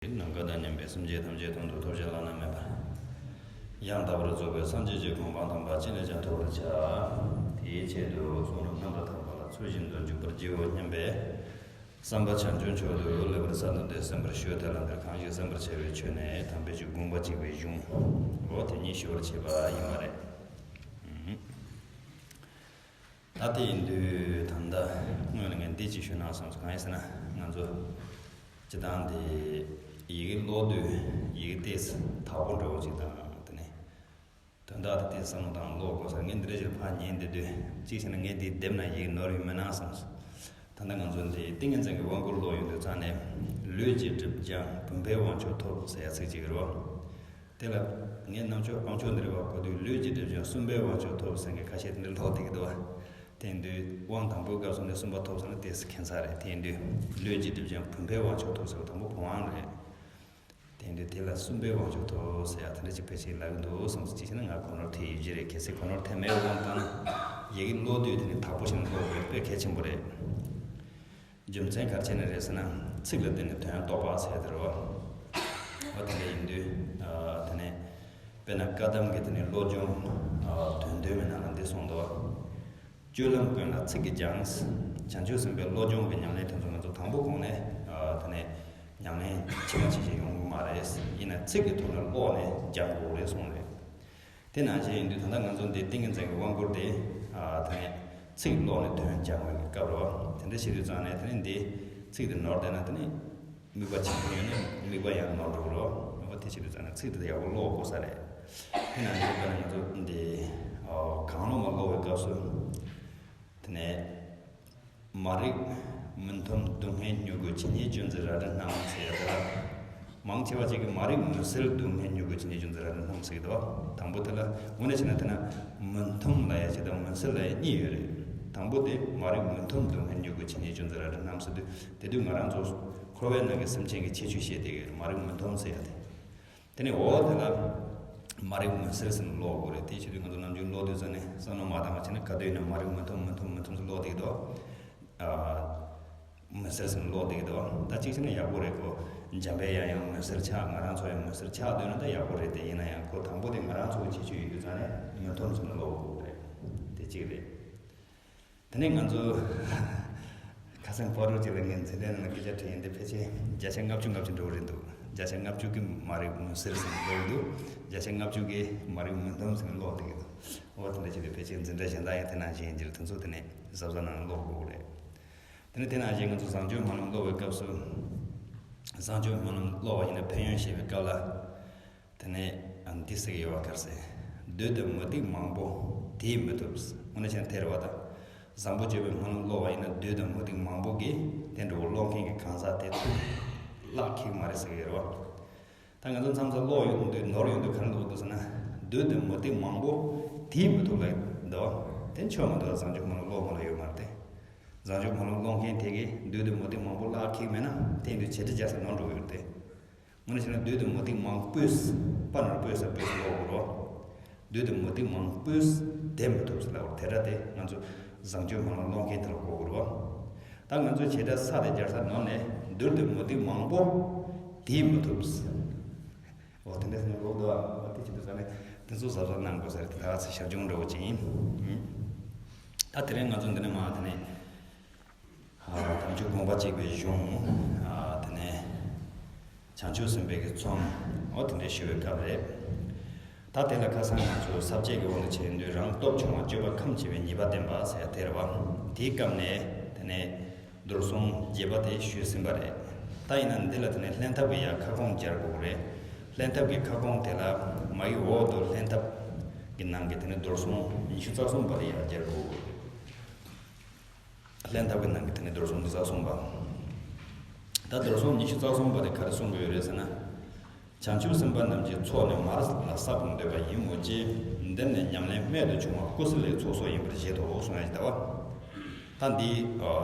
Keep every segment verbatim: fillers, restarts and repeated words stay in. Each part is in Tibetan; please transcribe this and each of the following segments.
ནམ་མཁའ་དང་མཉམ་པའི་སེམས་ཅན་ཐམས་ཅད་དོན་དུ་ཐོབ་བྱ་བླ་ན་མེད་པ། ཡང་དག་པར་རྫོགས་པའི་སངས་རྒྱས་ཀྱི་གོ་འཕང་དམ་པ་ཅི་ནས་ཀྱང་ཐོབ་པར་བྱ། དེའི་ཆེད་དུ་གསུང་རབ་རྣམ་པར་དག་པ་ལ་ཚུལ་བཞིན་དུ་འཇུག་པར་བགྱིའོ་སྙམ་པའི་བསམ་པ་བྱང་ཆུབ་མཆོག་ཏུ་སླེབ་པར་གསལ་བཏབ་སྟེ་གསན་པར་ཞུ། དེ་ལ་འདིར་གང་ཞིག་གསན་པར་བྱ་བའི་ཆོས་ནི་དམ་པའི་ཆོས་དགོངས་པ་གཅིག་པའི་གཞུང་འོ་དེ་ཉིད་ཞུ་བར་བྱེད་པ་ཡིན་པ་རེད། ད་དེ་ཡིན་དུས་ད་ལྟ་སྔོན་ལ་ངས་འདི་ཅིག་ཞུས་ན་བསམ་སོང་། གང་ཡིན་ཟེར་ན་ང་ཚོ་སྤྱི་བཏང་དེ་ཡི་གེ་ཀློག་དུས་ཡི་གེ་ཏོག་ཙམ་དག་པོ་འདྲ་བོ་ཅིག་དང་དེ་ནས་དོན་དག་དེ་ཏོག་ཙམ་བསམ་བློ་བཏང་ཀློག་དགོས་ས་རེད། ངས་འདི་འདྲ་ཞིག་ཕར་ཉན་བསྡད་དུས་གཅིག་བྱས་ན་ངས་འདི་བསྡེབས་ན་ཡི་གེ་ནོར་ཡོད་མེད་ན་བསམ་སོང་། ད་ལྟ་ང་ཚོ་འདི་ཏིང་ངེ་འཛིན་གྱི་དབང་བསྐུར་ཀློག་ཡོང་དུས་ཙང་ནས་ལུས་ཀྱི་སྒྲིབ་སྦྱང་བུམ་པའི་དབང་མཆོག་ཐོབ་ཟེར་ཡ་ཚིག་ཅིག་ཡོད་རེད་བ། དེ་ལ་ངས་རྣམ་ཅོག་ཨམ་ཅོག་འདི་རེད་བ། གོ་དུས་ལུས་ཀྱི་སྒྲིབ་སྦྱང་གསུམ་པའི་དབང་མཆོག་ཐོབ་ཟེར་མཁན་ཁ་ཤས་དེ་འདྲ་ཀློག་བསྡད་ཀྱི་འདུག་བ། དེ་ཡིན་དུས་དབང་དང་པོའི་སྐབས་སུ་ནི་གསུམ་པ་ཐོབ་ཟེར་ན་དེ་ཁྱད་མཚར་རེད། དེ་ཡིན་དུས་ལུས་ཀྱི་སྒྲིབ་སྦྱང་བུམ་པའི་དབང་མཆོག་ཐོབ་ཟེར་བ་དང་པོ་བུམ་དབང་རེད། དེ་ཡིན་དུས་དེ་ལ་གསུམ་པའི་དབང་མཆོག་ཐོབ་ཟེར་ཡ་དེ་འདྲ་ཅིག་ཕལ་ཆེར་ལབ་ཀྱི་འདུག་བསམ་སོང་། ཅིག་བྱས་ན་ང་གོ་ནོར་ཐེབས་ཡོད་ཀྱི་རེད། གལ་སྲིད་གོ་ནོར་ཐེབས་མེད་དབང་བཏང་ན་ཡི་གེ་ཀློག་དུས་དེ་ནི་དག་པོ་ཞིག་ཀློག་དགོས་དཔེ་གལ་ཆེན་པོ་རེད། རྒྱུ་མཚན་ག་རེ་བྱས་ནས་རེད་ཟེར་ན་ཚིག་ལ་བརྟེན་ནས་དོན་རྟོགས་པ་ཟེར་དེ་རེད་བ། འོ་དེ་འདྲ་ཡིན་དུས་ཨ་དེ་ནས་དཔེར་ན་བཀའ་གདམས་ཀྱི་དེ་ནས་བློ་སྦྱོང་ཨ་དོན་བདུན་མའི་ནང་ལ་འདི་གསུངས་འདུག་བ། སྤྱོད་ལམ་ཀུན་ལ་ཚིག་གིས་སྦྱངས། བྱང་ཆུབ་སེམས་དཔའི་བློ་སྦྱོང་གི་ཉམས་ལེན་དེ་ཚོ་ང་ཚོ་དང་པོ་གོང་ནས་ཨ་དེ་ནས་ཉམས་ལེན་ཇི་མ་ཇི་བཞིན་ཡོང་གི་མ་རེད། ཡིན་ན་ཚིག་གི་ཐོག་ནས་ཀློག་ནས་སྦྱང་དགོས་རེད་གསུངས་རེད། དེ་ནང་བཞིན་ཡིན་དུས་ད་ལྟ་ང་ཚོ་འདི་ཏིང་ངེ་འཛིན་གྱི་དབང་བསྐུར་དེ་ཨ་དེ་ནས་ཚིག་ཀློག་ནས་དོན་སྦྱང་བའི་སྐབས་རེད་བ། དེ་འདྲ་བྱེད་དུས་ཙང་ནས་དེ་ནས་འདི་ཚིག་དེ་ནོར་བསྡད་ན་དེ་ནས་དམིགས་པ་བྱེད་ཀྱི་ཡོད་ན་དམིགས་པ་ཡང་ནོར་འགྲོ་གི་རེད་བ། འོ་དེ་བྱེད་དུས་ཙང་ནས་ཚིག་དེ་ཡག་པོ་ཀློག་དགོས་ས་རེད། དེ་ནང་བཞིན་དཔེར་ན་ང་ཚོ་འདི་ཨ་གང་བློ་མ་ཀློག་པའི་སྐབས་སུ་དེ་ནས། མ་རིག་མུན་འཐོམས་སྡུག་བསྔལ་མྱུ་གུ། ཇི་སྙེད་ཅུང་ཟད་རལ་གྲི་རྣམས་ཟེར་ཡ་དེ་ལ། མང་ཆེ་བ་ཅིག་གིས་མ་རིག་མུན་སེལ་སྡུག་བསྔལ་མྱུ་གུ། ཇི་སྙེད་ཅུང་ཟད་རལ་གྲི་རྣམས་ཟེར་གྱི་འདུག་བ། དང་པོ་དེ་ལ་དངོས་གནས་བྱས་ན་དེ་ན་མུན་འཐོམས་ལབ་ཡ་ཅིག་དང་མུན་སེལ་ལབ་ཡ་གཉིས་ཡོད་རེད། དང་པོ་དེ་མ་རིག་མུན་འཐོམས་སྡུག་བསྔལ་མྱུ་གུ། ཇི་སྙེད་ཅུང་ཟད་རལ་གྲི་རྣམས་ཟེར་དུས་དེ་དུས་ང་རང་ཚོ་འཁོར་བའི་ནང་གི་སེམས་ཅན་གྱི་ཁྱད་ཆོས་བཤད་བསྡད་ཀྱི་ཡོད་རེད། མ་རིག་མུན་འཐོམས་ཟེར་ཡ་དེ། དེ་ནས་འོ་དེ་ལ་མ་རིག་མུན་སེལ་ཟེར་ནས་ཀློག་དགོས་རེད། དེ་བྱེད་དུས་ང་ཚོ་ནམ་རྒྱུན་ཀློག་དུས་ཙམ་ནས་བསམ་བློ་མ་བཏང་བ་བྱས་ན་ག་དུས་ཡིན་ན་མ་རིག་མུན་འཐོམས་མུན་འཐོམས་མུན་འཐོམས་ཟེར་ཀློག་བསྡད་ཀྱི་འདུག་ཨ། མུན་སེལ་ཟེར་ནས་ཀློག་བསྡད་ཀྱི་འདུག་ད་གཅིག་བྱས་ན་ཡག་པོ་རེད་གོ། འཇམ་པའི་དབྱངས་ཡང་མུན་སེལ་ཆགས། ང་རང་ཚོ་ཡང་མུན་སེལ་ཆགས་འདོད་ན་ད་ཡག་པོ་རེད། དེ་ཡིན་ན་ཡང་ཁོ་དང་པོ་དེ་ང་རང་ཚོ་གི་ཁྱད་ཆོས་ཡོད་དུས་ཙམ་ནས་མུན་འཐོམས་ཟེར་ནས་ཀློག་དགོས་རེད། དེ་གཅིག་རེད། དེ་ནས་ང་ཚོ་ཁ་སང་ཕ་རོལ་ཅིག་ལ་ངས་འཛིན་གྲྭའི་ནང་ལ་སྐད་ཆ་དྲིས་ཡིན། དེ་ཕལ་ཆེར་བརྒྱ་ཆ་ལྔ་བཅུ་ལྔ་བཅུ་འགྲོ་གི་རེད་འདུག་བརྒྱ་ཆ་ལྔ་བཅུ་གིས་མ་རིག་མུན་སེལ་ཟེར་ནས་ཀློག་གི་འདུག་བརྒྱ་ཆ་ལྔ་བཅུ་གིས་མ་རིག་མུན་འཐོམས་ཟེར་ནས་ཀློག་བསྡད་ཀྱི་འདུག་འོ་དེ་འདྲ་བྱས་ཏེ་ཕལ་ཆེར་འཛིན་གྲྭ་གཞན་དག་ཡང་དེ་ནང་བཞིན་ཡིན་གྱི་རེད། དེ་ཚོ་དེ་ནས་གཟབ་གཟབ་གནང་ནས་ཀློག་དགོས་ཀྱི་རེད། དེ་ནས་དེ་ནང་བཞིན་ང་ཚོ་བཟང་སྤྱོད་སྨོན་ལམ་ཀློག་པའི་སྐབས་སུ། བཟང་སྤྱོད་སྨོན་ལམ་ཀློག་པ་ཡིན་ན་ཕན་ཡོན་བཤད་པའི་སྐབས་ལ། དེ་ནས་འདི་ཟེར་གྱི་ཡོད་པ་ག་རེ་ཟེར། བདུད་དང་མུ་སྟེགས་མང་པོ་དེས་མི་ཐུབ། དངོས་གནས་བྱས་ན་དེ་རེད་བ་ད། བཟང་པོ་སྤྱོད་པའི་སྨོན་ལམ་ཀློག་པ་ཡིན་ན་བདུད་དང་མུ་སྟེགས་མང་པོ་གིས་དེ་འདྲ་བོ་ཀློག་མཁན་གྱི་གང་ཟག་དེ་ཐུབ། བརླག་ཁེག་མ་རེད་ཟེར་གྱི་ཡོད་རེད་བ། ད་ང་ཚོ་མཚམས་མཚམས་ཀློག་ཡོང་དུས་ནོར་ཡོང་དུས་ག་རེ་འདུག་འདུག་ཟེར་ན། བདུད་དང་མུ་སྟེགས་མང་པོ་དེས་མི་ཐུབ་ལབ་འདུག་བ། དེ་ཆོ་མ་འདུག་བཟང་སྤྱོད་སྨོན་ལམ་ཀློག་མ་ལ་ཡོད་མ་རེད་དེ། བཟང་སྤྱོད་སྨོན་ལམ་ཀློག་མཁན་དེ་གིས་བདུད་དང་མུ་སྟེགས་མང་པོ་བརླག་ཁེག་མེད་ན་དེ་ཡིན་དུས་བྱེད་སྒྲ་རྒྱག་ས་ནོར་འགྲོ་གི་ཡོད་རེད་དེ། དངོས་གནས་བྱས་ན་བདུད་དང་མུ་སྟེགས་མང་པོས། པ་ནོར་པོས་ས་པོས་ཀློག་དགོས་རེད་བ། བདུད་དང་མུ་སྟེགས་མང་པོས་དེ་མི་ཐུབ་ཟེར་ལབ་པ་དེ་འདྲ་དེ་ང་ཚོ་བཟང་སྤྱོད་སྨོན་ལམ་ཀློག་མཁན་དེ་ལ་གོ་དགོས་རེད་བ། ད་ང་ཚོས་བྱེད་སྒྲ་ས་དེ་སྦྱར་ས་ནོར་ནས་བདུད་དང་མུ་སྟེགས་མང་པོ་དེས་མི་ཐུབ་ཟེར། འོ་དེ་འདྲ་ཟེར་ནས་ཀློག་འདུག་ཨ། འོ་དེ་བྱེད་དུས་ས་ནས་དེ་ཚོ་གཟབ་གཟབ་གནང་དགོས་ས་རེད། དེ་ད་ག་ཚོད་ཞར་བྱུང་འདྲ་བོ་ཅིག་ཡིན། ད་དེ་རིང་ང་ཚོ་འདི་ནས་མ་དེ་ནས། ཨ། དམ་ཆོས་དགོངས་པ་གཅིག་པའི་གཞུང་། ཨ། དེ་ནས་བྱང་ཆུབ་སེམས་དཔའི་གི་ཚོམས། འོ་དེ་འདྲ་ཞུ་བའི་སྐབས་རེད། ད་དེ་ལ་ཁ་སང་ང་ཚོ་ས་བཅད་ཀྱི་དབང་དུ་བྱས་དུས་རང་སྟོབས་ཆུང་བ་སྤྱོད་པ་ཁམས་ཆེ་བའི་ཉེས་པ་བསྟན་པ་ཟེར་ཡ་དེ་རེད་བ། དེའི་སྐབས་ནས་དེ་ནས་མདོར་གསུམ་རྒྱས་པ་དེ་ཞུས་ཟིན་པ་རེད། ད་ཡིན་ན་འདི་ལ་དེ་ནས་ལྷན་ཐབས་ཀྱི་ཡ་ཁ་སྐོང་སྦྱར་དགོས་རེད། ལྷན་ཐབས་ཀྱི་ཁ་སྐོང་དེ་ལ་མ་གི་འོག་ཏུ་ལྷན་ཐབས་ཀྱི་ནང་གི་དེ་ནས་མདོར་གསུམ་ཉི་ཤུ་རྩ་གསུམ་པ་ལ་ཡ་སྦྱར་དགོས་རེད། ལྷན་ཐབས་ཀྱི་ནང་གི་དེ་ནས་མདོར་གསུམ་ཉི་ཤུ་རྩ་གསུམ་པ། ད་མདོར་གསུམ་ཉི་ཤུ་རྩ་གསུམ་པ་དེ་ག་རེ་གསུང་གི་ཡོད་རེད་ཟེར་ན། བྱང་ཆུབ་སེམས་དཔའ་རྣམས་ཀྱི་ཚོགས་ནི་མར་ལ་བསགས་པར་འདོད་པ་ཡིན་མོད་ཀྱི། འདིར་ནི་ཉམས་ལེན་རྨད་དུ་བྱུང་བ་ཀུ་སུ་ལའི་ཚོགས་སོགས་ཡིན་པར་བཞེད་དོ་གསུང་ཡ་ཞིག་ད་བ། ད་འདི་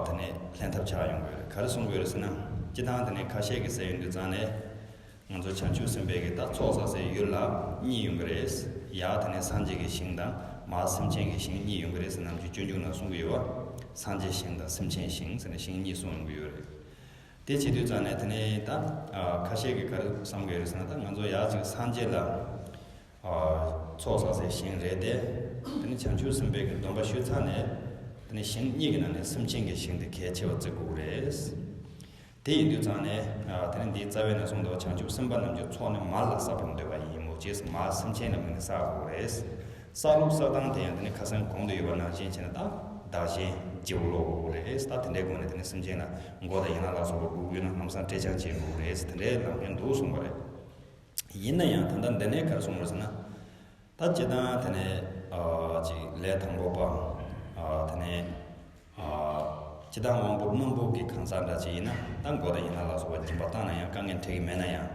དེ་ནས་ལྷན་ཐབས་ཆགས་ཡོང་གི་ཡོད་རེད། ག་རེ་གསུང་གི་ཡོད་རེད་ཟེར་ན། སྤྱི་བཏང་དེ་ནས་ཁ་ཤས་ཀྱིས་ཟེར་ཡོང་དུས་ཙང་ནས། ང་ཚོ་བྱང་ཆུབ་སེམས་དཔའི་གི་ད་ཚོགས་བསགས་སའི་ཡུལ་ལ་གཉིས་ཡོང་གི་རེད། ཡ་དེ་ནས་སངས་རྒྱས་ཀྱི་ཞིང་དང་མར་སེམས་ཅན་གྱི་ཞིང་གཉིས་ཡོང་གི་རེད་ཟེར་ནམ་རྒྱུན་སྤྱོད་འཇུག་ནང་གསུང་གི་ཡོད་བ། སངས་རྒྱས་ཞིང་དང་སེམས་ཅན་ཞིང་ཟེར་ནས་ཞིང་གཉིས་གསུངས་ཡོང་གི་ཡོད་རེད། དེ་བྱེད་དུས་ཙང་ནས་དེ་ནས་ད་ཨ་ཁ་ཤས་ཀྱིས་ག་རེ་བསམ་གྱི་ཡོད་རེད་ཟེར་ན། ད་ང་ཚོ་ཡག་ཅིག་སངས་རྒྱས་ལ་ཨ་ཚོགས་བསགས་སའི་ཞིང་རེད་དེ། དེ་ནས་བྱང་ཆུབ་སེམས་དཔའི་གི་སྡོམ་པ་ཞུས་ཚར་ནས། དེ་ནས་ཞིང་གཉིས་ཀྱི་ནང་ནས་སེམས་ཅན་གྱི་ཞིང་དེ་གལ་ཆེ་བར་བརྩི་དགོས་རེད། དེ་ཡིན་དུས་ཙང་ནས་ཨ་དེ་ནས་འདིའི་རྩ་བའི་ནང་གསུངས་འདུག་བྱང་ཆུབ་སེམས་དཔའ་རྣམས་ཀྱི་ཚོགས་ནི་མར་ལ་བསགས་པར་འདོད་པ་ཡིན་མོད་ཅེས། མར་སེམས་ཅན་ལ་དམིགས་ནས་བསགས་དགོས་རེད། བསགས་ལུགས་བསགས་སྟངས་དེ་ཡང་དེ་ནི་ཁ་སང་གོང་དུ་ཡོད་པ་ནང་བཞིན་བྱས་ན། ད་བདག་གཞན་བརྗེ་པོ་ལོག་དགོས་རེད། ད་དེ་འདྲའི་སྒོ་ནས་དེ་ནི་སེམས་ཅན་ལ་མགོ་དང་ཡན་ལག་ལ་སོགས་པ་དགོས་ཀྱི་ཡོད་ན་ལམ་སང་སྤྲད་བྱང་བྱེད་དགོས་རེད། དེ་འདྲའི་ལམ་ཁྱེར་འདུག་གསུངས་པ་རེད། ཡིན་ན་ཡང་ད་ལྟ་འདི་ནས་ག་རེ་གསུངས་རེད་ཟེར་ན། ད་སྤྱིར་བཏང་དེ་ནས་ཨ་ཅིག་ལས་དང་པོ་པ། ཨ་དེ་ནས་ཨ་སྤྱིར་བཏང་དབང་པོ་རྣོན་པོ་གི་གང་ཟག་འདྲ་ཅིག་ཡིན་ན། ད་མགོ་དང་ཡན་ལག་ལ་སོགས་པ་སྦྱིན་པ་བཏང་ན་ཡང་དཀའ་ངལ་འཕྲད་ཀྱི་མེད་ན་ཡང་།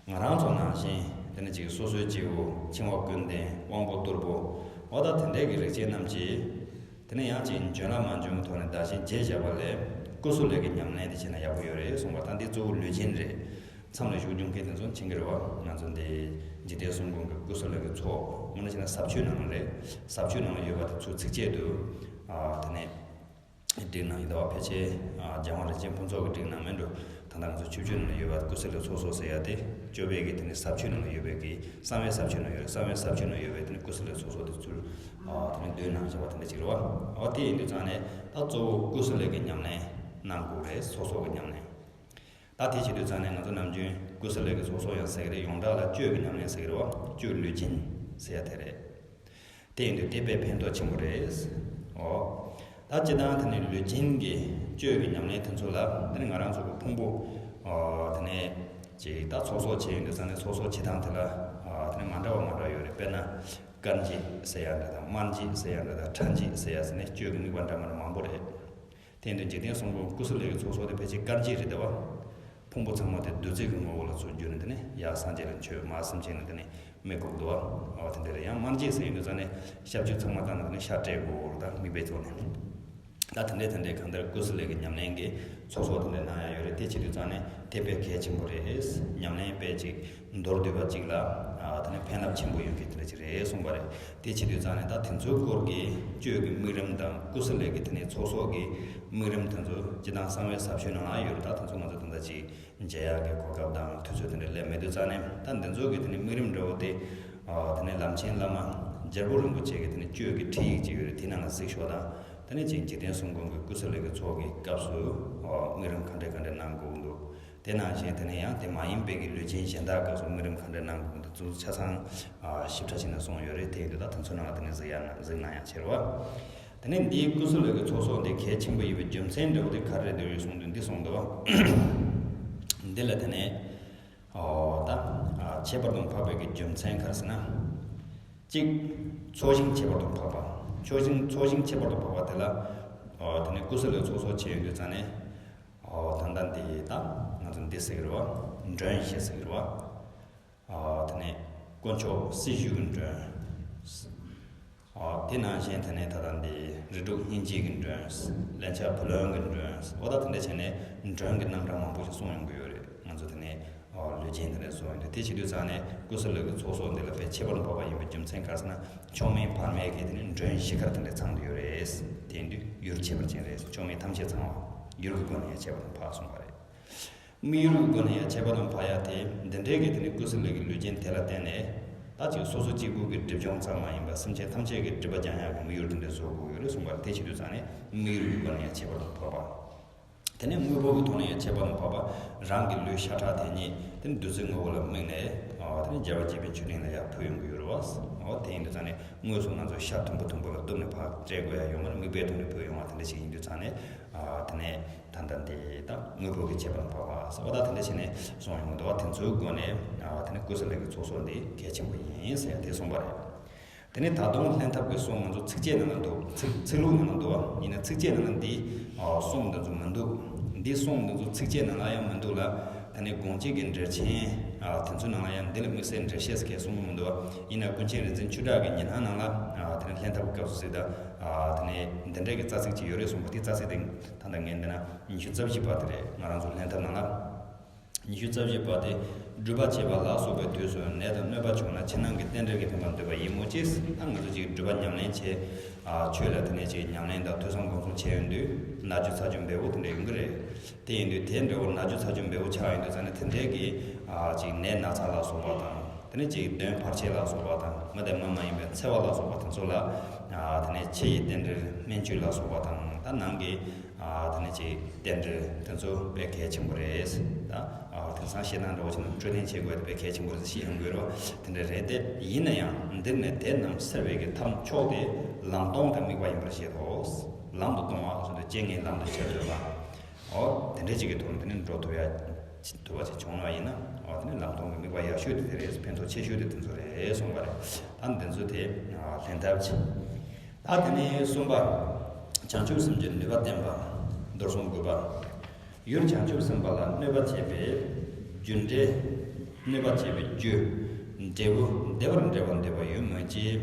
ང་རང་ཚོ་ནང་བཞིན་དེ་ནས་ཅིག་སོ་སོའི་སྐྱེ་བོ་འཆིང་བ་ཀུན་ལྡན་དབང་པོ་རྟུལ་པོ། འོ་ད་དེ་འདྲའི་གི་རིགས་ཅན་རྣམས་ཀྱིས་དེ་ནས་ཡང་ཅིག་འཇོན་ལ་མ་འཇོན་གྱི་ཐོག་ནས་བདག་གཞན་བརྗེ་བཞག་པ་ལས། སྐུ་གསུམ་ལས་ཀྱི་ཉམས་ལེན་དེ་བྱས་ན་ཡག་པོ་ཡོད་རེད་གསུངས་པ། ད་འདི་གཙོ་བོ་ལུས་སྦྱིན་རེད། མཚམས་ལ་བཞུགས་མྱོང་མཁན་དེ་ཚོ་མཁྱེན་གྱི་རེད་བ། ང་ཚོ་འདི་འཇིག་རྟེན་གསུམ་མགོན་གྱི་སྐུ་གསུམ་ལས་ཀྱི་ཚོགས། དངོས་གནས་བྱས་ན་ཟབ་ཆོས་ནང་ལ་རེད། ཟབ་ཆོས་ནང་ལ་ཡོད་པ་དེ་ཚོ་ཚིགས་བཅད་དུ་ཨ་དེ་ནས་བསྒྲིགས་གནང་ཡོད་པ། ཕལ་ཆེར་ཨ་རྒྱལ་དབང་རིན་ཆེན་ཕུན་ཚོགས་ཀྱིས་བསྒྲིགས་གནང་མིན་འགྲོ། ད་ལྟ་ང་ཚོ་ཆོས་སྤྱོད་ནང་ལ་ཡོད་པ་སྐུ་གསུམ་ལས་ཚོགས་གསོག་ཟེར་ཡ་དེ། སྤྱོད་པའི་གི་དེ་ནི་ཟབ་ཆོས་ནང་ལ་ཡོད་པའི་གི། གསང་བའི་ཟབ་ཆོས་ནང་ཡོད། གསང་བའི་ཟབ་ཆོས་ནང་ཡོད་པའི་དེ་ནི་སྐུ་གསུམ་ལས་ཚོགས་གསོག་དེ་ཚུར་ཨ་དེ་ནི་འདོན་གནང་བཞག་པ་དེ་འདྲ་ཅིག་རེད་བ། འོ་དེ་ཡིན་དུས་ཙང་ནས་ད་གཙོ་བོ་སྐུ་གསུམ་ལས་ཀྱི་ཉམས་ལེན་གནང་དགོས་རེད། ཚོགས་གསོག་གི་ཉམས་ལེན། ད་དེ་བྱེད་དུས་ཙང་ནས་ང་ཚོ་ནམ་རྒྱུན་སྐུ་གསུམ་ལས་ཀྱི་ཚོགས་གསོག་ཡང་ཟེར་གྱི་རེད། ཡོངས་གྲགས་ལ་སྤྱོད་ཀྱི་ཉམས་ལེན་ཟེར་གྱི་རེད་བ། སྤྱོད་ལུས་སྦྱིན་ཟེར་ཡ་དེ་རེད། དེ་ཡིན་དུས་དེ་དཔེ་ཕན་ཐོགས་ཆེན་པོ་རེད། འོ། ད་སྤྱིར་བཏང་དེ་ནི་ལུས་སྦྱིན་གྱི་སྤྱོད་ཀྱི་ཉམས་ལེན་དེ་ཚོ་ལ། དེ་ནི་ང་རང་ཚོ་གི་ཕུང་པོ་འོ་དེ་ནས་ཅིག་ད་ཚོགས་གསོག་བྱས་ཡོང་དུས་ཙང་ནས། ཚོགས་གསོག་བྱེད་སྟངས་དེ་ལ་ཨ་དེ་ནི་མ་འདྲ་བ་མ་འདྲ་བ་ཡོད་རེད། དཔེར་ན་དཀར་འགྱེད་ཟེར་ཡ་འདྲ་དང་། དམར་འགྱེད་ཟེར་ཡ་འདྲ་དང་། ཁྲ་འགྱེད་ཟེར་ཡ་ཟེར་ནས་སྤྱོད་ཀྱི་དམིགས་པ་འདྲ་མི་འདྲ་མང་པོ་རེད། དེ་ཡིན་དུས་འཇིག་རྟེན་གསུམ་མགོན་སྐུ་གསུམ་ལས་ཀྱི་ཚོགས་གསོག་དེ་ཕལ་ཆེར་དཀར་འགྱེད་རེད་དེ་བ། ཕུང་པོ་ཚང་མ་དེ་བདུད་རྩི་གི་ངོ་བོ་ལ་ཚུར་བསྒྱུར་ནས། དེ་ནས་ཡར་སངས་རྒྱས་ལ་མཆོད། མར་སེམས་ཅན་ལ་དེ་ནས་དམིགས་དགོས་འདུག་བ། འོ་དེ་འདྲ་རེད། ཡང་དམར་འགྱེད་ཟེར་ཡོང་དུས་ཙང་ནས་ཤ་བཅུད་ཚང་མ་བཏང་ནས་དེ་ནས་ཤ་སྤྲད་དགོས་ད། དམིགས་པའི་ཐོག་ནས། ད་དེ་འདྲའི་དེ་འདྲའི་གང་ལྟར་སྐུ་གསུམ་ལས་ཀྱི་ཉམས་ལེན་གྱི་ཚོགས་གསོག་དེ་འདྲ་གནང་ཡ་ཡོད་རེད། དེ་བྱེད་དུས་ཙང་ནས་དེ་དཔེ་གལ་ཆེན་པོ་རེད། ཉམས་ལེན་དཔེ་ཅིག་མདོར་བསྡུས་པ་གཅིག་ལ་ཨ་དེ་ནི་ཕན་རླབས་ཆེན་པོ་ཡོང་གི་དེ་འདྲ་ཅིག་རེད་གསུངས་པ་རེད། དེ་བྱེད་དུས་ཙང་ནས་ད་དེ་ཚོའི་སྐོར་གྱི་སྤྱོད་ཀྱི་དམིགས་རིམ་དང་། སྐུ་གསུམ་ལས་ཀྱི་དེ་ནས་ཚོགས་གསོག་གི་དམིགས་རིམ་དེ་ཚོ་སྤྱིར་བཏང་གསང་བའི་ཟབ་ཆོས་ནང་ལ་ཡོད་རེད། ད་དེ་ཚོ་ང་ཚོ་ད་ལྟ་ཅིག་མཇལ་ཡག་གི་གོ་སྐབས་དང་དུས་ཚོད་དེ་འདྲ་སླེབས་མེད་དུས་ཙང་ནས། ད་འདི་ཚོ་གི་དེ་ནས་དམིགས་རིམ་འདྲ་བོ་དེ་ཨ་དེ་ནས་ལམ་ཆེན་བླ་མ་རྒྱལ་པོ་རིན་པོ་ཆེ་གི་དེ་ནས་སྤྱོད་ཀྱི་ཁྲིད་ཡིག་ཅིག་ཡོད་རེད། དེ་ནང་ལ་གཟིགས་ཤོག་དང་། དེ་ནས་ཅིག་འཇིག་རྟེན་གསུམ་མགོན་གྱི་སྐུ་གསུམ་ལས་ཀྱི་ཚོགས་ཀྱི་སྐབས་སུ་ཨ་དམིགས་རིམ་ག་འདྲ་ག་འདྲ་གནང་དགོས་འདུག་དེ་ནང་བཞིན་དེ་ནས་ཡང་དེ་མ་ཡིན་པའི་གི་ལུས་སྦྱིན་གཞན་དག་སྐབས་སུ་དམིགས་རིམ་ག་འདྲ་གནང་དགོས་འདུག་དེ་ཚོ་ཆ་ཚང་ཨ་ཞིབ་ཕྲ་བྱས་ནས་གསུངས་ཡོད་རེད། དེ་ཡིན་དུས་ད་དེ་ཚོ་ནང་ལ་དེ་ནས་གཟིགས་ཡ་ན་གཟིགས་གནང་ཡ་བྱེད་རོགས། དེ་ནས་འདིའི་སྐུ་གསུམ་ལས་ཀྱི་ཚོགས་གསོག་འདི་གལ་ཆེན་པོ་ཡིན་པའི་རྒྱུ་མཚན་འདྲ་བོ་དེ་ག་རེ་རེད་འདུག་གསུངས་དུས། འདི་གསུངས་འདུག་བ། འདི་ལ་དེ་ནས་ཨོ་ད་ཨ་ཁྱད་པར་དུ་འཕགས་པའི་གི་རྒྱུ་མཚན་ག་རེ་ཟེར་ན། གཅིག་ཚོགས་ཞིང་ཁྱད་པར་དུ་འཕགས་པ། ཚོགས་ཞིང་ཚོགས་ཞིང་ཁྱད་པར་དུ་འཕགས་པ་དེ་ལ། ཨོ་དེ་ནས་སྐུ་གསུམ་ལས་ཚོགས་གསོག་བྱས་ཡོང་དུས་ཙང་ནས། ཨོ་ད་ལྟ་འདི་ད་ང་ཚོ་འདི་ཟེར་གི་རེད་བ། མགྲོན་ཞེས་ཟེར་གི་རེད་བ། ཨ་དེ་ནས་དཀོན་མཆོག་སྲི་ཞུ་གི་མགྲོན། ཨ་དེ་ནང་བཞིན་དེ་ནས་ད་ལྟ་འདི་རིགས་དྲུག་སྙིང་རྗེ་གི་མགྲོན། ལན་ཆགས་བུ་ལོན་གྱི་མགྲོན། འོ་ད་དེ་འདྲ་བྱས་ནས་མགྲོན་གྱི་རྣམ་གྲངས་མང་པོ་ཞིག་གསུངས་ཡོང་གི་ཡོད་རེད། ང་ཚོ་དེ་ནས་ཨ་ལུས་སྦྱིན་དེ་འདྲ་གསུངས་ཡོང་དུས། དེ་བྱེད་དུས་ཙང་ནས་སྐུ་གསུམ་ལས་ཀྱི་ཚོགས་གསོག་འདི་ལ་དཔེ་ཁྱད་པར་དུ་འཕགས་པ་ཡིན་པའི་རྒྱུ་མཚན་ག་རེ་ཟེར་ན། མཆོག་དམན་བར་མའི་གི་དེ་ནས་མགྲོན་བཞི་ཀར་དེ་འདྲ་ཚང་དུ་ཡོད་རེད། དེ་ཡིན་དུས་ཡུལ་ཁྱད་པར་ཅན་རེད། མཆོག་དམན་ཐམས་ཅད་ཚང་བ། ཡུལ་གྱི་སྒོ་ནས་ཡང་ཁྱད་པར་དུ་འཕགས་གསུངས་པ་རེད། དམིགས་ཡུལ་གྱི་སྒོ་ནས་ཡང་ཁྱད་པར་དུ་འཕགས་ཡ་དེ། འདི་འདྲའི་གི་དེ་ནི་སྐུ་གསུམ་ལས་ཀྱི་ལུས་སྦྱིན་དེ་ལ་བརྟེན་ནས། ད་ཅིག་སོ་སོ་གཅིག་པུ་གི་སྒྲིབ་སྦྱོང་ཙམ་མ་ཡིན་པར་སེམས་ཅན་ཐམས་ཅད་ཀྱི་སྒྲིབ་པ་སྦྱང་ཡག་གི་དམིགས་ཡུལ་དེ་འདྲ་བཟོ་དགོས་ཡོད་རེད་གསུངས་པ་རེད། དེ་བྱེད་དུས་ཙང་ནས་དམིགས་ཡུལ་གྱི་སྒོ་ནས་ཡང་ཁྱད་པར་དུ་འཕགས་པ། དེ་ནས་དངོས་པོ་གི་ཐོག་ནས་ཡང་ཁྱད་པར་དུ་འཕགས་པ། རང་གི་ལུས་ཤ་ཁྲག་དེ་ཉིད་དེ་ནི་བདུད་རྩི་དངོས་པོ་ལ་དམིགས་ནས། ཨ་དེ་ནི་རྒྱལ་བ་དགྱེས་པའི་མཆོད་སྤྲིན་ལ་ཡར་ཕུལ་ཡོང་གི་ཡོད་རེད་བ། འོ་དེ་ཡིན་དུས་ཙང་ནས་དངོས་སུ་ང་ཚོ་ཤ་དུམ་བུ་དུམ་བུ་ལ་གཏུབ་ནས་ཕར་སྤྲད་དགོས་ཡ་ཡོད་མ་རེད། དམིགས་པའི་ཐོག་ནས་ཕུལ་ཡོང་བ་དེ་འདྲ་ཞིག་ཡིན་དུས་ཙང་ནས། ཨ་དེ་ནས་ད་ལྟ་འདི་ད་དངོས་པོ་གི་ཁྱད་པར་དུ་འཕགས་པ་ཟེར་བ་ད་དེ་འདྲ་བྱས་ནས་གསུངས་ཡོང་གི་འདུག་བ། དེ་ཚོའི་སྒོ་ནས་ཨ་དེ་ནི་སྐུ་གསུམ་ལས་ཀྱི་ཚོགས་གསོག་འདི་གལ་ཆེན་པོ་ཡིན་ཟེར་དེ་གསུངས་པ་རེད། དེ་ནས་ད་དུང་ལྷན་ཐབས་ཀྱི་གསུང་ང་ཚོ་ཚིགས་བཅད་ནང་ལ་འདུག་ཚིག་ཚིག་ལྷུག་ནང་ལ་འདུག་བ། ཡིན་ན་ཚིགས་བཅད་ནང་ལ་འདི་ཨ་གསུང་འདི་ཚོ་མི་འདུག་འདི་གསུང་འདི་ཚོ་ཚིགས་བཅད་ནང་ལ་ཡང་མི་འདུག་ལ། དེ་ནས་དགོངས་གཅིག་གི་འགྲེལ་ཆེན་ཨ་དེ་ཚོའི་ནང་ལ་ཡང་འདི་ལ་དམིགས་བསལ་འགྲེལ་བཤད་ཟེར་མཁན་གསུང་གི་མི་འདུག་བ། ཡིན་ན་ཀུན་མཁྱེན་རིག་འཛིན་ཆོས་གྲགས་ཀྱི་ཉི་སྣང་ནང་ལ་ཨ་དེ་ནས་ལྷན་ཐབས་ཀྱི་སྐབས་སུ་གཟིགས་ད། ཨ་དེ་ནས་འདི་འདྲའི་གི་རྩ་ཚིག་ཅིག་ཡོད་རེད་གསུངས་པ། དེ་རྩ་ཚིག་དེ་ད་ལྟ་ངས་འདི་ན་ཉི་ཤུ་རྩ་བཞི་པ་དེ་རེད། ང་རང་ཚོ་ལྷན་ཐབས་ནང་ལ། ཉི་ཤུ་རྩ་བཞི་པ་དེ་ སྒྲུབ་པ་བྱེད་པ་ལ་སོགས་པའི་དུས་སུ་ནད་དང་གནོད་པ་བྱུང་ན་ཕྱི་ནང་གི་རྟེན་འབྲེལ་གྱི་ཕན་པ་འདོད་པ་ཡིན་མོད་ཀྱི། ད་ང་ཚོ་ཅིག་སྒྲུབ་པ་ཉམས་ལེན་བྱེད། ཨ་ཆོས་ལ་དེ་ནས་ཅིག་ཉམས་ལེན་དང་ཐོས་བསམ་སྒོམ་གསུམ་བྱས་ཡོང་དུས་ན་རྒྱུ་ཚ་རྒྱུ་འབེལ་པོ་དེ་འདྲ་ཡོང་གི་རེད། དེ་ཡིན་དུས་དེ་འདྲ་བོ་ན་རྒྱུ་ཚ་རྒྱུ་འབེལ་པོ་ཆགས་ཡོང་དུས་ཙང་ནས་དེ་འདྲའི་གི་ཨ་ཅིག་ནད་ན་ཚ་ལ་སོགས་པ་དང་། དེ་ནས་ཅིག་གདོན་བར་ཆད་ལ་སོགས་པ་དང་། མི་དང་མི་མ་ཡིན་པའི་འཚེ་བ་ལ་སོགས་པ་དེ་ཚོ་ལ། ཨ་དེ་ནས་ཕྱི་ཡི་རྟེན་འབྲེལ་སྨན་བཅོས་ལ་སོགས་པ་དང་། ད་ནང་གི་ཨ་དེ་ནས་ཅིག་རྟེན་འབྲེལ་དེ་ཚོ་དཔེ་གལ་ཆེན་པོ་རེད། ད་ཨ་དེང་སང་བཤད་སྟངས་འདྲ་བོ་བྱས་ན་འཕྲོད་བསྟེན་བྱེད་དགོས་དེ་དཔེ་གལ་ཆེན་པོ་རེད་ཟེར་བཤད་ཡོང་གི་ཡོད་རེད་བ། དེ་འདྲ་རེད། དེ་ཡིན་ན་ཡང་འདིར་ནི་དེ་རྣམས་སེལ་བའི་གི་ཐབས་མཆོག་དེ་ལམ་སྟོན་དང་དམིགས་པ་ཡིན་པར་བཞེད་དོ། ལམ་དུ་གཏོང་བ་ཟེར་དུས་རྐྱེན་ངན་ལམ་དུ་བྱེད་འདོད་པ། འོ་དེ་འདྲའི་ཅིག་གི་ཐོག་ནས་དེ་ནི་འགྲོ་ཐུབ་ཡ་ཐུབ་པ་ཅིག་བྱུང་བ་ཡིན་ན། འོ་དེ་ནི་ལམ་སྟོན་གྱི་དམིགས་པ་ཡག་ཤོས་དེ་དེ་རེད། ཕན་ཐོགས་ཆེ་ཤོས་དེ་དེ་ཚོ་རེད་གསུངས་པ་རེད། ད་འདི་ཚོ་དེ་ལྷན་ཐབས་ཆེ། ད་དེ་ནས་གསུམ་པ། བྱང་ཆུབ་སེམས་ཀྱི་ནུས་པ་བསྟན་པ། མདོར་གསུངས་དགོས་པ། ཡུལ་བྱང་ཆུབ་སེམས་དཔའ་ལ་གནོད་པ་བྱེད་པའི་རྒྱུ་འབྲས། གནོད་པ་བྱེད་པའི་རྒྱུ་འབྲས་བུ་བདེ་བར་འབྲེལ་བ་འདོད་པ་ཡོད་མོད་ཀྱི།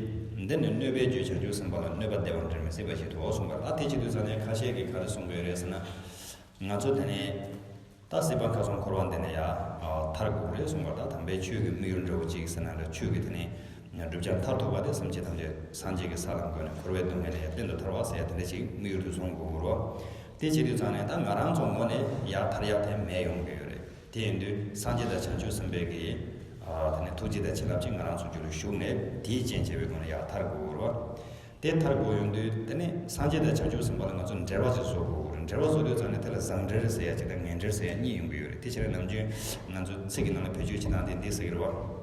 འདི་ནི་གནོད་པའི་རྒྱུ་བྱང་ཆུབ་སེམས་དཔའ་ལ་གནོད་པ་བདེ་བར་འབྲེལ་མི་སྲིད་པ་ཞིག་ཏུ་གསུངས་པ། ད་དེ་བྱེད་དུས་ཙང་ནས་ཁ་ཤས་ཀྱིས་ག་རེ་གསུང་གི་ཡོད་རེད་ཟེར་ན། ང་ཚོ་དེ་ནས་ད་སྲིད་པ་ཁམས་གསུམ་འཁོར་བ་འདི་ནས་ཡ་ཐར་དགོས་རེད་གསུངས་པ། ད་དམ་པའི་ཆོས་ཀྱི་དམིགས་ཡུལ་འདྲ་བོ་ཅིག་ཟེར་ན་འདྲ། ཆོས་ཀྱི་དེ་ནས་བསྒྲུབ་བྱ་མཐར་ཐུག་པ་དེ་སེམས་ཅན་ཐམས་ཅད་སངས་རྒྱས་ཀྱི་ས་ལ་འགོད་ནས་འཁོར་བའི་སྡུག་བསྔལ་ལས་གཏན་དུ་ཐར་བ་ཟེར་ཡ་དེ་འདྲ་ཅིག་དམིགས་ཡུལ་དུ་བཟུང་དགོས་རེད་བ། དེ་བྱེད་དུས་ཙང་ནས་ད་ང་རང་ཚོ་ངོས་ནས་ཡར་ཐར་ཡག་དེ་མེད་ཡོང་གི་ཡོད་རེད། དེ་ཡིན་དུས་སངས་རྒྱས་དང་བྱང་ཆུབ་སེམས་དཔའི་གི་ཨ་དེ་ནས་ཐུགས་རྗེ་དང་བྱིན་རླབས་ཀྱིས་ང་རང་ཚོ་རྒྱུད་ལ་ཞུགས་ནས་དེའི་རྐྱེན་བྱས་པའི་སྒོ་ནས་ཡར་ཐར་དགོས་རེད་བ། དེ་ཐར་དགོས་ཡོང་དུས་དེ་ནས་སངས་རྒྱས་དང་བྱང་ཆུབ་སེམས་དཔའ་ལ་ང་ཚོ་འབྲེལ་བ་ཅིག་བཟོ་དགོས་རེད། འབྲེལ་བ་བཟོ་དུས་ཙང་ནས་དེ་ལ་བཟང་འབྲེལ་ཟེར་ཡ་ཅིག་དང་ངན་འབྲེལ་ཟེར་ཡ་གཉིས་ཡོང་གི་ཡོད་རེད། དེ་བྱས་ནས་ནམ་རྒྱུན་ང་ཚོ་ཚིག་གི་ནང་ལ་བེད་སྤྱོད་བྱེད་སྟངས་དེ་འདི་ཟེར་གི་རེད་བ།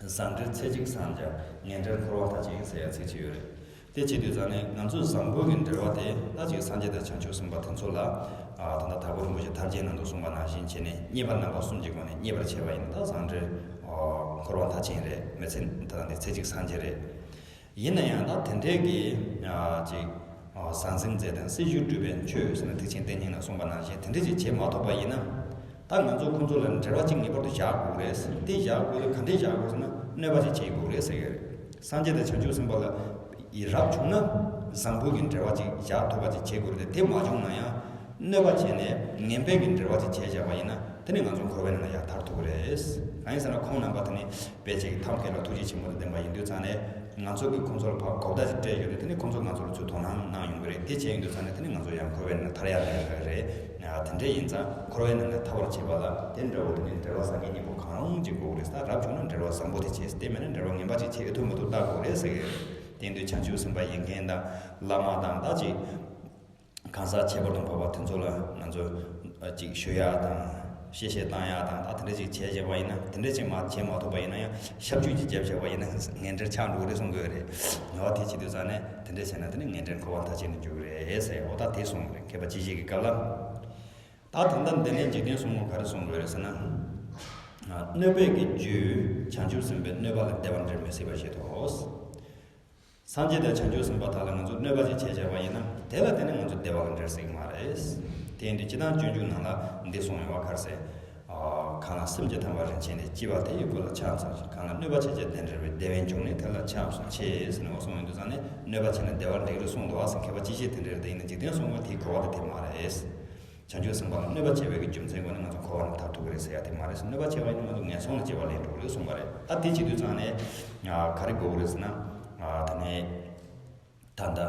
བཟང་འབྲེལ་ཚེ་གཅིག་སངས་རྒྱ། ངན་འབྲེལ་འཁོར་བ་མཐའ་ཅན་ཟེར་ཡ་ཚིག་ཅིག་ཡོད་རེད། དེ་བྱེད་དུས་ཙང་ནས་ང་ཚོ་བཟང་པོ་གི་འབྲེལ་བ་དེ་ད་ཅིག་སངས་རྒྱས་དང་བྱང་ཆུབ་སེམས་དཔའ་དེ་ཚོ་ལ། ཨ་ད་ལྟ་དྭགས་པོ་རིན་པོ་ཆེ་ཐར་རྒྱན་ནང་དུ་གསུངས་པ་ནང་བཞིན་བྱས་ནས་མཉེས་པ་རྣམ་པ་གསུམ་གྱི་སྒོ་ནས་མཉེས་པར་བྱས་པ་ཡིན་ན་ད་བཟང་འབྲེལ་འཁོར་བ་མཐའ་ཅན་རེད། མི་ཚེ་ད་ལྟ་འདི་ཚེ་གཅིག་སངས་རྒྱས་རེད། ཡིན་ན་ཡང་ད་དེ་འདྲའི་གི་ཨ་ཅིག་ཨ་ཟང་ཟིང་མཛད་དང་སྲིད་ཞུ་སྒྲུབ་པའི་ཆོས་ཟེར་ན་ཐེག་ཆེན་བསྟན་རྙིང་ནང་གསུངས་པ་ནང་བཞིན་དེ་འདྲ་ཅིག་བྱེད་མ་ཐུབ་པ་ཡིན་ན། ད་ང་ཚོ་ཁོང་ཚོ་ལ་འབྲེལ་བ་ཅིག་ངེས་པར་དུ་བཞག་དགོས་རེད་ཟེར། དེ་བཞག་དགོས་ལ་ག་འདྲས་བཞག་དགོས་ཟེར་ན་གནོད་པ་ཅིག་བྱེད་དགོས་རེད་ཟེར་གི་རེད། སངས་རྒྱས་དང་བྱང་ཆུབ་སེམས་དཔའ་ལ་ཡི་རབ་བྱུང་ན་བཟང་པོ་གི་འབྲེལ་བ་ཅིག་བཞག་ཐུབ་པ་ཅིག་བྱེད་དགོས་རེད་དེ། དེ་མ་བྱུང་ན་ཡང་གནོད་པ་བྱས་ནས་ངན་པའི་གི་འབྲེལ་བ་ཅིག་བྱས་བཞག་པ་ཡིན་ན་དེ་ནི་ང་ཚོ་འཁོར་བའི་ནང་ལ་ཡར་ཐར་ཐུབ་ཀྱི་རེད། གང་ཡིན་ཟེར་ན་ཁོང་རྣམ་པ་དེ་ནི་དཔེ་ཅིག་ཐབས་མཁས་ལ་ཐུགས་རྗེ་ཆེན་པོ་དང་ལྡན་པ་ཡིན་དུས་ཙང་ནས། ང་ཚོ་གིས་ཁོང་ཚོ་ལ་ཕར་གོ་བརྡ་ཅིག་སྤྲད་ཡོད་དུས་དེ་ནི་ཁོང་ཚོ་ང་ཚོ་ལ་ཚུར་དོ་སྣང་གནང་ཡོང་གི་རེད། དེ་བྱས་ཡོང་དུས་ཙང་ནས་དེ་ནི་ང་ཚོ་ཡང་འཁོར་བའི་ནང་ཐར་ཡག་རེད། དེ་འདྲ་ཡིན་ཙང་འཁོར་བའི་ནང་ནས་ཐར་བར་བྱེད་པ་ལ་དེ་འདྲ་བོ་དེ་ནི་འབྲེལ་བ་བཟང་ངན་གཉིས་པོ་གང་རུང་ཅིག་དགོས་ཀྱི་རེད། ད་རབ་བྱུང་ན་འབྲེལ་བ་བཟང་པོ་དེ་བྱས། དེ་མེད་ན་འབྲེལ་བ་ངན་པ་ཅིག་བྱེད་ཐུབ་མི་ཐུབ་བལྟ་དགོས་རེད་ཟེར་གི་རེད། དེ་ཡིན་དུས་བྱང་ཆུབ་སེམས་དཔའ་ཡོན་ཏན་དང་བླ་མ་དང་ད་ཅིག་གང་ཟག་ཁྱད་པར་དུ་འཕགས་པ་དེ་ཚོ་ལ་ང་ཚོ་ཅིག་ཞུ་ཡག་དང་གཤེ་གཤེ་བཏང་ཡག་དང་ད་དེ་འདྲ་ཅིག་བྱས་བྱས་པ་ཡིན་ན། དེ་འདྲ་ཅིག་མ་བྱས་མ་ཐུབ་པ་ཡིན་ན་ཡང་ཞབས་ཀྱུ་ཅིག་བརྒྱབ་བྱས་པ་ཡིན་ན་ངན་འབྲེལ་ཆགས་འགྲོ་གི་རེད་གསུང་གི་ཡོད་རེད། ངས་བ་དེ་བྱེད་དུས་ཙང་ནས་དེ་འདྲ་བྱས་ན་དེ་ནི་ངན་འབྲེལ་འཁོར་བ་མཐའ་ཅན་དུ་འགྱུར་གི་རེད་ཟེར། འོ་ད་དེ་གསུངས་རེད། མཁས་པ་ཅི་བྱེད་ཀྱི་སྐབས་ལ། ད་ད་ལྟ་འདི་ནས་འཇིག་རྟེན་གསུམ་མགོན་ག་རེ་གསུང་གི་ཡོད་རེད་ཟེར་ན། གནོད་པའི་གི་རྒྱུ་བྱང་ཆུབ་སེམས་དཔའི་གནོད་པ་ལ་བདེ་བར་འབྲེལ་མི་སྲིད་པ་ཞིག་ཏུ། སངས་རྒྱས་དང་བྱང་ཆུབ་སེམས་དཔའ་དག་ལ་ང་ཚོ་གནོད་པ་ཅིག་བྱས་བྱས་པ་ཡིན་ན་དེ་ལ་བརྟེན་ནས་ང་ཚོ་བདེ་བ་ལ་འབྲེལ་སྲིད་ཀྱི་མ་རེད། དེ་ཡིན་དུས་སྤྱིར་བཏང་སྤྱོད་འཇུག་ནང་ལ་འདི་གསུངས་ཡོད་པ་ག་རེ་ཟེར། གང་ལ་སེམས་ཀྱི་ཐར་པ་རིན་ཆེན་ལས་སྐྱེ་བ་དེ་ཡི་སྒོ་ལ་ཕྱག་འཚལ་ཞིང་། གང་ལ་གནོད་པ་བྱེད་ཅིང་བདེ་འབྲེལ་བའི་བདེ་བའི་འབྱུང་གནས་དེ་ལ་ཕྱག་འཚལ་ཞེས་ཟེར་ནས་འོ་གསུངས་ཡོང་དུས་ཙང་ནས་གནོད་པ་བྱས་ན་བདེ་བར་འགྲིག་རེད་གསུངས་འདུག་བ་ཟེར། མཁས་པ་ཅི་བྱེད་དེ་འདྲ་རེད། དེ་ཡིན་ན་འཇིག་རྟེན་གསུམ་མགོན་དེའི་གོ་བ་དེ་དེ་མ་རེད། བྱང་ཆུབ་སེམས་དཔའ་ལ་གནོད་པ་བྱས་པའི་གི་རྒྱུ་མཚན་སྒོ་ནས་ང་ཚོ་འཁོར་བ་ནས་ཐར་ཐུབ་ཀྱི་རེད་ཟེར་ཡ་དེ་མ་རེད། གནོད་པ་བྱས་པ་ཡིན་ན་ང་ཚོ་ངན་སོང་ལ་སྐྱེ་བ་ལེན་འགྲོ་གི་རེད་གསུངས་པ་རེད། ད་དེ་བྱེད་དུས་ཙང་ནས་ག་རེ་དགོས་ཀྱི་རེད་ཟེར་ན། དེ་ནས་ད་ལྟ་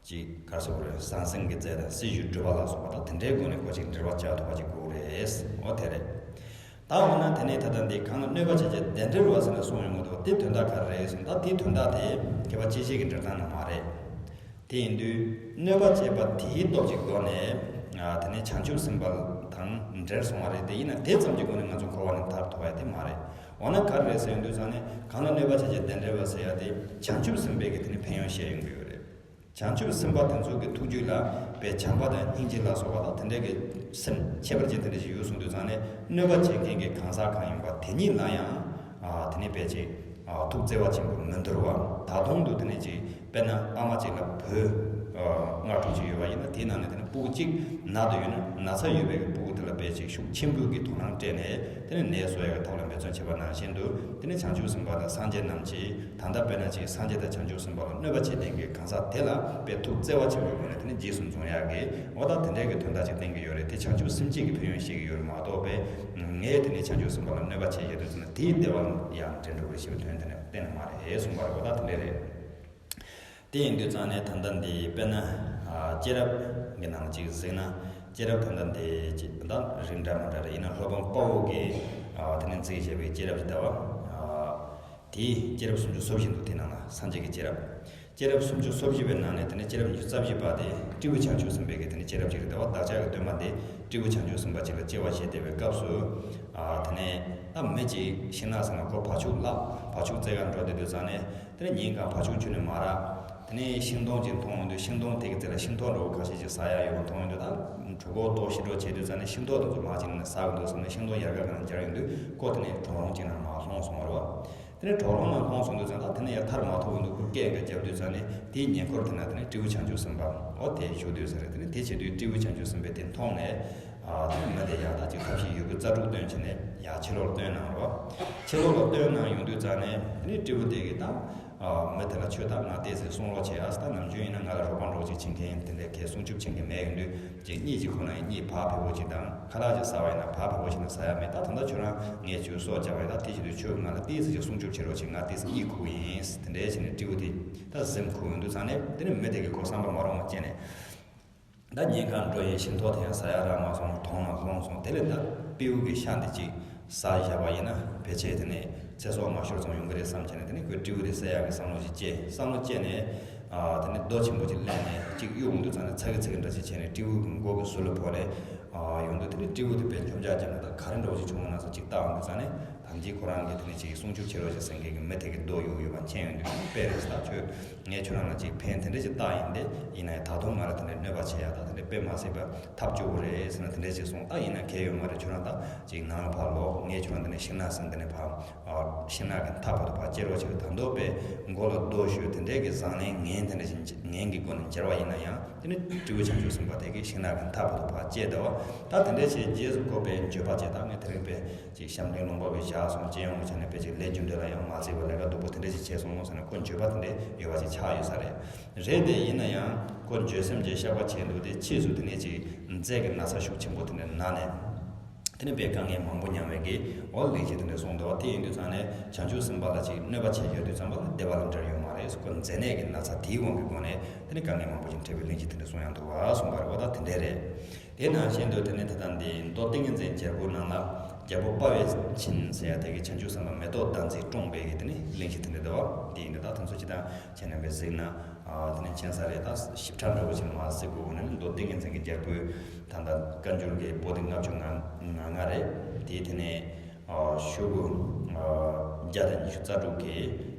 ཅིག་ག་རེ་ཟེར་དགོས་རེད། ཟང་ཟིང་གི་རྫས་དང་སྲིད་ཞུའི་སྒྲུབ་པ་ལ་སོགས་པ་དང་དེ་འདྲའི་སྒོ་ནས་ཁོ་ཅིག་འབྲེལ་བ་བྱ་ཐུབ་པ་ཅིག་དགོས་ཀྱི་རེད། འོ་དེ་རེད། ད་འོ་ན་དེ་ནས་ད་ལྟ་འདི་གང་ལ་གནོད་པ་བྱེད་ཅིང་བདེ་འབྲེལ་བ་ཟེར་ནས་གསུངས་ཡོང་གི་འདུག་དེ་དོན་དག་ག་རེ་རེད་ཟེར་ན། ད་དེའི་དོན་དག་དེ་མཁས་པ་སྤྱི་བྱེ་གི་འགྲེལ་སྟངས་ནང་མ་རེད། དེ་ཡིན་དུས་གནོད་པ་བྱས་པ་དེའི་སྟོབས་ཀྱི་སྒོ་ནས་ཨ་དེ་ནས་བྱང་ཆུབ་སེམས་དཔའ་དང་འབྲེལ་སོང་བ་རེད། དེ་ཡིན་ན་དེ་ཙམ་གྱི་སྒོ་ནས་ང་ཚོ་འཁོར་བ་ནས་ཐར་ཐུབ་པ་དེ་མ་རེད། འོ་ན་ག་རེ་རེད་ཟེར་ཡོང་དུས་ཙང་ནས་གང་ལ་གནོད་པ་བྱེད་ཅིང་བདེ་འབྲེལ་བ་ཟེར་ཡ་དེ་བྱང་ཆུབ་སེམས་དཔའི་གི་དེ་ནས་ཕན་ཡོན་བཤད་ཡོང་གི་ཡོད་རེད། བྱང་ཆུབ་སེམས་དཔའ་དེ་ཚོ་གི་ཐུགས་རྒྱུད་ལ་དཔེ་བྱམས་པ་དང་སྙིང་རྗེ་ལ་སོགས་པ་དང་དེ་འདྲའི་གི་སེམས་ཁྱད་པར་ཅན་དེ་འདྲ་ཞིག་ཡོད་གསུངས་དུས་ཙང་ནས་གནོད་པ་བྱེད་མཁན་གྱི་གང་ཟག་གང་ཡིན་པ་དེ་ཉིད་ལ་ཡང་ཨ་དེ་ནས་དཔེ་ཅིག་ཨ་ཐུགས་བརྩེ་བ་ཆེན་པོས་མི་འདོར་བ། ད་དུང་དུ་དེ་ནས་ཅིག་དཔེར་ན་ཨ་མ་ཅིག་ལ་བུ་ ལྔ་དྲུག་ཅིག་ཡོད་པ་ཡིན་ན། དེའི་ནང་ནས་དེ་ནི་སྤུ་གུ་གཅིག་ན་དུ་ཡོད་ན། ན་ཚ་ཡོད་པའི་གི་སྤུ་གུ་དེ་ལ་དཔེ་ཅིག་ཤུགས་ཆེན་པོའི་གི་དོ་སྣང་སྤྲད་ནས། དེ་ནི་ནད་གསོ་ཡག་གི་ཐབས་ལ་འབད་བརྩོན་བྱེད་པ་ནང་བཞིན་དུ། དེ་ནི་བྱང་ཆུབ་སེམས་དཔའ་དང་སངས་རྒྱས་རྣམས་ཀྱིས། ད་ལྟ་དཔེར་ན་ཅིག་སངས་རྒྱས་དང་བྱང་ཆུབ་སེམས་དཔའ་ལ་གནོད་པ་བྱེད་མཁན་གྱི་གང་ཟག་དེ་ལ་དཔེ་ཐུགས་བརྩེ་བ་ཆེན་པོའི་སྒོ་ནས་དེ་ནི་རྗེས་སུ་འཛུམ་ཡག་གི། འོ་ད་དེ་འདྲའི་གི་དོན་དག་ཅིག་བསྟན་གྱི་ཡོད་རེད། དེ་བྱང་ཆུབ་སེམས་བསྐྱེད་ཀྱི་ཕན་ཡོན་བཤད་ཀྱི་ཡོད་རེད་མ་གཏོགས། པས་ངས་དེ་ནི་བྱང་ཆུབ་སེམས་དཔའ་ལ་གནོད་པ་བྱས་ཡོད་དུས་ཙམ་ན་དེའི་བདེ་བ་ལ་ཡང་འདྲེན་འགྲོ་གི་ཞེས་པའི་དོན་དེ་ནི་གཏན་ནས་མ་རེད་གསུངས་པ་རེད། འོ་ད་དེ་འདྲ་རེད། དེ་ཡིན་དུས་ཙང་ནས་ད་ལྟ་འདི་དཔེར་ན་ཨ་སྐྱེས་རབས་ཀྱི་ནང་ཅིག་གཟིགས་ན། སྐྱེས་རབས་ད་ལྟ་འདི་ཅིག་ད་རིགས་འདྲ་མི་འདྲ་རེད། ཡིན་ན་སློབ་དཔོན་དཔའ་བོ་གིས་ཨ་དེ་ནས་མཛད་བཞག་པའི་སྐྱེས་རབས་ཅིག་ལྟ་བ། ཨ་དེའི་སྐྱེས་རབས་སུམ་ཅུ་སོ་བཞི་འདུག་དེ་ནང་ལ་སངས་རྒྱས་ཀྱི་སྐྱེས་རབས། སྐྱེས་རབས་སུམ་ཅུ་སོ་བཞི་པའི་ནང་ནས་དེ་ནས་སྐྱེས་རབས་ཉི་ཤུ་རྩ་བཞི་པ་དེ་སྤྲེའུ་བྱང་ཆུབ་སེམས་དཔའི་གི་དེ་ནས་སྐྱེས་རབས་ཅིག་རེད། ལྟ་བ་བདག་ཅག་གི་སྟོན་པ་དེ་སྤྲེའུ་བྱང་ཆུབ་སེམས་དཔའ་ཅིག་ལ་སྐྱེ་བ་བཞེས་བསྡད་པའི་སྐབས་སུ། ཨ་དེ་ནས་ད་མི་ཅིག་ཤིང་ནགས་ཟེར་ན་ཁོ་བ་ཕྱུགས་ལ་བ་ཕྱུགས་བཙལ་གར་འགྲོ་བསྡད་དུས་ཙང་ནས། དེ་ནས་ཉིན་གང་བ་ཕྱུགས་ཁྱོན་ནས་མ་རག་དེ་ནས་ཤིང་སྡོང་ཅིག་མཐོང་ཡོང་དུས། ཤིང་སྡོང་དེ་གི་རྩེ་ལ་ཤིང་ཐོག་འདྲ་བོ་ཁ་ཤས་ཅིག་ཟ་ཡག་ཡོད་པ་མཐོང་ཡོང་དུས། ད་གྲོད་ཁོག་ལྟོགས་ཤི་འགྲོ་བྱེད་དུས་ཙང་ནས་ཤིང་ཐོག་དེ་ཚོ་མར་ཅིག་ནས་ཟ་དགོས་འདུག་བསམ་ནས་ཤིང་སྡོང་ཡལ་ག་ག་ནས་འབྱར་ཡོང་དུས། ཁོ་དེ་ནས་གྲོག་རོང་ཅིག་ནང་མར་ལྷུང་སོང་བ་རེད་བ། དེ་ནས་གྲོག་རོང་ནང་ལྷུང་སོང་དུས་ཙང་། ད་དེ་ནས་ཡར་ཐར་མ་ཐུབ་ཡོང་དུས། ཁོ་སྐད་འགའ་བརྒྱབ་དུས་ཙང་ནས་དེའི་ཉེ་འཁོར་དེ་ན་དེ་ནས་སྤྲེའུ་བྱང་ཆུབ་སེམས་དཔའ་འོ་དེ་བཞུགས་དུས་ཟེར་རེད། དེ་ནས་དེ་བྱེད་དུས་སྤྲེའུ་བྱང་ཆུབ་སེམས་དཔའ་དེ་མཐོང་ནས། ཨ་དེ་ནས་མི་དེ་ཡར་ད་ཅིག་ཐབས་ཤེས་ཡོད་རྒུ་རྩལ་སྤྲུགས་བཏོན་བྱས་ནས་ཡར་ཕྱི་ལོགས་ལ་བཏོན་གནང་རོགས། ཕྱི་ལོགས་ལ་བཏོན་གནང་ཡོང་དུས་ཙང་ནས་དེ་ནས་སྤྲེའུ་དེ་གིས་ད་ཨ་མི་དེ་ལ། ཁྱོད་ད་ང་ཏོག་ཙམ་སྲུང་རོགས་བྱེད་ཨ། ད་ནམ་རྒྱུན་ཡིན་ན་ང་ལ་རོགས་པ་འདྲ་བོ་ཅིག་བྱེད་མཁན་དེ་འདྲ་གའི་སྲུང་སྐྱོབ་བྱེད་མཁན་མེད་ཡོང་དུས། ཅིག་གཉིད་ཅིག་ཁུག་ན་ཡང་གཉིད་བག་ཕེབས་པོ་ཅིག་དང་། ཁ་ལག་ཅིག་ཟ་བ་ཡིན་ན་བག་ཕེབས་པོ་ཅིག་ནང་ཟ་ཡ་མེད། ད་ད་ལྟ་ཁྱོད་རང་ངས་ཁྱོད་སྲོག་བཅད་པ་ཡིན། ད་དེ་བྱེད་དུས་ཁྱོད་ང་ལ་ཏོག་ཙམ་ཅིག་སྲུང་སྐྱོབ་བྱེད་རོགས་བྱེད། ང་ཏོག་ཙམ་གཉིད་ཁུག་གི་ཡིན། དེ་འདྲ་བྱས་ནས་སྤྲེའུ་དེ་ད་གཟིམ་ཁུག་ཡོང་དུས་ཙང་ནས། དེ་ནས་མི་དེ་གིས་ཁོ་བསམ་པ་མ་རུང་བ་བྱས་ནས། ད་ཉིན་གང་འགྲོ་ཡི། ཤིང་ཐོག་དེ་ཡང་ཟ་ཡ་རག་མ་སོང་། དོང་ནང་ལྷུང་སོང་། དེ་ལས་ད་སྤྲེའུ་གི་ཤ་འདི་ཅིག་ཟ་བཞག་པ་ཡིན་ན་ཕལ་ཆེར་དེ་ནས་ཚེ་སྲོག་མ་ཤོར་ཙམ་ཡོང་གི་རེད་བསམ་བྱས་ནས། དེ་ནས་ཁོས་སྤྲེའུ་དེ་བསད་ཡག་གི་བསམ་བློ་ཅིག་སྐྱེས། བསམ་བློ་སྐྱེས་ནས། ཨ་དེ་ནས་རྡོ་ཆེན་པོ་ཅིག་གླས་ནས་ཅིག་གཡུག་ཡོང་དུས་ཙང་ནས། ཚ་གི་ཚ་གི་འདྲ་ཅིག་བྱས་ནས་སྤྲེའུ་གི་མགོ་གི་ཟུར་ལ་ཕོག་ནས། ཨ་ཡོང་དུས་དེ་ནས་སྤྲེའུ་དེ་དཔེ་འཇོམས་ཆག་བརྒྱབ་ནས། ད་ག་རེ་འདྲ་བོ་ཅིག་བྱུང་བ་ན་བསམ་ཅིག་བལྟ་ཡོང་དུས་ཙང་ནས། ཐམས་ཅད་ཁོ་རང་གིས་དེ་ནས་ཅིག་སྲུང་སྐྱོབ་བྱེད་རོགས་བྱེད་ཟེར་མཁན་གྱི་མི་དེ་གི་རྡོ་གཡུག་ཡོད་པ་མཁྱེན་ཡོང་དུས། དཔེ་རེད་ཟེར། ད་ཁྱོད། ངས་ཁྱོད་རང་ལ་ཅིག་ཕན་དེ་འདྲ་ཅིག་བཏགས་ཡིན་ཏེ། ཡིན་ན་ཡང་ད་དུང་ང་ལ་དེ་འདྲ་གནོད་པ་བྱེད་ཡ་ད་དེ་འདྲ་དཔེ་མ་སྲིད་པ་ཐབས་སྐྱོ་བོ་རེད་ཟེར་ན། དེ་འདྲ་ཅིག་གསུངས། ད་ཡིན་ན་གལ་ཡོད་མ་རེད། ཁྱོད་རང་ད་ཅིག་ནང་ལ་ཕར་ལོག་ངས་ཁྱོད་རང་འདི་ནས་ཤིང་ནགས་ཟིན། འདི་ནས་ཕར། ཨ་ཤིང་ནགས་ཀྱི་མཐའ་བར་དུ་ཕར་སྐྱེལ་རོགས་བྱེད། ད་དུང་དཔེ་མགོ་ལ་རྡོ་གཞུས་དེ་འདྲའི་གི་བཟང་ལན་ངན་དེ་འདྲ་ཞིག་ངན་གྱི་སྒོ་ནས་འཇལ་བ་ཡིན་ན་ཡང་། དེ་ནི་སྤྲེའུ་བྱང་ཆུབ་སེམས་དཔའ་དེ་གིས་ཤིང་ནགས་ཀྱི་མཐའ་བར་དུ་ཕར་སྐྱེལ་བསྡད་པ། ད་དེ་འདྲའི་ཞིག་རྗེས་སུ་ཁོ་དཔེ་འགྱོད་པ་བྱས། ད་ངས་དེ་རིང་དཔེ་ཅིག་ཞབས་འདྲེན་ལུང་པ་བས་བཞག་སོང་། ཅི་ཡོང་བྱས་ནས་དཔེ་ཅིག་ལས་རྒྱུ་འབྲས་ལ་ཡང་མ་བརྩིས་པར་ལས་ཀ་སྡུག་པོ་དེ་འདྲ་ཞིག་བྱས་སོང་ཟེར་ནས། ཁོ་འགྱོད་པ་དེ་འདྲ་ཡོད་པ་ཞིག་ཆགས་ཡོད་ས་རེད། རེད་དེ། ཡིན་ན་ཡང་ཁོ་འགྱོད་སེམས་ཀྱི་བཤགས་པ་བྱས་འདུག་སྟེ། ཕྱིས་སུ་དེ་ནས་ཅིག་མཛེ་གི་ན་ཚ་ཤུགས་ཆེན་པོ་དེ་འདྲ་ན་ནས། དེ་ནས་དཔེ་དཀའ་ངལ་མང་པོ་མྱངས་པའི་གི། འོ་གླེང་གཞི་དེ་འདྲ་གསུངས་འདུག་པ། དེ་ཡིན་དུས་ཙང་ནས་བྱང་ཆུབ་སེམས་དཔའ་ལ་ཅིག་གནོད་པ་བྱས་ཡོད་དུས་ཙམ་པ་ལ་བདེ་བ་ལ་འབྲེལ་ཡོད་མ་རེད། ཁོ་མཛེ་ནད་ཀྱི་ན་ཚ་དེའི་དབང་གི་སྒོ་ནས་དེ་ནས་དཀའ་ངལ་མང་པོ་ཞིག་འཕྲད་པའི་གླེང་གཞི་དེ་འདྲ་གསུངས་ཡོང་འདུག་པ་གསུངས་པ་རེད། འོ་ད་དེ་འདྲ་རེད། དེ་ནང་བཞིན་དུ་དེ་ནས་ད་ལྟ་འདི་མདོ་ཏིང་ངེ་འཛིན་རྒྱལ་པོའི་ནང་ལ། རྒྱལ་པོ་དཔའ་བས་བྱིན་ཟེར་ཡ་དེ་གིས་བྱང་ཆུབ་སེམས་དཔའ་མེ་ཏོག་ཟླ་མཛེས་བཀྲོངས་པའི་གི་དེ་ནས་གླེང་གཞི་དེ་འདྲ་འདུག་པ། དེ་ཡིན་དུས་ད་དེ་ཚོ་ཅི་ལྟར་བྱས་ནས་དཔེ་གཟིགས་ན། ཨ་དེ་ནས་མཁྱེན་ས་རེད། ད་ཞིབ་ཕྲ་འདྲ་བོ་ཞིག་མ་གཟིགས་དགོས་ནས། མདོ་ཏིང་ངེ་འཛིན་གྱི་རྒྱལ་པོའི་ད་ལྟ་བཀའ་འགྱུར་གྱི་པོ་ཏི་ལྔ་བཅུ་ང་ལྔ་རེད། དེའི་དེ་ནས་ཨ་ཤོག་གུ་ཨ་བརྒྱ་དང་ཉི་ཤུ་རྩ་དྲུག་གི་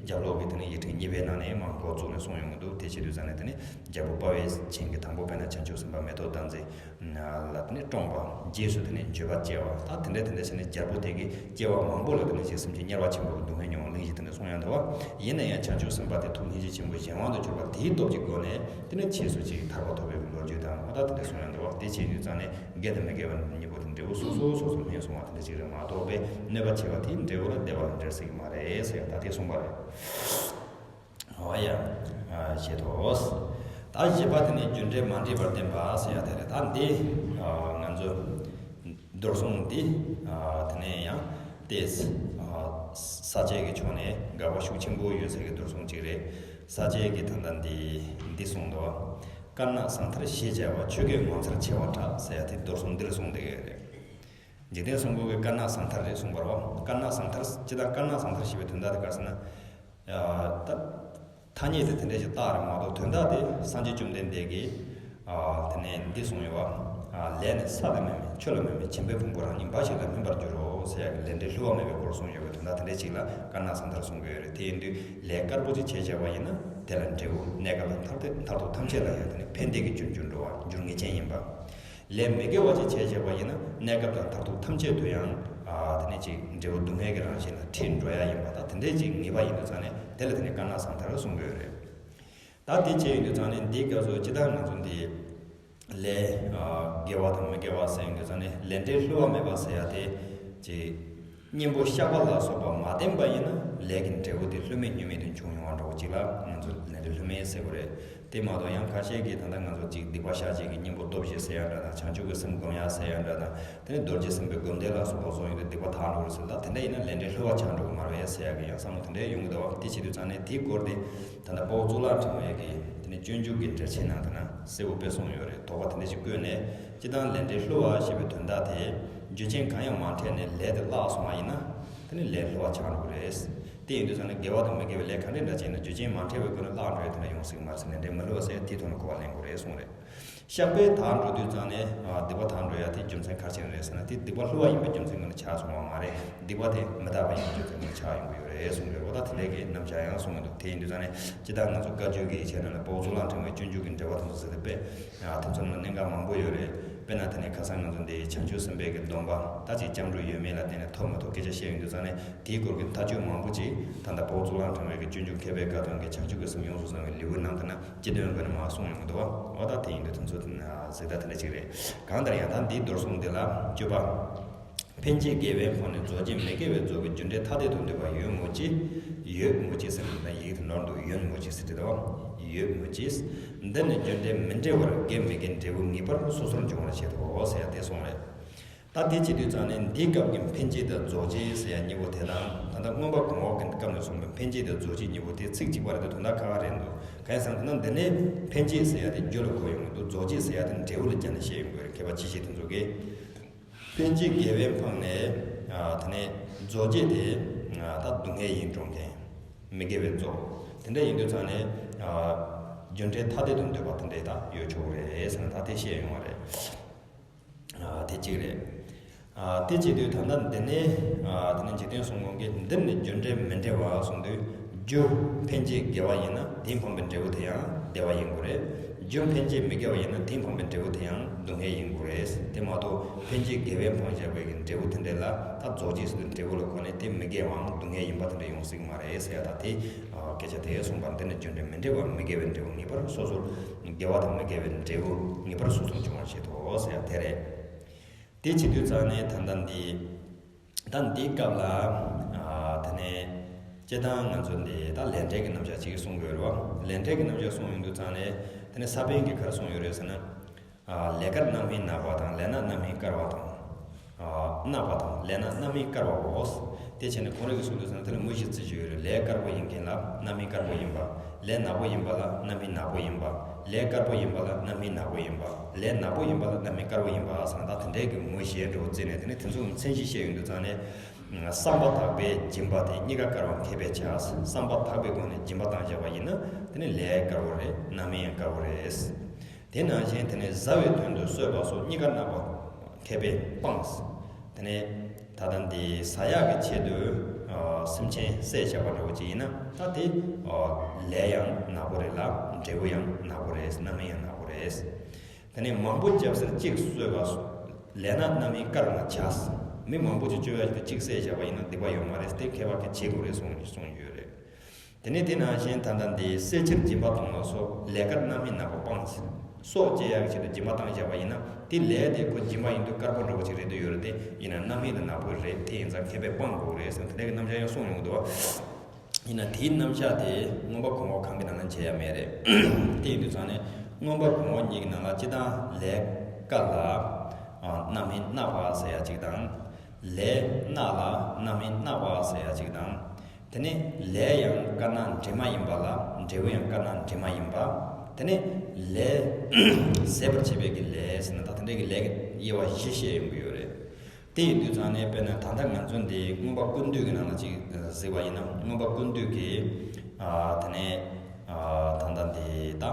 རྒྱབ་ལོགས་ཀྱི་དེ་ནས་ཡིག་ཕྲེང་གཉིས་པའི་ནང་ནས་མར་འགོ་བཙུགས་ནས་གསུངས་ཡོང་གི་འདུག་དེ་བྱེད་དུས་ཙང་ནས་དེ་ནས་རྒྱལ་པོ་དཔའ་བས་བྱིན་གྱིས་དང་པོ་དཔེར་ན་བྱང་ཆུབ་སེམས་དཔའ་མེ་ཏོག་ཟླ་མཛེས་ལ་དེ་ནས་བཀྲོངས་པ། རྗེས་སུ་དེ་ནས་འགྱོད་པ་སྐྱེ་བ། ད་དེ་འདྲ་དེ་འདྲ་བྱས་ནས་རྒྱལ་པོ་དེ་གིས་སྐྱེ་བ་མང་པོ་ལ་དེ་ནས་ཅིག་སེམས་ཅན་དམྱལ་བ་ཆེན་པོ་གི་སྡུག་བསྔལ་མྱོང་བ་གླེང་གཞི་དེ་འདྲ་གསུངས་ཡོང་འདུག་པ། ཡིན་ན་ཡང་བྱང་ཆུབ་སེམས་དཔའ་དེ་ཐུགས་སྙིང་རྗེ་ཆེན་པོས་གཞན་དབང་དུ་གྱུར་པ་དེའི་སྟོབས་ཀྱི་སྒོ་ནས་དེ་ནས་ཕྱིས་སུ་ཅིག་ཐར་པ་ཐོབ་པའི་ལོ་རྒྱུས་དང་། འོ་ད་དེ་འདྲ་གསུངས་ཡོང་འདུག་པ། དེ་བྱེད་དུས་ཙང་ནས་དགེ་དང་མི་དགེ་བ་གཉིས་པོ་དེ་འབྲས་བུ་སོ་སོ་སོ་སོར་སྨིན་སོང་བ་དེ་འདྲ་ཅིག་རེད་མ་གཏོགས། པས་གནོད་པ་བྱས་པ་དེའི་འབྲས་བུ་ལ་བདེ་བ་ལ་འབྲེལ་སྲིད་ཀྱི་མ་རེད་ཟེར་ཡ་ད་དེ་གསུངས་པ་རེད། འོ་ཡ། ཞེས་དོ། ད་བཞི་པ་དེ་ནི་རྒྱུ་འབྲས་མ་འདྲེས་པར་བསྟན་པ་ཟེར་ཡ་དེ་རེད། ད་འདི་ང་ཚོ་རྡོར་སྲུང་འདི་དེ་ནས་ཡང་ཏེས་ས་བཅད་ཀྱི་ཕྱོགས་ནས་དགའ་བ་ཤུགས་ཆེན་པོ་ཡོད་ས་གི་རྡོར་སྲུང་ཅིག་རེད། ས་བཅད་ཀྱི་ད་ལྟ་འདི་འདི་གསུངས་འདུག་དཀར་ནག་ཟངས་མཐར་ཞེས་བྱ་བ། ཆོས་སྐད་ངོ་མཚར་ཆེ་བར་གྲགས་ཟེར་ཡ་དེ་རྡོར་སྲུང་འདིར་གསུངས་བསྡད་ཡོད་རེད། འཇིག་རྟེན་གསུམ་མགོན་གྱི་དཀར་ནག་ཟངས་མཐར་རེད་གསུངས་པ་རེད་པ། དཀར་ནག་ཟངས་མཐར། སྤྱིར་བཏང་དཀར་ནག་ཟངས་མཐར་ཞེས་པའི་དོན་དག་དེ་ག་རེ་ཟེར་ན། ད་ཐ་སྙད་དེ་དེ་འདྲ་ཞིག་བཏགས་རེད་མ་གཏོགས། དོན་དག་དེ་སངས་རྒྱས་བཅོམ་ལྡན་འདས་ཀྱིས་དེ་ནས་འདི་གསུངས་ཡོད་པ། ལས་ནི་ས་ལ་མེད་མིན་ཆུ་ལ་མེད་མིན། བྱིན་པས་ཕུང་པོ་རང་ཉིད་འབའ་ཞིག་ལ་སྨིན་པར་འགྱུར་རོ་ཟེར་ཡ་གི་ལས་འབྲས་བསླུ་བ་མེད་པའི་སྒོར་གསུངས་ཡོད་པའི་དོན་དག་དེ་འདྲ་ཞིག་ལ་དཀར་ནག་ཟངས་མཐར་གསུང་གི་ཡོད་རེད། དེ་ཡིན་དུས་ལས་དཀར་པོ་ཅིག་བྱས་བྱས་པ་ཡིན་ན་དེ་ལ་འབྲས་བུ་གནས་སྐབས་དང་མཐར་ཐུག་མཐར་ཐུག་ཐམས་ཅད་ལ་ཡང་དེ་ནི་ཕན་བདེ་གི་རྒྱུར་འགྱུར་འགྲོ་བ། འགྱུར་ངེས་ཅན་ཡིན་པ། ལས་མི་དགེ་བ་ཅིག་བྱས་བྱས་པ་ཡིན་ན་གནས་སྐབས་དང་མཐར་ཐུག་ཐམས་ཅད་དུ་ཡང་དེ་ནས་ཅིག་འབྲས་བུ་སྡུག་བསྔལ་གྱི་རང་བཞིན་ལ་ཁྲིད་འགྲོ་ཡ་ཡིན་པ་དང་། དེ་འདྲས་ཅིག་ངེས་པ་ཡིན་དུས་ཙང་ནས་དེ་ལ་དེ་ནས་དཀར་ནག་ཟངས་མཐར་གསུང་གི་ཡོད་རེད། ད་དེ་བྱས་ཡོང་དུས་ཙང་ནས་འདིའི་སྐབས་སུ་ཅི་ལྟར་ང་ཚོ་འདི་ལས་དགེ་བ་དང་མི་དགེ་བ་ཟེར་ཡོང་དུས་ཙང་ནས་ལས་འབྲས་བསླུ་བ་མེད་པ་ཟེར་ཡ་དེ་ཅིག་གཉེན་པོ་བཤགས་པ་ལ་སོགས་པ་མ་བསྟེན་པ་ཡིན་ན་ལས་ཀྱི་འབྲས་བུ་དེ་བསླུ་མེད་ཉོན་མོངས་དེ་འབྱུང་ཡོང་བ་འདྲ་བོ་ཅིག་ལ་ང་ཚོ་ལས་འབྲས་བསླུ་མེད་ཟེར་དགོས་རེད། དེ་མ་གཏོགས་ཡང་ཁ་ཤས་ཀྱིས་ད་ལྟ་ང་ཚོ་ཅིག་སྡིག་པ་བཤགས་བྱེད་ཀྱི་གཉེན་པོ་སྟོབས་བཞི་ཟེར་ཡ་འདྲ་དང་བྱང་ཆུབ་ཀྱི་སེམས་སྒོམ་ཡ་ཟེར་ཡ་འདྲ་དང་། དེ་ནས་རྡོ་རྗེ་སེམས་དཔའི་སྒོམ་བཟླས་ལ་སོགས་པ་སོགས་ཡོད་དུས་སྡིག་པ་དག་འགྲོ་གི་ཟེར་ལ། དེ་འདྲ་ཡིན་ན་ལས་འབྲས་བསླུ་བ་ཆགས་འགྲོ་གི་མ་རེད་ཟེར་ཡ་གི་ཡང་བསམ་བློ་དེ་འདྲ་ཡོང་གི་འདུག་བ། དེ་བྱེད་དུས་ཙང་ནས་དེའི་སྐོར་དེ་ད་ལྟ་དཔའ་བོ་གཙུག་ལག་ཕྲེང་བའི་གི་དེ་ནས་སྤྱོད་འཇུག་གི་འགྲེལ་ཆེན་ནང་དུ་ན་གསལ་པོ་དཔེ་གསུངས་ཡོད་རེད། དོགས་པ་དེ་འདྲ་ཞིག་བཀོད་ནས་སྤྱིར་བཏང་ལས་འབྲས་བསླུ་བ་ཞེས་པའི་དོན་དག་དེ་རྒྱུ་རྐྱེན་གང་ཡང་མ་འཕྲད་ནས་ལས་དེ་བརླག་སོང་བ་ཡིན་ན་དེ་ནི་ལས་བསླུ་བ་ཆགས་འགྲོ་གི་རེད། དེ་ཡིན་དུས་ཙང་ནས་དགེ་བ་དང་མི་དགེ་བའི་ལས་ག་འདྲ་འདྲ་བྱས་ན་རྒྱུ་རྐྱེན་མ་འཕྲད་པའི་སྒོ་ནས་བརླག་འགྲོ་ཡ་དེ་འདྲ་ཡོང་སྲིད་ཀྱི་མ་རེད་ཟེར་ནས་འབྲས་མི་བསླུ་བ་ཟེར་ཡ་དེའི་ཐོག་ནས་གོ་བ་ལེན་དགོས་རེད་གསུངས་རེད། བཤགས་པས་དག་འགྲོ་དུས་ཙང་ནས་ཨ་སྡིག་པ་དག་འགྲོ་ཡ་དེ་རྒྱུ་མཚན་ག་རེ་བྱས་ནས་རེད་ཟེར་ན། དེ་སྡིག་པ་བསླུ་བ་ཡིན་པའི་རྒྱུ་མཚན་ཀུན་ནས་ཆགས་སོང་བ་མ་རེད། སྡིག་པ་དེ་མི་དག་པ་ཡིན་པའི་རྒྱུ་མཚན་ཀུན་ནས་ཆགས་ཡོང་གི་ཡོད་རེད་གསུངས་རེད། འོ་ད་དེ་འདྲའི་གི་རྣམ་གཞག་ཡང་གསུངས་ཡོད་འདུག་དེ་ཡིན་དུས་ཙང་ནས་སྤྱིར་བཏང་ང་ཚོ་བཀའ་བརྒྱུད་ཀྱི་ཡིག་ཆའི་ནང་ལ་དཔའ་བོ་གཙུག་ལག་ཕྲེང་བའི་སྤྱོད་འཇུག་གི་འགྲེལ་པ་དེ་ཚོ་ཟེར་ཏེ་དཔེ་ཨ་དེ་ཚོ་ནང་གནད་འགག་མང་པོ་ཡོད་རེད། དཔེར་ན་དེ་ནས་ཁ་སང་ང་ཚོ་འདི་བྱང་ཆུབ་སེམས་དཔའི་གི་སྡོམ་པ་ད་ཅིག་སྐྱབས་འགྲོ་ཡོད་མེད་ལ་བརྟེན་ནས་ཐོབ་མི་ཐོབ་སྐད་ཆ་བཤད་ཡོང་དུས་ཙང་ནས་དེའི་སྐོར་གྱི་མཐའ་དཔྱོད་མང་པོ་ཅིག་ད་ལྟ་དཔའ་བོ་གཙུག་ལག་ཕྲེང་བའི་གི་སྤྱོད་འཇུག་མཁས་པའི་བཀའ་དང་གི་བྱང་ཆུབ་ཀྱི་སེམས་ཡོངས་སུ་བཟུང་བའི་ལེའུ་ནང་དུ་ན། སྤྱི་དོན་སྒོ་ནས་མར་གསུངས་ཡོང་གི་འདུག་བ། འོ་ད་དེ་ཡིན་དུས་དེ་ཚོ་གཟིགས་ད་དེ་འདྲ་ཅིག་རེད། གང་ལྟར་ཡང་ད་འདིའི་མདོར་གསུངས་དེ་ལ་བཅུ་པ། ཕན་བྱེད་དགེ་བའི་འཕང་ནས་རྫོགས་བྱེད་མི་དགེ་བའི་རྫོགས་པའི་རྒྱུ་འབྲས་ཐ་དད་དུ་འདོད་པ་ཡོད་མོད་ཀྱི། ཡོད་མོད་ཀྱི་ཟེར་ན་ཡིག་དེ་ནོར་འདུག་ཡོད་མོད་ཀྱི་ཟེར་དེ་དོ། ཡོད་མོད་ཀྱི། འདི་ནི་རྒྱུ་འབྲས་མི་འབྲེལ་བར་དགེ་མི་དགེའི་འབྲས་བུ་ངེས་པར་སོ་སོར་འབྱུང་བར་བྱེད་དོ་ཟེར་ཡ་དེ་གསུངས་རེད། ད་དེ་བྱེད་དུས་ཙང་ནས་འདིའི་སྐབས་ཀྱི་ཕན་བྱེད་དང་རྫོགས་བྱེད་ཟེར་ཡ་གཉིས་པོ་དེ་དང་། ད་ལྟ་མངོན་པ་གོང་འོག་གི་སྐབས་ནས་གསུངས་པའི་ཕན་བྱེད་དང་རྫོགས་བྱེད་གཉིས་པོ་དེ་ཚིག་གཅིག་པ་རེད་དེ་དོན་དག་ཁ་ཁ་རེད་འདུག་གང་ཡིན་ཟེར་ན་འདི་ནས་ཕན་བྱེད་ཟེར་ཡ་དེ་རྒྱུ་ལ་གོ་ཡོང་གི་འདུག་རྫོགས་བྱེད་ཟེར་ཡ་དེ་འབྲས་བུ་ལ་སྦྱར་ནས་བཤད་ཡོང་གི་རེད། མཁས་པ་ཅི་ཞིག་དེ་ཚོ་གིས། ཕན་བྱེད་དགེ་བའི་འཕང་ནས་ཨ་དེ་ནས་རྫོགས་བྱེད་དེ་ཨ་ད་སྡུག་བསྔལ་ཡིན་འགྲོ་མཁན། མི་དགེ་བའི་རྫོགས། དེ་འདྲ་ཡིན་དུས་ཙང་ནས་ཨ་རྒྱུ་འབྲས་ཐ་དད་དུ་འདོད་པ་དེ་འདྲ་ད་ཡོད་ཆོག་གི་རེད་ཟེར་ན་ད་དེ་བཤད་ཡོང་བ་རེད། ཨ་དེ་གཅིག་རེད། ཨ་དེ་བྱེད་དུས་ད་ལྟ་འདི་ནས་ཨ་དེ་ནས་འཇིག་རྟེན་གསུམ་མགོན་གྱིས་འདི་ནི་རྒྱུ་འབྲས་མི་འབྲེལ་བ་གསུངས་དུས། རྒྱུ་ཕན་བྱེད་དགེ་བ་ཡིན་ན་དེས་འཕངས་པའི་འབྲས་བུ་དེ་ཡང་བདེ་བ་ཡིན་དགོས་རེད། རྒྱུ་ཕན་བྱེད་མི་དགེ་བ་ཡིན་ན་དེས་འཕངས་པའི་འབྲས་བུ་དེ་ཡང་སྡུག་བསྔལ་ཡིན་དགོས་རེད། དེ་མ་གཏོགས་ཕན་བྱེད་དགེ་བས་འཕངས་བཞག་པའི་གི་འབྲས་བུ་དེ་འདྲ་ལ་ད་རྫོགས་བྱེད་ཟེར་དུས་འབྲས་བུ་ལ་གོ་ནས་དེ་མི་དགེ་བའམ་སྡུག་བསྔལ་ཡིན་པ་དེ་འདྲ་ཡོང་སྲིད་ཀྱི་མ་རེད་ཟེར་ཡ་ད་དེ་སྐད་ཆ་དེ་གསུངས་པ་འདི་ནི་རྒྱུ་འབྲས་མི་འབྲེལ་བར་མི་དགེ་བའི་འབྲས་བུ་ངེས་པར་སོ་སོར། དགེ་བ་དང་མི་དགེ་བའི་འབྲས་བུ་ངེས་པར་སོ་སོར་འབྱུང་བར་བྱེད་དོ་ཟེར་ཡ་དེ་རེད། དེ་བྱེད་དུས་ཙང་ནས་ད་ལྟ་འདི། ད་འདིའི་སྐབས་ལ་ཨ་དེ་ནས་སྤྱིར་བཏང་ང་ཚོ་འདི་ད་ལས་འབྲས་ཀྱི་རྣམ་གཞག་ཅིག་གསུང་དགོས་རེད་བ། ལས་འབྲས་ཀྱི་རྣམ་གཞག་གསུང་ཡོང་དུས་ཙང་ནས་དེ་ནས་ས་པཎ་གྱིས་ག་རེ་གསུངས་ཡོད་རེད་ཟེར་ན། ཨ་ལས་ཀར་རྣམ་སྨིན་ནག་པ་དང་ལས་ན་རྣམ་སྨིན་དཀར་བ་དང་། ཨ་ནག་པ་དང་ལས་ན་རྣམ་སྨིན་དཀར་བའོ། དེ་བྱས་ནས་ཁོང་རང་གིས་གསུངས་དུས་ཙང་ནས་དེ་ལ་མུ་བཞི་བརྩི་རྒྱུ་ཡོད་རེད། ལས་དཀར་པོ་ཡིན་མཁན་ལ་རྣམ་སྨིན་དཀར་པོ་ཡིན་པ། ལས་ནག་པོ་ཡིན་པ་ལ་རྣམ་སྨིན་ནག་པོ་ཡིན་པ། ལས་དཀར་པོ་ཡིན་པ་ལ་རྣམ་སྨིན་ནག་པོ་ཡིན་པ། ལས་ནག་པོ་ཡིན་པ་ལ་རྣམ་སྨིན་དཀར་པོ་ཡིན་པ་ཟེར་ན་ད་དེ་འདྲའི་གི་མུ་བཞི་འདྲ་བོ་བརྩིས་ནས་དེ་ནས་དེ་ཚོ་མཚན་གཞི་བཤད་ཡོང་དུས་ཙང་ནས། བསམ་པ་དག་པས་སྦྱིན་པ་དེ་གཉིས་ཀ་དཀར་བ་མཁས་པས་བྱ། བསམ་པ་དག་པའི་སྒོ་ནས་སྦྱིན་པ་བཏང་བཞག་པ་ཡིན་ན་དེ་ནི་ལས་དཀར་པོ་རེད། རྣམ་སྨིན་ཡང་དཀར་པོ་རེད། དེ་ནང་བཞིན་དེ་ནས་བཟའ་བའི་དོན་དུ་གསོད་པ་སོགས་གཉིས་ཀ་ནག་པ་མཁས་པས་སྤངས། དེ་ནས་ད་ལྟ་འདི་ཟ་ཡག་གི་ཆེད་དུ་ཨ་སེམས་ཅན་བསད་བཞག་པ་འདྲ་བོ་ཅིག་ཡིན་ན་ད་དེ་ཨ་ལས་ཡང་ནག་པོ་རེད་ལ་འབྲས་བུ་ཡང་ནག་པོ་རེད། རྣམ་སྨིན་ཡང་ནག་པོ་རེད། དེ་ནས་མང་པོ་བརྒྱབ་སར་གཅིག་གསོད་པ། ལས་ན་རྣམ་སྨིན་དཀར་ན་བྱ། མི་མང་པོ་ཅིག་སྤྱོད་ཡག་ཅིག་གཅིག་བསད་བཞག་པ་ཡིན་ན་སྡིག་པ་ཡོད་མ་རེད། དེ་མཁས་པ་གིས་བྱེད་དགོས་རེད་གསུངས་གསུངས་ཡོད་རེད། དེ་ནས་དེ་ནང་བཞིན་ད་ལྟ་འདི་བསད་ཕྱིར་སྦྱིན་པ་གཏོང་བ་སོགས་ལས་ཀར་རྣམ་སྨིན་ནག་པོ་སྤངས། སྲོག་བཅད་ཡག་གི་ཆེད་དུ་སྦྱིན་པ་བཏང་བཞག་པ་ཡིན་ན་དེ་ལས་དེ་ཁོ་སྦྱིན་པ་ཡིན་དུས་དཀར་པོ་འདྲ་བོ་ཅིག་རེད་འདོད་ཡོད་རེད། དེ་ཡིན་ན་རྣམ་སྨིན་དེ་ནག་པོ་རེད། དེ་ཡིན་ཙང་མཁས་པས་སྤང་དགོས་རེད་ཟེར་དེ་འདྲ་གི་རྣམ་གཞག་ཡང་གསུངས་ཡོང་གི་འདུག་བ། ཡིན་ན་དེའི་རྣམ་གཞག་དེ་མངོན་པ་གོང་འོག་གང་གི་ནང་ལ་བྱེད་ཡ་མེད་རེད། དེ་ཡིན་དུས་ཙང་ནས་མངོན་པ་གོང་འོག་གཉིས་ཀྱི་ནང་ལ་སྤྱིར་བཏང་ལས་དཀར་ལ་ཨ་རྣམ་སྨིན་ནག་པ་ཟེར་ཡ་གཅིག་དང་། ལས་ནག་ལ་རྣམ་སྨིན་ནག་པ་ཟེར་ཡ་གཅིག་དང་། དེ་ནས་ལས་ཡང་དཀར་ན་འདྲེས་མ་ཡིན་པ་ལ་འབྲས་བུ་ཡང་དཀར་ན་འདྲེས་མ་ཡིན་པ། དེ་ནས་ལས་ཟད་པར་བྱེད་པའི་གི་ལས་ཟེར་ན་ད་དེ་འདྲའི་གི་ལས་ཀྱི་དབྱེ་བ་བཞི་བཤད་ཡོང་གི་ཡོད་རེད། དེ་ཡིན་དུས་ཙང་ནས་དཔེར་ན་ད་ལྟ་ང་ཚོ་འདི་མངོན་པ་ཀུན་བཏུས་ཀྱི་ནང་ལ་ཅིག་གཟིགས་པ་ཡིན་ན་མངོན་པ་ཀུན་བཏུས་ཀྱི་ཨ་དེ་ནས་ཨ་ད་ལྟ་འདི་ད་ཨ་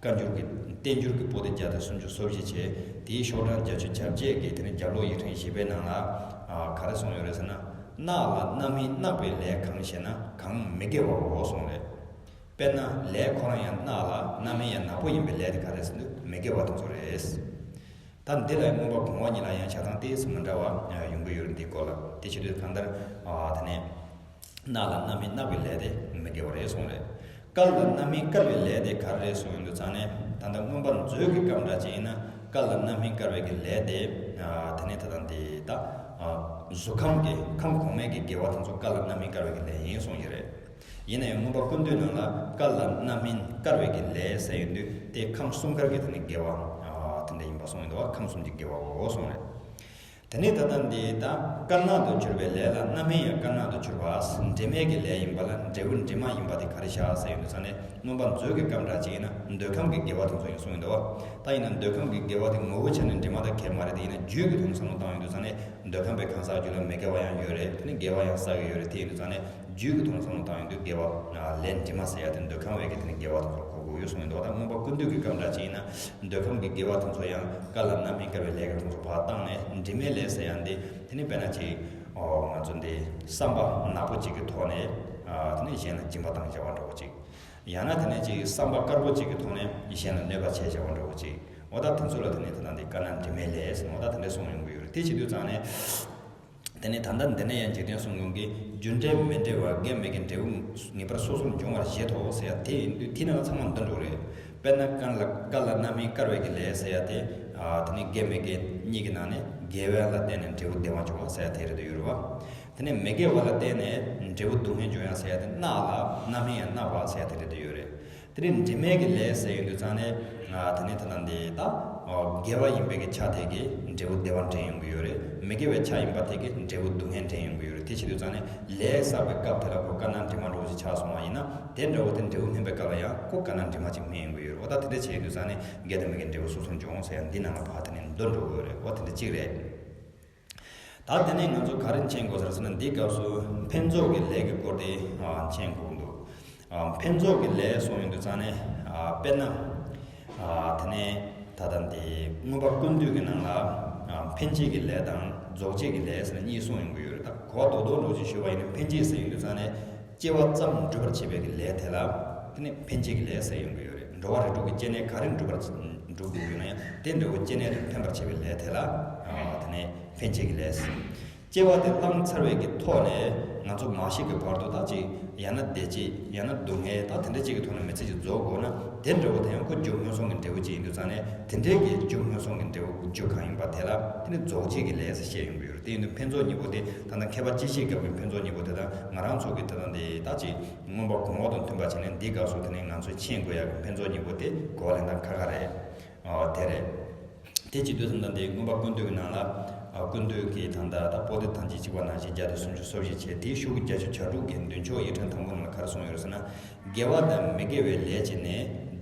བཀའ་འགྱུར་གྱི་བསྟན་འགྱུར་གྱི་པོ་ཏི་བརྒྱ་དང་སུམ་ཅུ་སོ་བཞི་བྱས་དེའི་ཤོག་གྲངས་བརྒྱད་ཅུ་གྱ་བརྒྱད་ཀྱི་དེ་ནས་རྒྱབ་ལོགས་ཡིག་ཕྲེང་བཞི་པའི་ནང་ལ་ཨ་ག་རེ་གསུངས་ཡོད་རེད་ཟེར་ན། ནག་ལ་རྣམ་སྨིན་ནག་པའི་ལས་གང་ཞེ་ན་གང་མི་དགེ་བའོ་གསུངས་རེད། དཔེར་ན་ལས་ཁོ་རང་ཡང་ནག་ལ་རྣམ་སྨིན་ཡང་ནག་པོ་ཡིན་པའི་ལས་དེ་ག་རེ་ཟེར་ན་མི་དགེ་བ་དེ་ཚོ་རེད། ད་འདི་ལ་མངོན་པ་གོང་འོག་གཉིས་ལ་ཡང་བྱ་སྟངས་ཏོག་ཙམ་མི་འདྲ་བ་ཡོང་གི་ཡོད་རེད། འདིའི་སྐོར་ལ་དེ་བྱེད་དུས་གང་ལྟར་ཨ་དེ་ནས་ནག་ལ་རྣམ་སྨིན་ནག་པའི་ལས་དེ་མི་དགེ་བ་རེད་གསུངས་རེད། བསྐལ་ལ་རྣམ་སྨིན་བསྐལ་བའི་ལས་དེ་ག་རེ་རེད་གསུངས་ཡོང་དུས་ཙང་ནས། ད་ལྟ་མངོན་པ་མཛོད་ཀྱི་སྐབས་འདྲ་ཅིག་ཡིན་ན། བསྐལ་ལ་རྣམ་སྨིན་བསྐལ་བའི་གི་ལས་དེ། ཨ། དེ་ནས་ད་ལྟ་འདི་ད། ཨ། གཟུགས་ཁམས་ཀྱི་ཁམས་གོང་མའི་གི་དགེ་བ་དེ་ཚོ་བསྐལ་ལ་རྣམ་སྨིན་བསྐལ་བའི་གི་ལས་ཡིན་གསུངས་ཀྱི་རེད། ཡིན་ན་ཡང་མངོན་པ་ཀུན་བཏུས་ནང་ལ་བསྐལ་ལ་རྣམ་སྨིན་བསྐལ་བའི་གི་ལས་ཟེར་ཡོང་དུས། དེ་ཁམས་གསུམ་ཀར་གྱི་དེ་ནི་དགེ་བ། ཨ། དེ་འདྲ་ཡིན་པ་གསུངས་ཡོང་དུས། ཁམས་གསུམ་གྱི་དགེ་བའོ་གསུངས་རེད། དེ་ནས་ད་ལྟ་འདི་ད་དཀར་ནག་ཏུ་གྱུར་པའི་ལས་ལ་རྣམ་སྨིན་ཡང་དཀར་ནག་ཏུ་གྱུར་པ། འབྲས་མེད་ཀྱི་ལས་ཡིན་པ་ལ་འབྲས་བུ་འབྲས་མ་ཡིན་པ་དེ་ག་རེ་བཞག་ཟེར་ཡོང་དུས་ཙང་ནས། མངོན་པ་མཛོད་ཀྱི་སྐབས་འདྲ་ཅིག་ཡིན་ན་འདོད་ཁམས་ཀྱི་དགེ་བ་དེ་ཚོ་ཡང་གསུངས་ཡོང་དུས། ད་ཡིན་ན་འདོད་ཁམས་ཀྱི་དགེ་བ་དེ་ངོ་བོའི་ཆ་ནས་འབྲས་མ་དང་ཁྱད་མ་རེད་དེ། ཡིན་ན་རྒྱུད་ཀྱི་ཐོག་ནས་བསམ་བློ་བཏང་ཡོང་དུས་ཙང་ནས། འདོད་ཁམས་པའི་གང་ཟག་རྒྱུད་ལ་མི་དགེ་བ་ཡང་ཡོད་རེད། དེ་ནས་དགེ་བ་ཡང་བསགས་ཀྱི་ཡོད་རེད། དེ་ཡིན་དུས་ཙང་ནས། རྒྱུད་ཀྱི་ཐོག་ནས་བསམ་བློ་བཏང་ཡོང་དུས་དགེ་བ། ཨ། ལས་འབྲས་མ་ཟེར་ཡ་དེ་འདོད་ཁམས་པའི་གི་དེ་ནི་དགེ་བ་དེ་ཚོར་གོ་དགོས་ཡོད་གསུངས་ཡོད་འདུག་ད་མངོན་པ་ཀུན་བཏུས་ཀྱི་སྐབས་འདྲ་ཅིག་ཡིན་ན། འདོད་ཁམས་ཀྱི་དགེ་བ་དེ་ཚོ་ཡང་བསྐལ་ལ་རྣམ་སྨིན་བསྐལ་བའི་ལས་ཀྱི་དེ་ཚོ་ཕར་བཏང་ནས། འབྲས་མེད་ལས་ཟེར་ཡ་འདི་དེ་ནི་དཔེར་ན་ཅིག་ཨོ། ང་ཚོ་འདི་བསམ་པ་ནག་པོ་ཅིག་གི་ཐོག་ནས། ཨ། དེ་ནི་གཞན་ལ་སྦྱིན་པ་བཏང་བྱ་བ་འདྲ་བོ་ཅིག་ཡང་ན་དེ་ནི་ཅིག་བསམ་པ་དཀར་པོ་ཅིག་གི་ཐོག་ནས་གཞན་ལ་གནོད་པ་བྱས་བྱ་བ་འདྲ་བོ་ཅིག་འོ། ད་དེ་ཚོ་ལ་དེ་ནི་ད་ལྟ་འདི་བསྐལ་ནག་འབྲས་མེད་ལས་ཟེར་ནས། འོ། ད་དེ་འདྲ་གསུངས་ཡོང་གི་ཡོད་རེད། དེ་བྱེད་དུས་ཙང་ནས། དེ་ནས་ད་ལྟ་འདི་ནས་ཡང་འཇིག་རྟེན་གསུམ་མགོན་གྱིས། རྒྱུ་འབྲས་མི་འབྲས་པ་དགེ་མི་དགེ་འབྲས་བུ་ངེས་པར་སོ་སོར་འབྱུང་བར་བཞེད་དོ་ཟེར་ཡ་དེ་ཡིན་དུས། དེ་ནང་ལ་ཚང་མ་འདུ་འགྲོ་རེད། དཔེར་ན་བསྐལ་ལ་བསྐལ་ལ་རྣམ་སྨིན་བསྐལ་བའི་གི་ལས་ཟེར་ཡ་དེ། ཨ། དེ་ནི་དགེ་མི་དགེ་གཉིས་ཀྱི་ནང་ནས་དགེ་བ་ལ་བརྟེན་ནས་འབྲས་བུ་བདེ་བ་འབྱུང་བ་ཟེར་ཡ་དེ་རེད་དུ་ཡོད་རེད་བ། དེ་ནས་མི་དགེ་བ་ལ་བརྟེན་ནས་འབྲས་བུ་སྡུག་བསྔལ་འབྱུང་ཡ་ཟེར་ཡ་དེ། གནག་ལ་རྣམ་སྨིན་ཡང་གནག་པ་ཟེར་ཡ་དེ་རེད་དུ་ཡོད་རེད། དེ་ནས་འབྲས་མེད་ཀྱི་ལས་ཟེར་ཡོང་དུས་ཙང་ནས། ཨ། དེ་ནས་ད་ལྟ་འདི་ད། ཨ། དགེ་བ་ཡིན་པའི་གི་ཆ་དེ་གིས་འབྲས་བུ་བདེ་བ་འདྲེན་ཡོང་གི་ཡོད་རེད། མི་དགེ་བའི་ཆ་ཡིན་པ་དེ་གིས་འབྲས་བུ་སྡུག་བསྔལ་འདྲེན་ཡོང་གི་ཡོད་རེད། དེ་བྱེད་དུས་ཙང་ནས་ལས་བསགས་པའི་སྐབས་དེ་ལ་ཁོ་བསྐལ་ནག་འབྲས་མ་འདྲ་བོ་ཞིག་ཆགས་སོང་བ་ཡིན་ན། དེ་འདྲ་བོ་དེ་འབྲས་བུ་སྨིན་པའི་སྐབས་ལ་ཡང་ཁོ་བསྐལ་ནག་འབྲས་མ་ཅིག་སྨིན་ཡོང་གི་ཡོད་རེད། འོ། ད་དེ་འདྲ་བྱེད་དུས་ཙང་ནས་དགེ་དང་མི་དགེ་འབྲས་བུ་སོ་སོར་འབྱུང་ཟེར་ཡ་འདི་ནང་ལ་ཕར་དེ་ནས་འདུ་འགྲོ་གི་ཡོད་རེད། འོ། དེ་འདྲ་གཅིག་རེད། ད་དེ་ནས་ང་ཚོ་ག་རེ་མཁྱེན་དགོས་ཟེར་ཟེར་ན། འདིའི་སྐབས་སུ་ཕན་ཚོགས་ཀྱི་ལས་ཀྱི་སྐོར་དེ། ཨ། མཁྱེན་དགོས་འདུག་ཨ། ཕན་ཚོགས་ཀྱི་ལས་གསུངས་ཡོང་དུས་ཙང་ནས། ཨ། དཔེར་ན། ཨ། དེ་ནས་ད་ལྟ་འདི་མངོན་པ་ཀུན་བཏུས་ཀྱི་ནང་ལ། ཨ། འཕེན་བྱེད་ཀྱི་ལས་དང་རྫོགས་བྱེད་ཀྱི་ལས་ཟེར་ནས་གཉིས་གསུངས་ཡོང་གི་ཡོད་རེད། ད་གོ་བ་རྡོག་རྡོག་འདྲ་བོ་ཅིག་ཞུས་པ་ཡིན་ན། འཕེན་བྱེད་ཟེར་ཡོང་དུས་ཙང་ནས། སྐྱེ་བ་ཙམ་འགྲུབ་པར་བྱེད་པའི་གི་ལས་དེ་ལ་དེ་ནི་འཕེན་བྱེད་ཀྱི་ལས་ཟེར་ཡོང་གི་ཡོད་རེད། འགྲོ་བ་རིགས་དྲུག་གི་སྐྱེ་གནས་ག་རེ་འགྲུབ་པར་འགྲུབ་དགོས་ཡོད་ན་ཡང་། དེ་འདྲ་བོ་སྐྱེ་གནས་དེར་འཕེན་པར་བྱེད་པའི་ལས་དེ་ལ། ཨ། དེ་ནི་འཕེན་བྱེད་ཀྱི་ལས་ཟེར། སྐྱེ་བ་དེ་བླངས་ཚར་བའི་གི་ཐོག་ནས་ང་ཚོ་མ་ཤི་གི་བར་དུ། ད་ཅིག་ཡང་ན་བདེ་སྐྱིད། ཡང་ན་སྡུག་བསྔལ། ད་དེ་འདྲ་ཅིག་གི་ཐོག་ནས་མི་ཚེ་ཅིག་རྫོགས་དགོས་ན། དེ་འདྲ་བོ་དེ་ཡང་ཁོ་རྒྱུ་སྔོན་སོང་གི་འབྲས་བུ་ཅིག་ཡིན་དུས་ཙང་ནས། དེ་འདྲའི་གི་རྒྱུ་སྔོན་སོང་གི་འབྲས་བུ་རྒྱུ་གང་ཡིན་པ་དེ་ལ་དེ་ནི་རྫོགས་བྱེད་ཀྱི་ལས་ཟེར་བཤད་ཡོང་གི་ཡོད་རེད། དེ་ཡིན་དུས་ཕན་ཚོགས་གཉིས་པོ་དེ་ད་ལྟ་མཁས་པ་སྤྱི་བཤད་སྐབས་ཀྱི་ཕན་ཚོགས་གཉིས་པོ་དེ་དང་། ང་རང་ཚོ་གི་ད་ལྟ་འདི་ད་ཅིག་མངོན་པ་གོང་འོག་དང་མཐུན་པ་བྱས་ནས། འདིའི་སྐབས་སུ་དེ་ནས་ང་ཚོས་མཁྱེན་དགོས་ཡག་གི་ཕན་ཚོགས་གཉིས་པོ་དེ་གོ་བ་ལེན་སྟངས་ཁ་ཁ་རེད། ཨ། དེ་རེད། དེ་བྱེད་དུས་ད་ལྟ་འདི་མངོན་པ་ཀུན་བཏུས་ཀྱི་ནང་ལ། ཨ། ཀུན་བཏུས་ཀྱི་ད་ལྟ་ད་པོ་ཏི་ཐམས་ཅད་གཅིག་པ་ནང་བཞིན་བརྒྱ་དང་སུམ་ཅུ་སོ་བཞི་བྱས། དེའི་ཤོག་གུ་བརྒྱད་ཅུ་གྱ་དྲུག་གི་མདུན་ཕྱོགས་ཡིག་ཕྲེང་དང་པོ་ནང་ལ་ག་རེ་གསུངས་ཡོད་རེད་ཟེར་ན། དགེ་བ་དང་མི་དགེ་བའི་ལས་བྱས་ནས།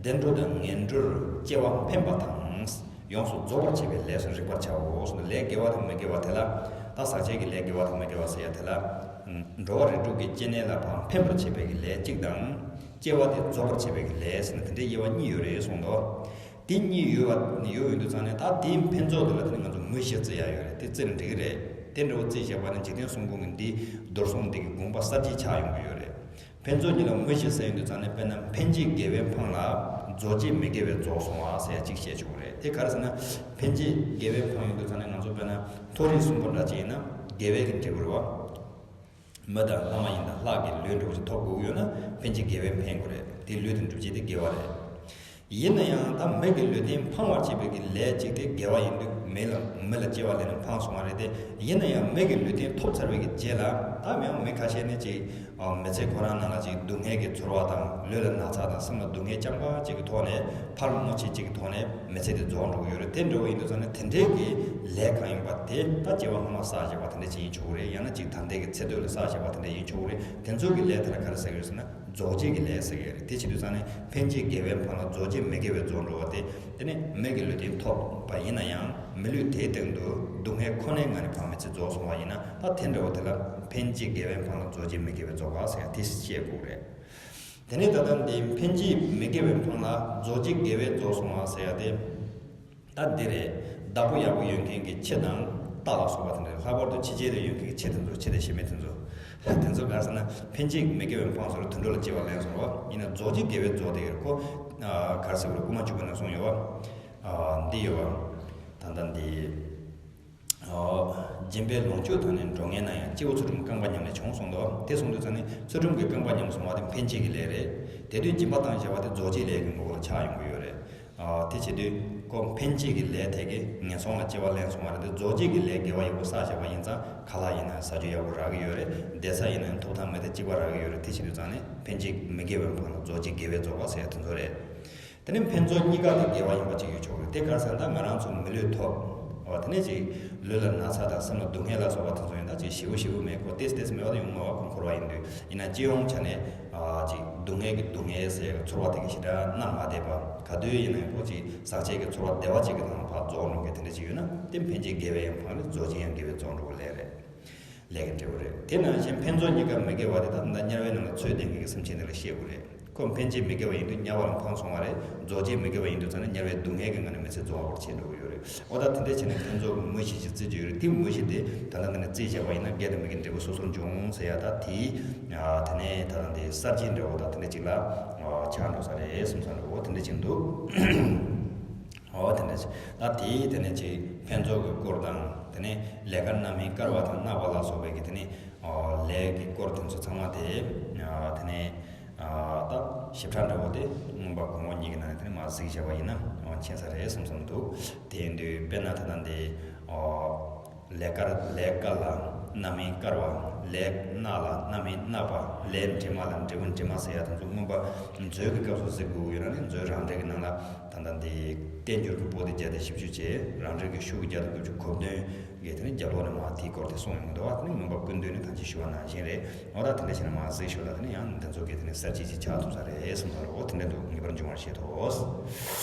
བདེ་འགྲོ་དང་ངན་འགྲོར་སྐྱེ་བ་འཕེན་པ་དང་། ཡོངས་སུ་རྫོགས་པར་བྱེད་པའི་ལས་སུ་རིག་པར་བྱའོ་གསུངས། ལས་དགེ་བ་དང་མི་དགེ་བ་དེ་ལ། ད་ཟག་བཅས་ཀྱི་ལས་དགེ་བ་དང་མི་དགེ་བ་ཟེར་ཡ་དེ་ལ། འགྲོ་བ་རིགས་དྲུག་གི་སྐྱེ་གནས་ལ་ཕར་འཕེན་པར་བྱེད་པའི་གི་ལས་གཅིག་དང་། སྐྱེ་བ་དེ་རྫོགས་པར་བྱེད་པའི་གི་ལས་ཟེར་ནས་དེ་འདྲའི་དབྱེ་བ་གཉིས་ཡོད་རེད་གསུངས་འདུག་དེ་གཉིས་ཡོད་པ་ཡོད་ཡོད་དུས་ཙང་ནས། ད་དེའི་ཕན་ཚོགས་དེ་ལ་དེ་ནི་ང་ཚོ་དངོས་གཞི་བརྩི་ཡ་ཡོད་རེད། དེ་བརྩིས་ན་འགྲིག་གི་རེད། དེ་འདྲ་བོ་བརྩིས་བཞག་པ་ནི་འཇིག་རྟེན་གསུམ་མགོན་གྱི་འདི་རྡོར་སྲུང་འདི་གི་དགོངས་པ་གསར་བརྗེ་ཆགས་ཡོང་གི་ཡོད་རེད། ཕན་ཚོགས་གཉིས་ལ་དངོས་གཞི་ཟེར་ཡོང་དུས་ཙང་ནས། དཔེར་ན་འཕེན་བྱེད་དགེ་བས་འཕངས་ལ། རྫོགས་བྱེད་མི་དགེ་བས་རྫོགས་སོང་བ་ཟེར་ཡ་གཅིག་བཤད་ཆོག་གི་རེད། དེ་ག་རེ་ཟེར་ན། འཕེན་བྱེད་དགེ་བས་འཕངས་ཡོང་དུས་ཙང་ནས་ང་ཚོ་དཔེར་ན་མཐོ་རིས་གསུམ་པོ་འདྲ་ཅིག་ཡིན་ན་དགེ་བའི་གི་འབྲས་བུ་རེད་བ། མི་དང་ལྷ་མ་ཡིན་དང་ལྷ་གི་ལུས་འདྲ་བོ་ཞིག་ཐོབ་དགོས་ཀྱི་ཡོད་ན། འཕེན་བྱེད་དགེ་བས་འཕེན་དགོས་རེད། དེ་ལུས་དེ་འགྲུབ་བྱེད་དེ་དགེ་བ་རེད། ཡིན་ན་ཡང་ད་མི་གི་ལུས་རྟེན་འཕང་བར་བྱེད་པའི་གི་ལས་གཅིག་དེ་དགེ་བ་ཡིན་དུས། མི་ལ་མི་ལ་སྐྱེ་བ་ལེན་ནས་འཕངས་སོང་བ་རེད་དེ། ཡིན་ན་ཡང་མི་གི་ལུས་རྟེན་ཐོབ་ཚར་བའི་གི་རྗེས་ལ། ད་མི་ཡང་མི་ཁ་ཤས་ནི་ཅིག་ཨ། མི་ཚེ་ཁོ་རང་ནང་ལ་ཅིག་སྡུག་བསྔལ་གྱི་ཚོར་བ་དང་། ལུས་ལ་ན་ཚ་དང་། སེམས་ལ་སྡུག་བསྔལ་རྐྱང་པ་ཅིག་གི་ཐོག་ནས། ཕར་མོ་ཆེ་ཅིག་གི་ཐོག་ནས་མི་ཚེ་དེ་རྫོགས་འགྲོ་གི་ཡོད་རེད། དེ་འདྲ་བོ་ཡིན་དུས་ཙང་ནས་དེ་འདྲའི་གི་ལས་གང་ཡིན་པ་དེ་ད་སྐྱེ་བ་སྔོན་མ་བསགས་བཞག་པ་དེ་འདྲ་ཅིག་ཡིན་ཆོག་གི་རེད། ཡང་ན་ཅིག་ད་ལྟའི་གི་ཚེ་སྟོད་ལ་བསགས་བཞག་པ་དེ་འདྲ་ཡིན་ཆོག་གི་རེད། དེ་ཚོ་གི་ལས་དེ་ལ་ག་རེ་ཟེར་གི་རེད་ཟེར་ན། རྫོགས་བྱེད་ཀྱི་ལས་ཟེར་གི་རེད། དེ་བྱེད་དུས་ཙང་ནས་འཕེན་བྱེད་དགེ་བས་འཕངས་ལ། རྫོགས་བྱེད་མི་དགེ་བས་རྫོགས་འགྲོ་བ་དེ། དེ་ནི་མི་གི་ལུས་རྟེན་ཐོབ་པ་ཡིན་ན་ཡང་། མི་ལུས་དེའི་སྟེང་དུ་སྡུག་བསྔལ་ཁོ་ནའི་ངང་ནས་ཕར་མི་ཚེ་རྫོགས་སོང་བ་ཡིན་ན། ད་དེ་འདྲ་བོ་དེ་ལ་འཕེན་བྱེད་དགེ་བས་འཕངས་ལ། རྫོགས་བྱེད་མི་དགེ་བས་རྫོགས་པ་ཟེར་ཡ་དེ་བཤད་དགོས་རེད། དེ་ནས་ད་ལྟ་འདི་འཕེན་བྱེད་མི་དགེ་བས་འཕངས་ལ། རྫོགས་བྱེད་དགེ་བས་རྫོགས་སོང་བ་ཟེར་ཡ་དེ། ད་འདི་རེད། བདག་པོ་ཡག་པོ་ཡོད་མཁན་གྱི་ཁྱི་དང་རྟ་ལ་སོགས་པ་དེ་འདྲ། ལྷག་པར་དུ་ཕྱི་རྒྱལ་ལ་ཡོད་མཁན་གྱི་ཁྱི་དེ་ཚོ། ཁྱི་དེ་ཤི་མེད་དེ་ཚོ། དེ་ཚོ་ག་རེ་ཟེར་ན། འཕེན་བྱེད་མི་དགེ་བས་འཕངས་སོང་རེད། དུད་འགྲོ་ལ་སྐྱེ་བ་ལེན་སོང་རེད་བ། ཡིན་ན་རྫོགས་བྱེད་དགེ་བས་རྫོགས་བསྡད་ཡོད་རེད་ཁོ། ཨ། ག་རེ་ཟེར་དགོས་རེད། དབུ་མ་འཇུག་པའི་ནང་གསུངས་ཡོད་བ། ཨ། འདི་ཡོད་བ། ད་ལྟ་འདི། ཨ། སྦྱིན་པའི་ལོངས་སྤྱོད་དང་ནི་འགྲོ་ངེས་ན་ཡང་། སྐྱེ་བོ་ཚུལ་ཁྲིམས་རྐང་པ་ཉམས་ལས་བྱུང་གསུངས་འདུག་དེ་གསུངས་དུས་ཙང་ནི་ཚུལ་ཁྲིམས་ཀྱི་རྐང་པ་ཉམས་སོང་བ་དེ་འཕེན་བྱེད་ཀྱི་ལས་རེད། དེ་དུས་སྦྱིན་པ་བཏང་བྱ་བ་དེ་རྫོགས་བྱེད་ལས་ཀྱི་ངོ་བོ་ལ་ཆགས་ཡོང་གི་ཡོད་རེད། ཨ། དེ་བྱེད་དུས་ཁོ་འཕེན་བྱེད་ཀྱི་ལས་དེ་གིས་ངན་སོང་ལ་སྐྱེ་བ་ལེན་སོང་བ་རེད་དེ། རྫོགས་བྱེད་ཀྱི་ལས་དགེ་བ་ཡག་པོ་བསགས་བྱས་པ་ཡིན་ཙང་ཁ་ལག་ཡིན་ན་ཟ་རྒྱུ་ཡག་པོ་རག་གི་ཡོད་རེད། བསྡད་ས་ཡིན་ན་ཐོབ་ཐང་མེད་དེ་གཅིག་པ་རག་གི་ཡོད་རེད། དེ་བྱེད་དུས་ཙང་ནི་འཕེན་བྱེད་མི་དགེ་བའི་འཕངས་ལ་རྫོགས་བྱེད་དགེ་བས་རྫོགས་པ་ཟེར་ཡ་དེ་ཚོ་རེད། དེ་ནས་ཕན་ཚུན་གཉིས་ཀ་དེ་དགེ་བ་ཡིན་པ་ཅིག་ཡོད་ཆོག་རེད། དེ་ག་རེ་ཟེར་ན་ད་ང་རང་ཚོ་མི་ལུས་ཐོབ། འོ། དེ་ནས་ཅིག་ལུས་ལ་ན་ཚ་དང་སེམས་ལ་སྡུག་བསྔལ་ལ་སོགས་པ་དེ་ཚོ་ཡང་ད་ཅིག་ཞེ་པོ་ཞེ་པོ་མེད། ཁོ་ཏེས་ཏེས་མེད་པ་དེ་ཡོང་མ་བ་ཁོང་འཁོར་བ་ཡིན་དུས། ཡིན་ན་སྤྱི་ཡོངས་ཆ་ནས། ཨ། ཅིག་སྡུག་བསྔལ་གྱི་སྡུག་བསྔལ་ཟེར་ཚོར་བ་དེ་གི་ཞེ་དྲག་མནར་མ་བསྡད་པ། ག་དུས་ཡིན་ན་ཡང་ཁོ་ཅིག་ཟག་བཅས་ཀྱི་ཚོར་བ་བདེ་བ་ཅིག་གི་ནང་ལ་ཕར་རྫོགས་འགྲོ་མཁན་དེ་འདྲ་ཅིག་ཡོད་ན། དེ་འཕེན་བྱེད་དགེ་བའི་ཡང་འཕངས་རེད། རྫོགས་བྱེད་ཡང་དགེ་བས་རྫོགས་འགྲོ་བའི་ལས་རེད། ལས་ཀྱི་འབྲས་བུ་རེད། དེ་ནང་བཞིན་ཕན་ཚུན་གཉིས་ཀ་མི་དགེ་བ་དེ་དག་ད་དམྱལ་བའི་ནང་ལ་ཚོད་ལྡན་མཁན་གྱི་སེམས་ཅན་དེ་ལ་བཤད་དགོས་རེད། ཁོ་འཕེན་བྱེད་མི་དགེ་བ་ཡིན་དུས་དམྱལ་བ་ལ་འཕངས་སོང་བ་རེད། རྫོགས་བྱེད་མི་དགེ་བ་ཡིན་དུས་ཙང་ནི་དམྱལ་བའི་སྡུག་བསྔལ་གྱི་ངང་ནས་མི་ཚེ་རྫོགས་པར་བྱེད་འགྲོ་གི་ཡོད་རེད། འོ། ད་དེ་འདྲ་བྱས་ནས་ཕན་ཚུན་གྱི་མུ་བཞི་ཅིག་བརྩི་རྒྱུ་ཡོད་རེད། དེ་མུ་བཞི་དེ་ད་ལྟ་འདི་ནས་བརྩིས་བྱས་པ་ཡིན་ན་དགེ་དང་མི་དགེའི་འབྲས་བུ་སོ་སོར་འབྱུང་ཟེར་ཡ། ད་དེའི། ཨ། དེ་ནས་ད་ལྟ་འདི་གསར་བརྗེའི་འབྲས་བུ་དང་དེ་འདྲ་ཅིག་ལ། ཨ། ཆགས་འགྲོ་ས་རེད་བསམ་ས་འདྲ་བོ་དེ་འདྲ་ཅིག་འདུག་འོ། དེ་འདྲ་ཅིག་ད་དེའི་དེ་ནས་ཅིག་ཕན་ཚུན་གྱི་སྐོར་དང་། དེ་ནས་ལས་ཀར་རྣམ་སྨིན་དཀར་བ་དང་གནག་པ་ལ་སོགས་པའི་གི་དེ་ནས། ཨ། ལས་ཀྱི་སྐོར་དེ་ཚོ་ཚང་མ་དེ། ཨ། དེ་ནས། ཨ། ད་ཞིབ་ཕྲ་འདྲ་བོ་དེ་མངོན་པ་གོང་འོག་གཉིས་ཀྱི་ནང་ནས་དེ་ནས་མར་གཟིགས་བྱས་པ་ཡིན་ན། ཨ། མཁྱེན་ས་རེད་བསམ་བསམ་འདུག་དེ་ཡིན་དུས་དཔེར་ན་ད་ལྟ་འདི། ཨ། ལས་དཀར། ལས་དཀར་ལ་རྣམ་སྨིན་དཀར་བ། ལས་གནག་ལ་རྣམ་སྨིན་གནག་པ། ལས་དྲི་མ་ལ་འབྲས་བུ་དྲི་མ་ཟེར་ཡ་དེ་ཚོ་མངོན་པ་མཛོད་ཀྱི་སྐབས་སུ་གཟིགས་དགོས་ཡོད་ན་ནི། མཛོད་རང་འགྲེལ་གྱི་ནང་ལ་ད་ལྟ་འདི་བསྟན་འགྱུར་གྱི་པོ་ཏི་བརྒྱ་དང་བཞི་བཅུ་བྱས། རང་འགྲེལ་གྱི་ཤོག་གུ་བརྒྱ་དང་དགུ་བཅུ་གོ་བདུན་གྱི་དེ་ནས་རྒྱབ་ལོགས་ནས་མར་དེའི་སྐོར་དེ་གསུངས་ཡོང་གི་འདུག་བ། དེ་ནི་མངོན་པ་ཀུན་བཏུས་ནས་ད་ཅི་ཞུ་བ་ནང་བཞིན་རེད། འོ། ད་དེ་འདྲ་བྱས་ན་མར་གཟིགས་ཤོག་ལ། དེ་ནི་ཡང་འདི་ཚོ་གི་དེ་ནི་གསར་བརྗེ་ཅིག་ཆགས་ཐུབ་ས་རེད་བསམ་ས་རེད། འོ། དེ་འདྲ་འདུག་ངེས་པར་འབྱུང་བར་བྱེད་དོ།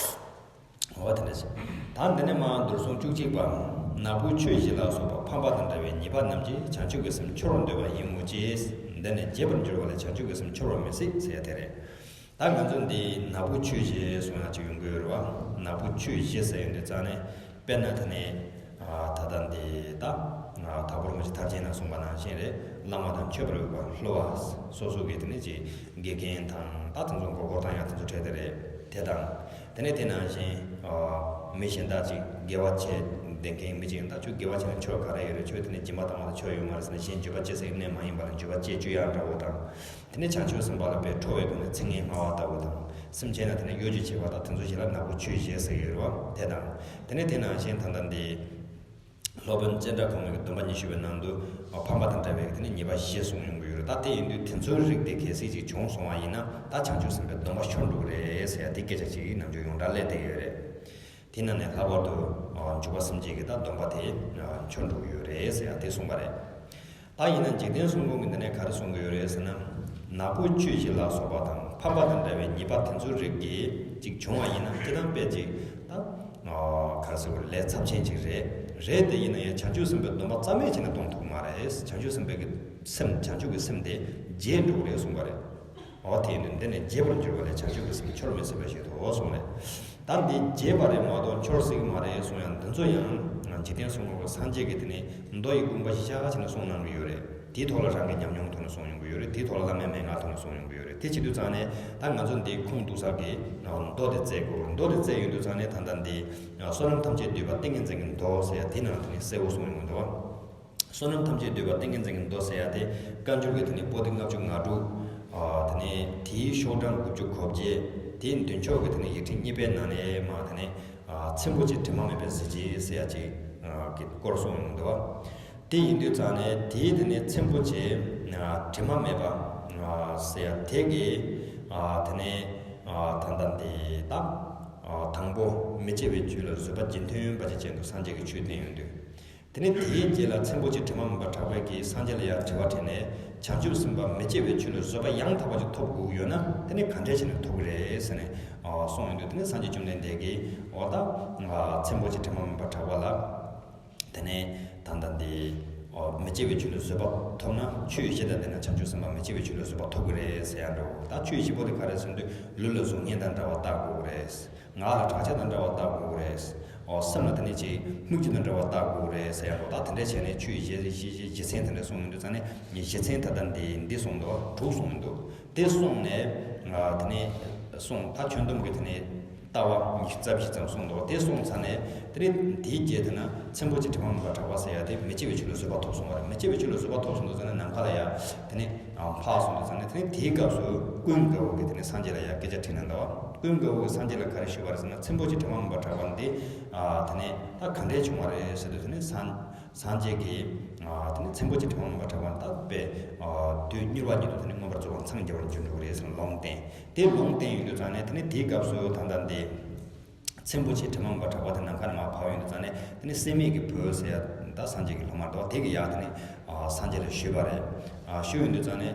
འོ། དེ་འདྲ་ཞིག་ད་འདི་ནས་མར་མདོར་སོང་བཅུ་གཅིག་པ། ནག་པོའི་ཆོས་བཞི་ལ་སོགས་པ་ཕམ་པ་དང་བྲལ་བའི་ཉེས་པ་རྣམས་ཀྱིས་བྱང་ཆུབ་ཀྱི་སེམས་འཆོར་བར་འདོད་པ་ཡིན་མོད་ཀྱི། འདི་ནི་བརྗེད་པར་འགྱུར་བ་ལས་བྱང་ཆུབ་ཀྱི་སེམས་འཆོར་བར་མི་སྲིད་ཟེར་ཡ་དེ་རེད། ད་ང་ཚོ་འདི་ནག་པོའི་ཆོས་བཞི་གསུང་ཡ་ཅིག་ཡོང་གི་ཡོད་རེད་བ། ནག་པོའི་ཆོས་བཞི་ཟེར་ཡོང་དུས་ཙང་ནས། དཔེར་ན་དེ་ནས། ཨ། ད་ལྟ་འདི་ད། ཨ། དྭགས་པོ་རིན་པོ་ཆེ་ཐར་རྒྱན་ན་གསུངས་པ་ནང་བཞིན་རེད། བླ་མ་དང་མཆོད་པར་འོས་པ་བསླུ་བ། སོ་སོ་གི་དེ་ནས་ཅིག་དགེ་རྒན་དང་ད་དེ་ཚོ་མགོ་སྐོར་བཏང་ཡ་དེ་ཚོ་གྲས་དེ་རེད། དེ་དང་། དེ་ནས་དེ་ནང་བཞིན། ཨ། མི་གཞན་དག་ཅིག་དགེ་བ་བྱས་བསྡད་མཁན་མི་ཅིག་ཡིན། ད་ཁྱོད་དགེ་བ་བྱས་ན་ཆོས་ག་རེ་ཡོད་རེད། ཁྱོད་དེ་ནས་སྦྱིན་པ་བཏང་བ་ལ་ཆོས་ཡོད་མ་རེད་ཟེར་ནས། གཞན་འགྱོད་པ་སྐྱེ་སའི་གནས་མ་ཡིན་པ་ལ་འགྱོད་པ་སྐྱེ་བཅུག་ཡ་འདྲ་བོ་དང་། དེ་ནས་བྱང་ཆུབ་སེམས་དཔའ་ལ་དཔེ་ཁྲོ་བའི་སྒོ་ནས་ཚིག་ངན་སྨྲ་བ་ལྟ་བུ་དང་། སེམས་ཅན་ལ་དེ་ནས་གཡོ་སྒྱུ་བྱེད་པ་དང་། དེ་ཚོ་བཞི་ལ་ནག་པོའི་ཆོས་བཞི་ཟེར་གྱི་ཡོད་རེད་བ། དེ་དང་། དེ་ནས་དེ་ནང་བཞིན་ད་ལྟ་འདི། སློབ་དཔོན་ཙནྡྲ་གོ་མི་གི་སྡོམ་པ་ཉི་ཤུ་པའི་ནང་དུ་ཕམ་པ་དང་བྲལ་བའི་དེ་ནས་ཉེས་པ་བཞི་གསུངས་ཡོང་གི་ཡོད་རེད། ད་དེ་ཡིན་དུས་དེ་ཚོའི་རིགས་དེ་གལ་སྲིད་ཅིག་བྱུང་སོང་བ་ཡིན་ན། ད་བྱང་ཆུབ་སེམས་དཔའི་སྡོམ་པ་འཆོར་འགྲོ་གི་རེད་ཟེར་ཡ་དེ་སྐད་ཆ་ཅིག་ནམ་རྒྱུན་ཡོངས་གྲགས་སླེབས་བསྡད་ཡོད་རེད། དེ་ནང་ནས་ལྷག་པར་དུ། ཨ། འཇུག་པ་སེམས་བསྐྱེད་ཀྱི་ད་སྡོམ་པ་དེ། ཨ། འཆོར་འགྲོ་གི་ཡོད་རེད་ཟེར་ཡ་དེ་གསུངས་པ་རེད། ད་ཡིན་ན་འཇིག་རྟེན་གསུམ་མགོན་གྱིས་འདི་ནས་ག་རེ་གསུང་གི་ཡོད་རེད་ཟེར་ན། ནག་པོའི་ཆོས་བཞི་ལ་སོགས་པ་དང་ཕམ་པ་དང་བྲལ་བའི་ཉེས་པ་དེ་ཚོའི་རིགས་ཀྱིས་ཅིག་བྱུང་བ་ཡིན་ན། སྤྱིར་བཏང་དཔེ་ཅིག་ད། ཨ། ག་རེ་ཟེར་དགོས་རེད། ལས་ཚབས་ཆེན་ཅིག་རེད། རེད་དེ་ཡིན་ན་ཡང་བྱང་ཆུབ་སེམས་དཔའི་སྡོམ་པ་རྩ་མེད་བྱས་ནས་གཏོང་ཐུབ་མ་རེད། བྱང་ཆུབ་སེམས་དཔའི་གི་སེམས། བྱང་ཆུབ་ཀྱི་སེམས་དེ་བརྗེད་འགྲོ་གི་རེད་གསུངས་པ་རེད། འོ། དེ་ཡིན་དུས་འདི་ནི་བརྗེད་པར་འགྱུར་བ་ལས་བྱང་ཆུབ་ཀྱི་སེམས་འཆོར་མི་སྲིད་པར་བཞེད་དོ་གསུངས་ནས། ད་འདི་བརྗེད་པ་རེད་མ་གཏོགས་འཆོར་སྲིད་ཀྱི་མ་རེད་གསུང་ཡང་། འདི་ཚོ་ཡང་འཇིག་རྟེན་གསུམ་མགོན་སངས་རྒྱས་ཀྱིས་དེ་ནི་མདོ་ཡི་དགོངས་པ་གཞིར་བཞག་བྱས་ནས་གསུངས་གནང་གི་ཡོད་རེད། དེའི་ཐོག་ལ་རང་གི་ཉམས་མྱོང་ཐོག་ནས་གསུངས་ཡོང་གི་ཡོད་རེད། དེའི་ཐོག་ལ་བླ་མའི་མན་ངག་ཐོག་ནས་གསུངས་ཡོང་གི་ཡོད་རེད། དེ་བྱེད་དུས་ཙང་ནས་ད་ང་ཚོ་འདི་ཁུངས་གཏུགས་ས་གི་མདོ་དེ་བཙལ་དགོས་རེད། མདོ་དེ་བཙལ་ཡོང་དུས་ཙང་ནས་ད་ལྟ་འདི་བསོད་ནམས་ཐམས་ཅད་བསྡུས་པ་ཏིང་ངེ་འཛིན་གྱི་མདོ་ཟེར་ཡ་དེའི་ནང་དེ་ནི་གསལ་བོ་གསུངས་ཡོང་གི་འདུག་བ། བསོད་ནམས་ཐམས་ཅད་བསྡུས་པ་ཏིང་ངེ་འཛིན་གྱི་མདོ་ཟེར་ཡ་དེ་བཀའ་འགྱུར་གྱི་དེ་ནི་པོ་ཏི་ལྔ་བཅུ་ང་དྲུག་ཨ། དེ་ནས་དེའི་ཤོག་གྲངས་དགུ་བཅུ་གོ་བརྒྱད། དེའི་མདུན་ཕྱོགས་ཀྱི་དེ་ནི་ཡིག་ཕྲེང་གཉིས་པའི་ནང་ནས་མར་དེ་ནི། ཨ། ཚེམ་བུ་གཅིག་དྲི་མ་མེད་པའི་གཟི་བརྗིད་ཟེར་ཡ་གཅིག་ཨ། གི་སྐོར་གསུངས་ཡོང་འདུག་བ། དེ་ཡིན་དུས་ཙང་ནས་དེའི་དེ་ནི་ཚེམ་བུ་གཅིག་ཨ། དྲི་མ་མེད་པ། ཨ། ཟེར་ཡ་དེ་གི། ཨ། དེ་ནི། ཨ། ད་ལྟ་འདི་ད། ཨ། དང་པོ་མི་སྐྱེ་བའི་ཆོས་ལ་བཟོད་པ་རྒྱུན་མཐུད་པ་ཅིག་ཅན་དུ་སངས་རྒྱས་ཀྱིས་ཆོས་བསྟན་ཡོང་དུས། དེ་ནས་དེའི་རྗེས་ལ་ཚེམ་བུ་གཅིག་དྲི་མ་མེད་པར་གྲགས་པས་ཀྱིས་སངས་རྒྱས་ལ་ཡང་དྲི་བ་དྲིས་ནས། བྱང་ཆུབ་སེམས་དཔའ་མི་སྐྱེ་བའི་ཆོས་ལ་བཟོད་པ་ཡང་དག་པ་ཅིག་ཐོབ་དགོས་ཡོད་ན། དེ་ནས་ག་འདྲས་བྱས་ནས་ཐོབ་ཀྱི་རེད་ཟེར་ནས། ཨ། གསུངས་ཡོང་དུས། དེ་ནས་སངས་རྒྱས་བཅོམ་ལྡན་འདས་ཀྱིས། འོ་ད། ཨ། ཚེམ་བུ་གཅིག་དྲི་མ་མེད་པར་གྲགས་པ་ལ། དེ་ནས་ད་ལྟ་འདི། ཨ། མི་སྐྱེ་བའི་ཆོས་ལ་བཟོད་པ་ཐོབ་ན། ཆོས་བཞི་དང་ལྡན་ན་བྱང་ཆུབ་སེམས་དཔའ་མི་སྐྱེ་བའི་ཆོས་ལ་བཟོད་པ་ཐོབ་ཀྱི་རེད་ཟེར་ཡ་འདྲ་བོ། ད་ཆོས་བཞི་པོ་དེ་ག་རེ་ཟེར་དུས། ལུས་ལ་གཟུགས་བརྙན་དང་འདྲ་བ་བལྟ་དགོས་ཀྱི་རེད། ངག་ལ་བྲག་ཆ་དང་འདྲ་བ་བལྟ་དགོས་ཀྱི་རེད། འོ། སེམས་ལ་དེ་ནས་ཅིག་སྨིག་རྒྱུ་དང་འདྲ་བ་བལྟ་དགོས་རེད་ཟེར་ཡ་འདྲ་བོ། ད་དེ་འདྲས་བྱས་ནས་ཆོས་བཞི་བཞི་བཞི་བཞི་ཚན་དེ་འདྲ་གསུངས་ཡོང་དུས་ཙང་ནས། བཞི་ཚན་ད་ལྟ་འདི་འདི་གསུངས་འདུག་དྲུག་གསུངས་ཡོང་འདུག་དེ་གསུངས་ནས། ཨ། དེ་ནས་གསུངས། ད་ཁྱོན་བསྡོམས་ཀྱི་དེ་ནས་ ལྟ་བ་ཉི་ཤུ་རྩ་བཞི་ཙམ་གསུངས་འདུག་དེ་གསུངས་ཚར་ནས་དེ་ནས་དེའི་རྗེས་དེ་ན་ཚེ་འཕོ་ཆེ་དྲི་མ་མུན་པར་གྲགས་པ་ཟེར་ཡ་དེ་མི་སྐྱེ་བའི་ཆོས་ལ་བཟོད་པ་ཐོབ་སོང་བ་རེད། མི་སྐྱེ་བའི་ཆོས་ལ་བཟོད་པ་ཐོབ་སོང་འདུག་ཟེར་ན་ནམ་མཁའ་ལ་ཡ་དེ་ནས་འཕགས་སོང་འདུག་ཟེར་ནས་དེ་ནས་དེའི་སྐབས་སུ་ཀུན་དགའ་བོ་གིས་དེ་ནས་སངས་རྒྱས་ལ་ཡ་སྐད་ཆ་དྲིས་གནང་འདུག་ཀུན་དགའ་བོ་གིས་སངས་རྒྱས་ལ་ག་རེ་ཞུས་པ་རེད་ཟེར་ན། ཚེ་འཕོ་ཆེ་དྲི་མ་མུན་པར་གྲགས་པ་འདི་དེ་ནས་ད་ག་འདྲས་བྱུང་བ་རེད་ཟེར་དུས་དེ་ནས་སངས་སངས་རྒྱས་ཀྱིས་དེ་ནས་ཚེ་འཕོ་ཆེ་དྲི་མ་མུན་པར་གྲགས་པ་འདི་ད་དཔེ་དུས་མྱུར་བ་ཉིད་དུ་དེ་ནས་མངོན་པར་རྫོགས་པར་འཚང་རྒྱ་བར་འགྱུར་འགྲོ་གི་རེད་ཟེར་ནས་ལུང་བསྟན། དེ་ལུང་བསྟན་ཡོང་དུས་ཙང་ནས་དེ་ནས་དེའི་སྐབས་སུ་ད་ལྟ་འདི་ཚེ་འཕོ་ཆེ་དྲི་མ་མུན་པར་གྲགས་པ་དེ་ནམ་མཁའ་ནས་མར་བབས་ཡོང་དུས་ཙང་ནས་དེ་ནས་སྲེད་མེད་ཀྱི་བུ་ཟེར་ཡ་ད་སངས་རྒྱས་ཀྱི་སློབ་མ་འདུག་དེ་གིས་ཡ་དེ་ནས་སངས་རྒྱས་ལ་ཞུས་པ་རེད། ཞུས་ཡོང་དུས་ཙང་ནས་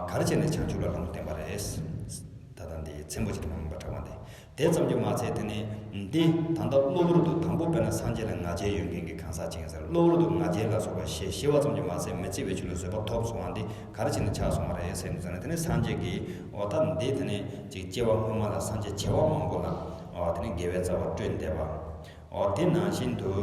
ག་རེ་བྱས་ནས་བྱང་ཆུབ་ལ་ལུང་བསྟན་པ་རེད། ད་ལྟ་འདི་ཚེ་འཕོ་ཆེ་དྲི་མ་མུན་པར་གྲགས་པ་འདི། དེ་ཙམ་གྱིས་མ་ཚད་དེ་ནས་འདི་ད་ལྟ་གློ་བུར་དུ་དང་པོ་དཔེར་ན་སངས་རྒྱས་ལ་ང་རྒྱལ་ཡོད་མཁན་གྱི་གང་ཟག་ཅིག་ཡིན་ཟེར། གློ་བུར་དུ་ང་རྒྱལ་ལ་སོགས་པ་ཞེས་ཞི་བ་ཙམ་གྱིས་མ་ཚད་མི་སྐྱེ་བའི་ཆོས་ལ་བཟོད་པ་ཐོབ་སོང་བ་འདི་ག་རེ་བྱས་ནས་ཆགས་སོང་བ་རེད་ཟེར་ནས་ཟེར་ནས་དེ་ནས་སངས་རྒྱས་ཀྱིས་འོ་ད་འདི་དེ་ནས་ཅིག་སྐྱེ་བ་སྔོན་མ་ལ་སངས་རྒྱས་བྱེ་བ་མང་པོ་ལ་འོ་དེ་ནས་དགེ་བའི་རྩ་བ་སྤྲོད་བསྡད་པ། འོ་དེ་ནང་བཞིན་དུ་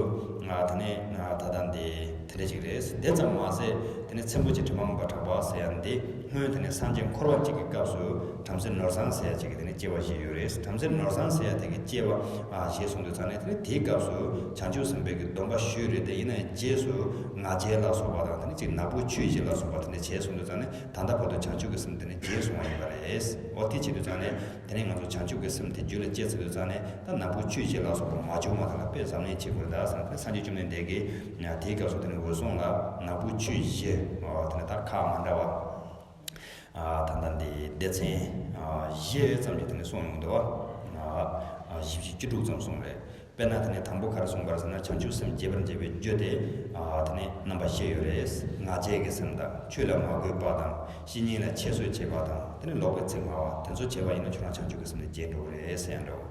ང་དེ་ནས་ང་ད་ལྟ་འདི་དེ་འདྲ་ཅིག་རེད། དེ་ཙམ་མ་ཟད་དེ་ནས་ཚེ་འཕོ་ཆེ་དྲི་མ་མུན་པར་གྲགས་པ་ཟེར་ཡ་འདི་སྔོན་དེ་ནས་སངས་རྒྱས་འཁོར་བ་གཅིག་གི་སྐབས་སུ་བྲམ་ཟེ་ནོར་བཟང་ཟེར་ཡ་གཅིག་གིས་དེ་ནས་སྐྱེ་བ་བཞེས་ཡོད་རེད། བྲམ་ཟེ་ནོར་བཟང་ཟེར་ཡ་དེ་གིས་སྐྱེ་བ་བཞེས་སོང་དུས་ཙང་ནས་དེ་ནས་དེའི་སྐབས་སུ་བྱང་ཆུབ་སེམས་དཔའི་གི་སྡོམ་པ་ཞུས་རེད། དེ་ཡིན་ན་ཡང་རྗེས་སུ་ང་རྒྱལ་ལ་སོགས་པ་དང་དེ་ནས་ཅིག་ནག་པོ་ཆོས་བཞི་ལ་སོགས་པ་དེ་འདྲ་བྱས་སོང་དུས་ཙང་ནས་ད་ལྟ་བར་དུ་བྱང་ཆུབ་ཀྱི་སེམས་དེ་ནས་རྒྱས་སོང་བ་ཡིན་པ་རེད། འོ་དེ་བྱེད་དུས་ཙང་ནས་དེ་ནས་ང་ཚོ་བྱང་ཆུབ་ཀྱི་སེམས་དེ་རྒྱུད་ལ་སྐྱེས་ཚར་དུས་ཙང་ནས་ད་ནག་པོ་ཆོས་བཞི་ལ་སོགས་པ་མ་བྱུང་བ་དེ་ལ་དཔེ་གཟབ་ནན་བྱེད་དགོས་རེད་ད་ཟེར་ན། དེ་ནས་སངས་རྒྱས་བཅོམ་ལྡན་འདས་ཀྱིས་དེའི་སྐབས་སུ་དེ་ནས་འོད་སྲུང་ལ་ནག་པོ་ཆོས་བཞི་དེ་ནས་ད་ཁག་མ་འདྲ་བ། ད་ལྟ་འདི་སྡེ་ཚན་བཞི་ཙམ་གྱི་དེ་ནས་གསུངས་ཡོང་འདུག་བ། བཞི་བཅུ་དྲུག་ཙམ་གསུངས་རེད། དཔེར་ན་དེ་ནས་དང་པོ་ག་རེ་གསུངས་པ་རེད་ཟེར་ན། བྱང་ཆུབ་སེམས་རྒྱས་པར་བྱེད་པའི་རྒྱུ་དེ་དེ་ནས་རྣམ་པ་བཞི་ཡོད་རེད། ང་རྒྱལ་གྱི་སེམས་དང་། ཆོས་ལ་མ་གུས་པ་དང་། བཤེས་གཉེན་ལ་ཁྱད་གསོད་བྱེད་པ་དང་། དེ་ནས་ལོག་པའི་ཚིག་སྨྲ་བ། དེ་ཚོ་བྱས་པ་ཡིན་ན་ཁྱོད་རང་བྱང་ཆུབ་ཀྱི་སེམས་དེ་རྒྱས་འགྲོ་གི་རེད་ཟེར་ཡ་འདྲ་བོ།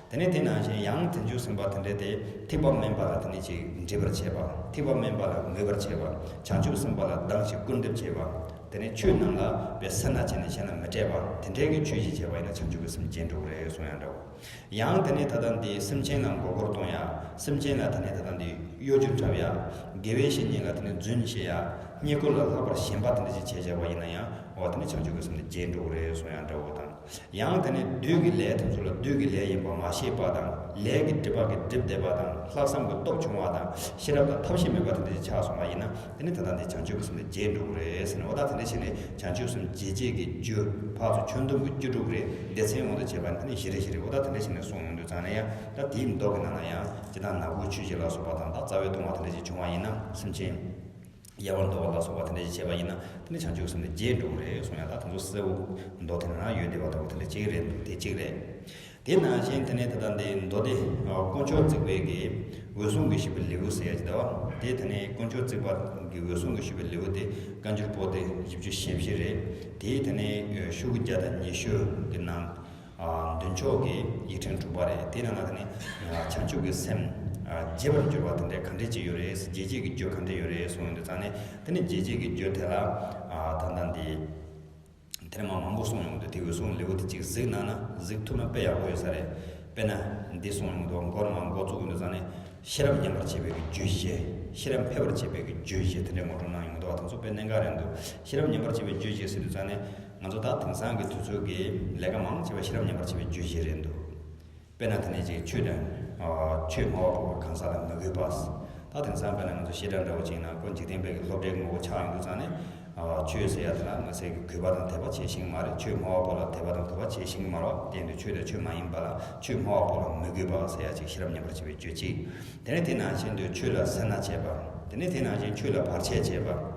དེ་ནས་དེ་ནང་བཞིན་ཡང་བྱང་ཆུབ་སེམས་དཔའ་དེ་འདྲ་དེ་ཐེག་པ་དམན་པ་ལ་དེ་ནས་ཅིག་འདྲིས་པར་བྱེད་པ། ཐེག་པ་དམན་པ་ལ་མོས་པར་བྱེད་པ། བྱང་ཆུབ་སེམས་དཔའ་ལ་སྡང་ཞིང་སྐུར་འདེབས་བྱེད་པ། དེ་ནས་ཆོས་རྣམས་ལ་དཔེ་སེར་སྣ་བྱས་ནས་གཞན་ལ་མི་སྤྲད་པ། དེ་འདྲའི་གི་ཆོས་ཤིག་བྱས་པ་ཡིན་ན་བྱང་ཆུབ་ཀྱི་སེམས་རྒྱས་འགྲོ་གི་རེད་གསུང་ཡ་འདྲ་བོ། ཡང་དེ་ནས་ད་ལྟ་འདི་སེམས་ཅན་ལ་མགོ་སྐོར་གཏོང་ཡ། སེམས་ཅན་ལ་དེ་ནས་ད་ལྟ་འདི་གཡོ་སྒྱུ་འཁྲབ་ཡ། དགེ་བའི་བཤེས་གཉེན་ལ་དེ་ནས་རྫུན་བཤད་ཡ། རྙེད་བཀུར་ལ་ལྷག་པར་ཞེན་པ་དེ་འདྲ་ཞིག་བྱས་བྱས་པ་ཡིན་ན་ཡང་འོ་དེ་ནས་བྱང་ཆུབ་ཀྱི་སེམས་དེ་རྒྱས་འགྲོ་གི་རེད་གསུང་ཡ་འདྲ་བོ་དང་། ཡང་དེ་ནས་བདུད་ཀྱི་ལས་དེ་ཚོ་ལ་བདུད་ཀྱི་ལས་ཡིན་པ་མ་ཤེས་པ་དང་། ལས་ཀྱི་སྒྲིབ་པ་གིས་བསྒྲིབས་བསྡད་པ་དང་། ལྷག་བསམ་གྱི་སྟོབས་ཆུང་བ་དང་། ཤེས་རབ་དང་ཐབས་ཤེས་མེད་པ་དེ་འདྲ་ཞིག་ཆགས་སོང་བ་ཡིན་ན། དེ་ནི་ད་ལྟ་འདི་བྱང་ཆུབ་ཀྱི་སེམས་དེ་རྒྱས་འགྲོ་གི་རེད་ཟེར་ནས། འོ་ད་དེ་འདྲ་བྱས་ནས་བྱང་ཆུབ་སེམས་རྒྱས་བྱེད་ཀྱི་རྒྱུ་འཕགས་ཚོགས་ཁྱོན་བསྡོམས་ཀྱི་རྒྱུ་དྲུག་རེད། སྡེ་ཚན་དབང་དུ་བྱས་པ་ནི་དེ་ནི་བཞི་རེ་བཞི་རེ། འོ་ད་དེ་འདྲ་བྱས་ནས་གསུངས་ཡོང་དུས་ཙང་ནས་ཡང་ད་དེའི་མདོ་གི་ནང་ན་ཡང་ཇི་ལྟར་ནག་པོ་ཆོས་བཞི་ལ་སོགས་པ་དང་། ད་རྩ་བའི་ལྟུང་བ་དེ་འདྲ་ཞིག་བྱུང་བ་ཡིན་ན། སེམས་ཅན་དབྱེ་བར་འདུ་བ་ལ་སོགས་པ་དེ་འདྲ་ཞིག་བྱས་པ་ཡིན་ན། དེ་ནི་བྱང་ཆུབ་སེམས་དེ་རྒྱས་འགྲོ་གི་རེད་གསུངས་ཡ། ད་དེ་ཚོ་གསལ་བོ་མདོ་དེ་ནང་ན་ཡོད་བསྡད་པ་ལྟ་བུ་དེ་འདྲ་ཅིག་རེད་འདུག་དེ་གཅིག་རེད། དེ་ནང་བཞིན་དེ་ནས་ད་ལྟ་འདི་མདོ་སྡེ་དཀོན་མཆོག་བརྩེགས་པའི་གི་འོད་སྲུང་གིས་ཞུས་པའི་ལེའུ་ཟེར་ཡ་ཅིག་འདུག་བ། དེ་དེ་ནས་དཀོན་མཆོག་བརྩེགས་པ་གི་འོད་སྲུང་གིས་ཞུས་པའི་ལེའུ་དེ་བཀའ་འགྱུར་པོ་ཏི་བཞི་བཅུ་ཞེ་བཞི་རེད། དེའི་དེ་ནས་ཤོག་གུ་བརྒྱ་དང་ཉི་ཤུ་གི་ནང་མདུན་ཕྱོགས་ཀྱི་ཡིག་ཕྲེང་དྲུག་པ་རེད། དེའི་ནང་ལ་དེ་ནས་བྱང་ཆུབ་ཀྱི་སེམས་རྒྱས་པར་འགྱུར་བ་དེ་འདྲ་ག་འདྲས་ཅིག་ཡོད་རེད། རྒྱས་བྱེད་ཀྱི་རྒྱུ་ག་འདྲས་ཡོད་རེད་གསུངས་ཡོང་དུས་ཙང་ནས། དེ་ནས་རྒྱས་བྱེད་ཀྱི་རྒྱུ་དེ་ལ་ད་ལྟ་འདི། དེ་ནས་མ་མང་པོ་གསུངས་ཡོང་དུས། དེ་འོད་སྲུང་ལེའུ་དེ་གཅིག་གཟིགས་གནང་ན། གཟིགས་ཐུབ་ན་དཔེ་ཡག་པོ་ཡོད་ས་རེད། དཔེར་ན་འདི་གསུངས་ཡོང་དུས། མགོ་ནས་མར་འགོ་བཙུགས་ཡོང་དུས་ཙང་ནས། ཤེས་རབ་ཉམས་པར་བྱེད་པའི་གི་རྒྱུ་བཞི། ཤེས་རབ་འཕེལ་བར་བྱེད་པའི་གི་རྒྱུ་བཞི་དེ་འདྲའི་ངོ་སྤྲོད་གནང་ཡོང་དུས། ད་ཚོ་དཔེ་གནད་འགག་རེད་འདུག་ཤེས་རབ་ཉམས་པར་བྱེད་པའི་རྒྱུ་བཞི་ཟེར་དུས་ཙང་ནས། ང་ཚོ་ད་དེང་སང་གི་དུས་ཚོད་ཀྱི་ལས་ཀ་མང་ཆེ་བ་ཤེས་རབ་ཉམས་པར་བྱེད་པའི་རྒྱུ་བཞི་རེད་འདུག་དཔེར་ན་དེ་ནས་ཅིག་ཆོས་དང་། ཆོས་སྨྲ་བ་པོ་གང་ཟག་ལ་མི་གུས་པ། ད་དེང་སང་དཔེར་ན་ང་ཚོ་བཤད་གྲྭ་འདྲ་བོ་ཅིག་ནང་ཁོ་འཇིག་རྟེན་པའི་གི་སློབ་གྲྭའི་ངོ་བོ་ཆགས་ཡོང་དུས་ཙང་ནས། ཆོས་ཟེར་ཡ་དེ་ལ་མི་སེར་གི་གུས་པ་དང་དད་པ་བྱེད་ཤེས་ཀྱི་མ་རེད། ཆོས་སྨྲ་བ་པོ་ལ་དད་པ་དང་གུས་པ་བྱེད་ཤེས་ཀྱི་མ་རེད། དེ་ཡིན་དུས་ཆོས་དང་ཆོས་མ་ཡིན་པ་ལ། ཆོས་སྨྲ་བ་པོ་ལ་མི་གུས་པ་ཟེར་ཡ་ཅིག་ཤེས་རབ་ཉམས་པར་བྱེད་པའི་རྒྱུ་གཅིག་དེ་ནས་དེ་ནང་བཞིན་དུ་ཆོས་ལ་སེར་སྣ་བྱེད་པ། དེ་ནས་དེ་ནང་བཞིན་ཆོས་ལ་བར་ཆད་བྱེད་པ།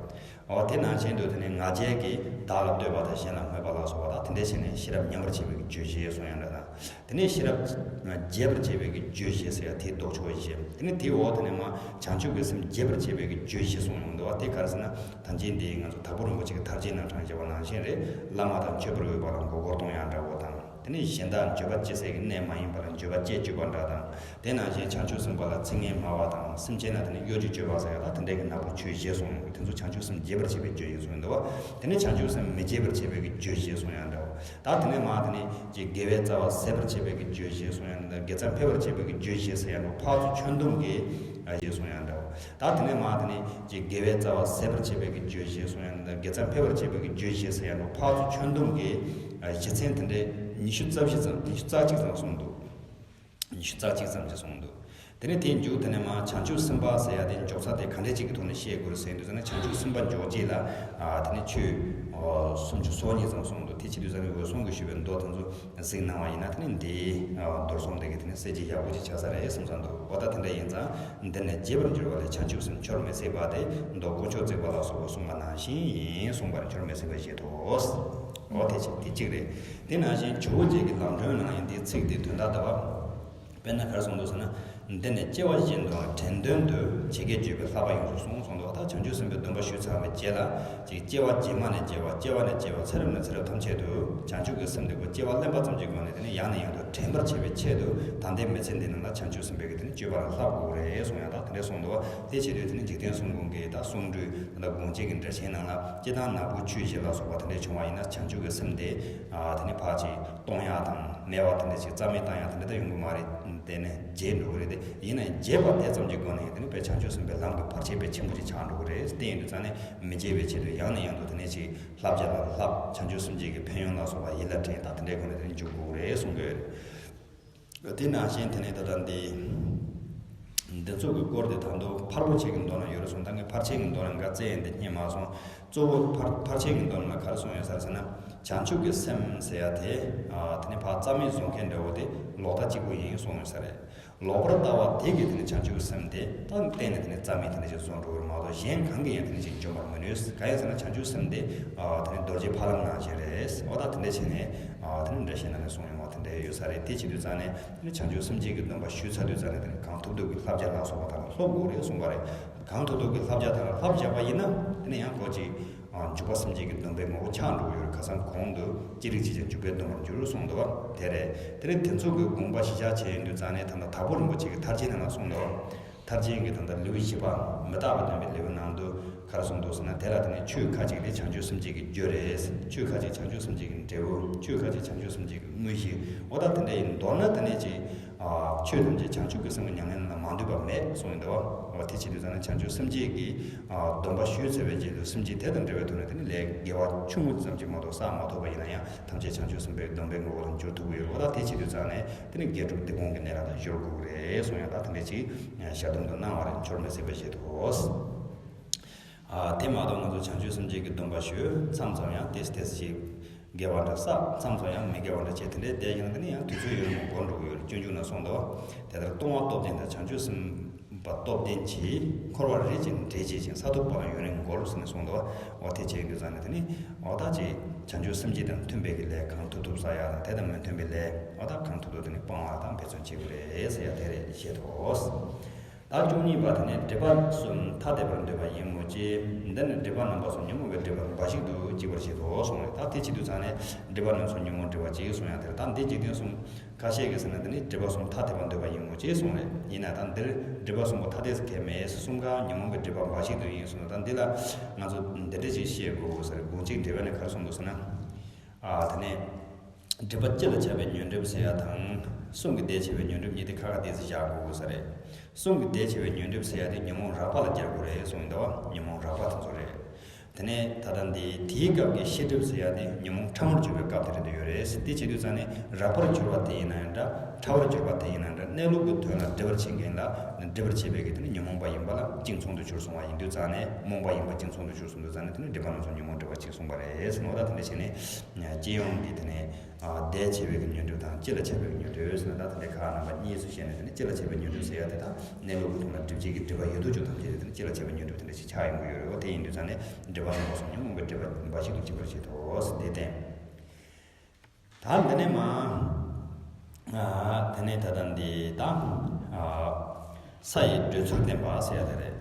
འོ་དེ་ནང་བཞིན་དུ་དེ་ནས་ང་རྒྱལ་གྱིས་བདག་ལ་བསྟོད་པ་དང་གཞན་ལ་སྨོད་པ་ལ་སོགས་པ་དང་། དེ་འདྲ་བྱས་ནས་ཤེས་རབ་ཉམས་པར་བྱེད་པའི་རྒྱུ་བཞི་གསུངས་ཡ་འདྲ་དང་། དེ་ནས་ཤེས་རབ་རྒྱས་པར་བྱེད་པའི་རྒྱུ་བཞི་ཟེར་ཡ་དེའི་ལྡོག་ཕྱོགས་བཞི། དེ་ནས་དེའི་འོག་དེ་ནས་མར་བྱང་ཆུབ་ཀྱི་སེམས་རྒྱས་པར་བྱེད་པའི་རྒྱུ་བཞི་གསུངས་ཡོང་འདུག་བ། དེ་ག་རེ་ཟེར་ན། ད་ཅི་འདི་ང་ཚོ་དྭགས་པོ་རིན་པོ་ཆེ་གི་ཐར་རྒྱན་ནང་དྲངས་བཞག་པ་ནང་བཞིན་རེད། བླ་མ་དང་མཆོད་པར་འོས་པ་ལ་མགོ་སྐོར་གཏོང་ཡ་འདྲ་བོ་དང་། དེ་ནས་གཞན་དག་འགྱོད་པ་ཅི་སའི་གནས་མ་ཡིན་པ་ལ་འགྱོད་པ་སྐྱེ་བཅུག་པ་འདྲ་དང་། དེ་ནང་བཞིན་བྱང་ཆུབ་སེམས་དཔའ་ལ་ཚིག་ངན་སྨྲ་བ་དང་། སེམས་ཅན་ལ་དེ་ནས་གཡོ་སྒྱུ་སྤྱོད་པ་ཟེར་ཡ་ད་དེ་འདྲའི་གི་ནག་པོ་ཆོས་བཞི་གསུངས་ཡོད། དེ་ཚོ་བྱང་ཆུབ་སེམས་རྒྱས་པར་བྱེད་པའི་རྒྱུ་ཡིན་གསུངས་ཡོད་འདུག་བ། དེ་ནས་བྱང་ཆུབ་སེམས་མི་རྒྱས་པར་བྱེད་པའི་གི་རྒྱུ་བཞི་གསུངས་ཡ་འདྲ་བོ། ད་དེ་ནས་མར་དེ་ནས་ཀྱི་དགེ་བའི་རྩ་བ་ཟད་པར་བྱེད་པའི་གི་རྒྱུ་བཞི་གསུངས་ཡ་འདྲ། དགེ་རྩ་འཕེལ་བར་བྱེད་པའི་གི་རྒྱུ་བཞི་ཟེར་ཡ་འདྲ་བོ། འཕགས་ཚོགས་ཁྱོན་བསྡོམས་ཀྱི་བཞི་གསུངས་ཡ་འདྲ་བོ། ད་དེ་ནས་མར་དེ་ནས་ཀྱི་དགེ་བའི་རྩ་བ་ཟད་པར་བྱེད་པའི་གི་རྒྱུ་བཞི་གསུངས་ཡ་འདྲ། དགེ་རྩ་འཕེལ་བར་བྱེད་པའི་གི་རྒྱུ་བཞི་ཟེར་ཡ་འདྲ་བོ། འཕགས་ཚོགས་ཁྱོན་བསྡོམས་ཀྱི་བཞི་ཚན་དེ་འདྲའི་ཉི་ཤུ་རྩ་བཞི་ཙམ། ཉི་ཤུ་རྩ་གཅིག་ཙམ་གསུངས་འདུག་ཉི་ཤུ་རྩ་གཅིག་ཙམ་ཅིག་གསུངས་འདུག་དེ་ནས་དེའི་མཇུག་དེ་ནས་མར་བྱང་ཆུབ་སེམས་དཔའ་ཟེར་ཡ་དེ་འཇོག་ས་དེ་ག་འདྲས་ཅིག་གི་ཐོག་ནས་བཤད་དགོས་རེད་ཟེར་དུས་ཙམ་ནས། བྱང་ཆུབ་སེམས་དཔའ་འཇོག་བྱེད་ལ་ཨ་དེ་ནས་ཆོས་ཨོ་སུམ་ཅུ་སོ་གཉིས་ཙམ་གསུངས་འདུག་དེ་བྱེད་དུས་ཙམ་ནས་འོད་སྲུང་གིས་ཞུས་པའི་མདོ་དེ་ཚོ་གཟིགས་གནང་བ་ཡིན་ན། དེ་ནས་འདིའི་ཨ་མདོར་བསྡུས་དེ་གི་དེ་ནས་གསལ་བྱེད་ཡག་པོ་ཅིག་ཆགས་ས་རེད་བསམ་བསམ་འདུག་འོ་ད་དེ་འདྲ་ཡིན་ཙང་། འདི་ནི་བརྗེད་པར་འགྱུར་བ་ལས། བྱང་ཆུབ་སེམས་འཁྱོར་མི་སྲིད་པ་དེ་མདོ་དཀོན་མཆོག་བརྩེགས་པ་ལ་སོགས་པ་གསུངས་པ་ནང་བཞིན་ཡིན་གསུངས་པར་འཁྱོར་མི་སྲིད་པ་བཞེད་དོ། འོ་དེ་ཅིག་དེ་གཅིག་རེད། དེ་ནང་བཞིན་ཇོ་བོ་རྗེ་གི་ལམ་སྒྲོན་ནང་ཡང་འདིའི་ཚིག་དེ་དོན་དག་ལྟ་བ། དཔེར་ན་ག་རེ་གསུངས་འདུག་ཟེར་ན། འདི་ནི་སྐྱེ་བ་གཞན་དོན་དྲན་དོན་དུ། ཇི་སྐད་བརྗོད་པའི་བསླབ་པ་ཡོངས་སུ་བཟུང་། གསུངས་འདུག་ད་བྱང་ཆུབ་སེམས་དཔའི་སྡོམ་པ་ཞུས་ཚར་བའི་རྗེས་ལ། ཅིག་སྐྱེ་བ་རྗེས་མ་ནས་སྐྱེ་བ། སྐྱེ་བ་ནས་སྐྱེ་བ། ཚེ་རབས་ནས་ཚེ་རབས་ཐམས་ཅད་དུ་བྱང་ཆུབ་ཀྱི་སེམས་དེ་ཁོ་སྐྱེ་བ་ལེན་པ་ཙམ་གྱི་སྒོ་ནས། དེ་ནི་ཡང་ནས་ཡང་དུ་དྲན་པར་བྱེད་པའི་ཆེད་དུ། ད་ལྟའི་མི་ཚེ་འདི་ནང་ལ་བྱང་ཆུབ་སེམས་དཔའི་གི་དེ་ནི་སྤྱོད་པ་ལ་བསླབ་དགོས་རེད་གསུངས་ཡང་། ད་དེ་འདྲས་གསུངས་འདུག་དེ་བྱེད་དུས་དེ་ནི་འཇིག་རྟེན་གསུམ་མགོན་གྱི་ད་གསུང་སྒྲོས་དང་། ད་དགོངས་གཅིག་གི་འགྲེལ་ཆེན་ནང་ལ། ཅི་ལྟར་ནག་པོའི་ཆུ་བཞི་ལ་སོགས་པ་དེ་འདྲས་བྱུང་བ་ཡིན་ན། བྱང་ཆུབ་ཀྱི་སེམས་དེ་ཨ་དེ་ནི་ཕར་ཅིག་གཏོང་ཡག་དང་མེད་པ་དེ་འདྲས་ཅིག་རྩ་མེད་བཏང་ཡག་དེ་འདྲས་ད་ཡོང་གི་མ་རེད། དེ་ནི་བརྗེད་འགྲོ་གི་རེད། དེ་ཡིན་ན་ཡང་བརྗེད་པ་དེ་ཙམ་གྱི་སྒོ་ནས་དེ་ནི་དཔེ་བྱང་ཆུབ་སེམས་དཔའི་ལམ་གྱི་བར་ཆད་དཔེ་ཆེན་པོ་ཅིག་ཆགས་འགྲོ་གི་རེད། དེ་ཡིན་དུས་ཙང་ནས་མི་བརྗེད་པའི་ཆེད་དུ་ཡང་ནས་ཡང་དུ་དེ་ནས་ཅིག་བསླབ་བྱ་ལ་བསླབ། བྱང་ཆུབ་སེམས་བསྐྱེད་ཀྱི་ཕན་ཡོན་ལ་སོགས་པ་ཡིད་ལ་དྲན། ད་དེ་འདྲའི་སྒོ་ནས་དེ་ནས་འཇུག་དགོས་རེད་གསུང་གི་ཡོད་རེད། དེ་ནང་བཞིན་དེ་ནས་ད་ལྟ་འདི་འདི་ཚོ་གི་སྐོར་དེ་ད་དུང་ཕར་པོ་ཆེ་གི་མདོ་ན་ཡོད་རེད་གསུངས། ད་ངས་ཕར་ཆེ་གི་མདོ་ན་འགའ་བཙལ་ཡིན་དེ་རྙེད་མ་སོང་། གཙོ་བོ་ཕར་ཕར་ཆེ་གི་མདོ་ན་ག་རེ་གསུངས་ཡོད་ས་རེད་ཟེར་ན། བྱང་ཆུབ་ཀྱི་སེམས་ཟེར་ཡ་དེ་ཨ་དེ་ནས་ཕར་རྩ་མེད་བཟོ་མཁན་འདྲ་བོ་དེ་ལོག་ལྟ་གཅིག་པུ་ཡིན་གསུངས་ཡོད་ས་རེད། ལོག་པར་ལྟ་བ་དེ་གིས་དེ་ནི་བྱང་ཆུབ་སེམས་དེ་ད་གཏན་ནས་དེ་ནི་རྩ་མེད་དེ་འདྲ་ཞིག་བཟོ་འགྲོ་བར་མ་གཏོགས། གཞན་གང་གིས་ཡང་དེ་འདྲ་ཞིག་འཇོམས་པར་མི་ནུས། གང་ཡིན་ཟེར་ན་བྱང་ཆུབ་སེམས་དེ་ཨ་དེ་ནི་རྡོ་རྗེ་ཕ་ལམ་ནང་བཞིན་རེད། འོ་ད་དེ་འདྲ་བྱས་ནས་ཨ་དེ་ནི་འགྲེལ་བཤད་ནང་ནས་གསུངས་ཡོང་བ་དེ་འདྲ་ཡོད་ས་རེད། དེ་བྱེད་དུས་ཙང་ནས་དེ་ནི་བྱང་ཆུབ་སེམས་བསྐྱེད་ཀྱི་སྡོམ་པ་ཞུས་ཚར་དུས་ཙང་ནས། དེ་ནི་གང་ཐུབ་ཐུབ་ཀྱིས་བསླབ་བྱ་ལ་སོགས་པ་དག་ལ་སློབ་དགོས་རེད་གསུངས་པ་རེད། གང་ཐུབ་ཐུབ་ཀྱིས་བསླབ་བྱ་དག་ལ་བསླབ་བཞག་པ་ཡིན་ན། དེ་ནི་ཡང་ཁོ་ཅིག་ཨ་འཇུག་པ་སེམས་བསྐྱེད་ཀྱི་སྡོམ་པའི་ངོ་བོ་ཆགས་འགྲོ་གི་ཡོད་རེད། ཁ་སང་གོང་དུ་ཅི་རིགས་བྱས་ཀྱང་འཇུག་པའི་སྡོམ་པར་འགྱུར་གསུངས་འདུག་བ། དེ་རེད། དེ་རིང་དེ་ཚོ་གི་དགོངས་པ་གཞི་བཞག་བྱས་ཡོང་དུས་ཙང་ནས། ད་ལྟ་དྭགས་པོ་རིན་པོ་ཆེ་གི་མཐར་ཕྱིན་ནང་ལ་གསུངས་འདུག་མཐར་ཕྱིན་གྱི་ད་ལྟ་ལེའུ་བཞི་པ། མི་རྟག་པ་སྟོན་པའི་ལེའུ་ནང་དུ་ག་རེ་གསུངས་འདུག་ཟེར་ན། དེ་ལ་དེ་ནས་ཆོས་ཁ་ཅིག་དེ་བྱང་ཆུབ་སེམས་བསྐྱེད་ཀྱི་རྒྱུ་རེད། ཆོས་ཁ་ཅིག་བྱང་ཆུབ་སེམས་བསྐྱེད་ཀྱི་འབྲས་བུ། ཆོས་ཁ་ཅིག་བྱང་ཆུབ་སེམས་བསྐྱེད་ཀྱི་དངོས་གཞི། འོ་ད་དེ་འདྲ་ཡིན། མདོར་ན་དེ་ནས་ཅིག་ཨ་ཆོས་ཐམས་ཅད་བྱང་ཆུབ་ཀྱི་སེམས་ཀྱི་ཉམས་ལེན་ལ་མ་འདུས་པ་མེད་གསུངས་ཡོད་འདུག་བ། འོ་དེ་བྱེད་དུས་ཙང་ནས་བྱང་ཆུབ་སེམས་བསྐྱེད་ཀྱི་ཨ་སྡོམ་པ་ཞུས་ཚར་བའི་རྗེས་སུ། སེམས་བསྐྱེད་དེ་དང་འབྲེལ་བའི་ཐོག་ནས་དེ་ནི་ལས་དགེ་བ་ཆུང་ངུ་ཙམ་ཅིག་མ་གཏོགས་བསགས་མ་ཐུབ་པ་ཡིན་ན་ཡང་། ཐམས་ཅད་བྱང་ཆུབ་སེམས་དཔའི་སྡོམ་པའི་ངོ་བོ་ལ་འགྱུར་ཐུབ་ཀྱི་ཡོད་རེད། འོ་ད་དེ་བྱེད་དུས་ཙང་ནས་དེ་ནི་དགེ་སྒྲུབ་སྡིག་སྤོང་གི་གནས་ལ་ད་གཞོལ་དགོས་ཀྱི་རེད་གསུངས་ཡང་། ད་དེ་འདྲ་ཅིག་ཞལ་འདོན་དུ་གནང་བ་རེད། འཁྱོར་མི་སྲིད་པ་བཞེད་དོ། ཨ་དེ་མ་གཏོགས་ང་ཚོ་བྱང་ཆུབ་སེམས་བསྐྱེད་ཀྱི་སྡོམ་པ་ཞུས་མཚམས་མཚམས་ཡང་ཏོག་ཙམ་ཏོག་ཙམ་ཞིག་དགེ་བ་འདྲ་བསགས། མཚམས་མཚམས་ཡང་མི་དགེ་བ་འདྲ་བྱས། དེ་འདྲའི་བསྡད་ཀྱང་དེ་ནི་ཡང་དུས་ཚོད་ཡོལ་མ་འགོར་འགྲོ་གི་ཡོད་རེད། སྤྱོད་འཇུག་ན་གསུངས་འདུག་དེ་ལྟར་ལྟུང་བ་སྟོབས་ལྡན་དང་། བྱང་ཆུབ་སེམས་དཔའ་སྟོབས་ལྡན་གྱིས། འཁོར་བར་རེ་ཅིག་འདྲེས་བྱེད་ཅིང་། ས་ཐོབ་པ་ལ་ཡུན་རིང་འགོར་ཟེར་ནས་གསུངས་འདུག་འོ་དེ་བྱེད་དུས་ཙང་ནས་དེ་ནི་འོ་ད་ཅིག་བྱང་ཆུབ་སེམས་བསྐྱེད་དང་མཐུན་པའི་གི་ལས་གང་ཐུབ་ཐུབ་བསགས་ཡག་དང་། དེ་དང་མི་མཐུན་པའི་ལས་འོ་ད་གང་ཐུབ་ཐུབ་དེ་ནི་སྤང་བ་དང་འབད་བརྩོན་བྱེད་དགོས་རེད་ཟེར་ཡ་དེ་རེད་བཞེད་དོ། ད་བཅུ་གཉིས་པ་དེ་ནི་སྒྲིབ་པ་གསུམ་ཐ་དད་པར་འདོད་པ་ཡིན་མོད་ཀྱི། འདི་ནི་སྒྲིབ་པ་རྣམ་པ་གསུམ་ཉོན་མོངས་པའི་སྒྲིབ་པ་འབའ་ཞིག་ཏུ་སྐྱེ་བར་བྱེད་དོ་གསུངས་རེད། ད་དེ་བྱེད་དུས་ཙང་ནས་སྒྲིབ་པ་རྣམ་གསུམ་ཉོན་མོངས་སྒྲིབ་པ་གཅིག་གསུངས་ཡ་དེ་རེད། ད་འདི་འཇིག་རྟེན་གསུམ་ཁ་ཤས་ཀྱིས་ཟེར་ན་དེ་ནི་སྒྲིབ་པ་གསུམ་ཐ་དད་པར་འདོད་པ་ཡིན་མོད་ཀྱི་གསུངས་རེད། ཡིན་ན་ད་འདིར་སྒྲིབ་པ་གསུམ་པོ་ཐ་དད་ཟེར་མཁན་མེད། གསུམ་ཀ་ཉོན་མོངས་པའི་སྒྲིབ་པ་འབའ་ཞིག་ཏུ་ཡིན་གསུངས། ད་འདི་ལ་ང་ཚོ་འདི་འདྲ་ཞིག་ཤེས་དགོས་ཟེར། དགོངས་གཅིག་འགྲེལ་པ་ནས་ག་རེ་གསུངས་འདུག་ཟེར་ན། ཨ་དེ་ནས་སྒྲིབ་པ་སྤྱི་ལ་ཁྱབ་པའི་ཉོན་སྒྲིབ་ཟེར་ཡ་དང་། གསུམ་གྱི་ཟླས་ཕྱེ་བའི་ཉོན་སྒྲིབ་གཉིས་དེ་ཁ་ཁ་ཏོག་ཙམ་བཞག་དགོས་ཟེར་རེད། གསུམ་གྱི་ཟླས་ཕྱེ་བའི་ཉོན་སྒྲིབ་ཟེར་ཡ་དེ་ཉོན་མོངས་རགས་པ་ལ་སྦྱར་དགོས་རེད་གསུངས་ཡིན་འདུག་བ། ཉོན་མོངས་རགས་པ་དེ་ཚོ་རེད། དེ་ནས་ད་ལྟ་འདི་དེའི་སྐབས་ཀྱི་ཤེས་སྒྲིབ་ཟེར་ཡ་དེ་ཉོན་མོངས་ཕྲ་མོར་གྱུར་པའི་སྐབས་དེ་རེད་འདུག་ཡོད་རེད། དེ་བྱེད་དུས་ཙང་ནས་རགས་པར་གྱུར་པ་དེ་ཡིན་ན་ཡང་འདྲ། ཕྲ་བར་གྱུར་པ་དེ་ཡིན་ན་འདྲ། གནས་ལུགས་ཀྱི་དོན་ལ་སྒྲིབ་པར་བྱེད་མཁན་ལ་སྒྲིབ་པར་བྱེད་པའི་གི་དེ་ནི་ཉོན་མོངས་པ་ཡིན་པ་ལ་གཅིག་མཚུངས་སུ་གྱུར་སོང་བ་ཡིན་དུས་ཙང་ནས། རྨོངས་པ་ཡིན་པ་གཅིག་མཚུངས་སུ་གྱུར་སོང་དུས་ཙང་ནས། དེ་ནི་སྒྲིབ་པ་རྣམ་གསུམ་ཉོན་མོངས་སྒྲིབ་པ་གཅིག་གསུངས་པ་རེད་ཟེར་ནོ། ད་དེ་འདྲ་བྱས་ནས་སྤྱི་ཡོངས་ཀྱི་དེ་ནས་ཨ་ཟླས་ཕྱེ་བའི་གི་ཉོན་སྒྲིབ་དང་། སྤྱི་ལ་ཁྱབ་པའི་གི་ཉོན་སྒྲིབ་ཟེར་ན། ད་དེ་འདྲའི་ཁག་རྣམ་པ་གཉིས་སུ་བཤད་ནས། དེ་ནི་སྤྱི་ལ་ཁྱབ་པའི་ཉོན་སྒྲིབ་ཟེར་ཡ་དེ་དང་། གནས་ལུགས་ཀྱི་དོན་ལ་སྒྲིབ་བྱེད་ཀྱི་སྒྲིབ་པ་ཡོད་དོ་ཅོག་ཐམས་ཅད་དེ་ནི་སྤྱི་ལ་ཁྱབ་པའི་ཉོན་སྒྲིབ་དེ་འདྲ་ཞིག་ཆགས་ཡོང་གི་ཡོད་རེད། འོ་དེ་ཡིན་དུས་ཙང་ནས་སྒྲིབ་པ་རྣམ་པ་གསུམ་ཉོན་མོངས་པའི་སྒྲིབ་པ་འབའ་ཞིག་ཏུ་སྐྱེ་བར་བྱེད་དོ་ཟེར་དེ་བསྟན། ད་འདི་ནས་མ། ཨ་དེ་ནས་ད་ལྟ་འདི་ད། ཨ་ས་ཡི་བགྲོད་ཚུལ་བསྟན་པ་ཟེར་ཡ་དེ་རེད།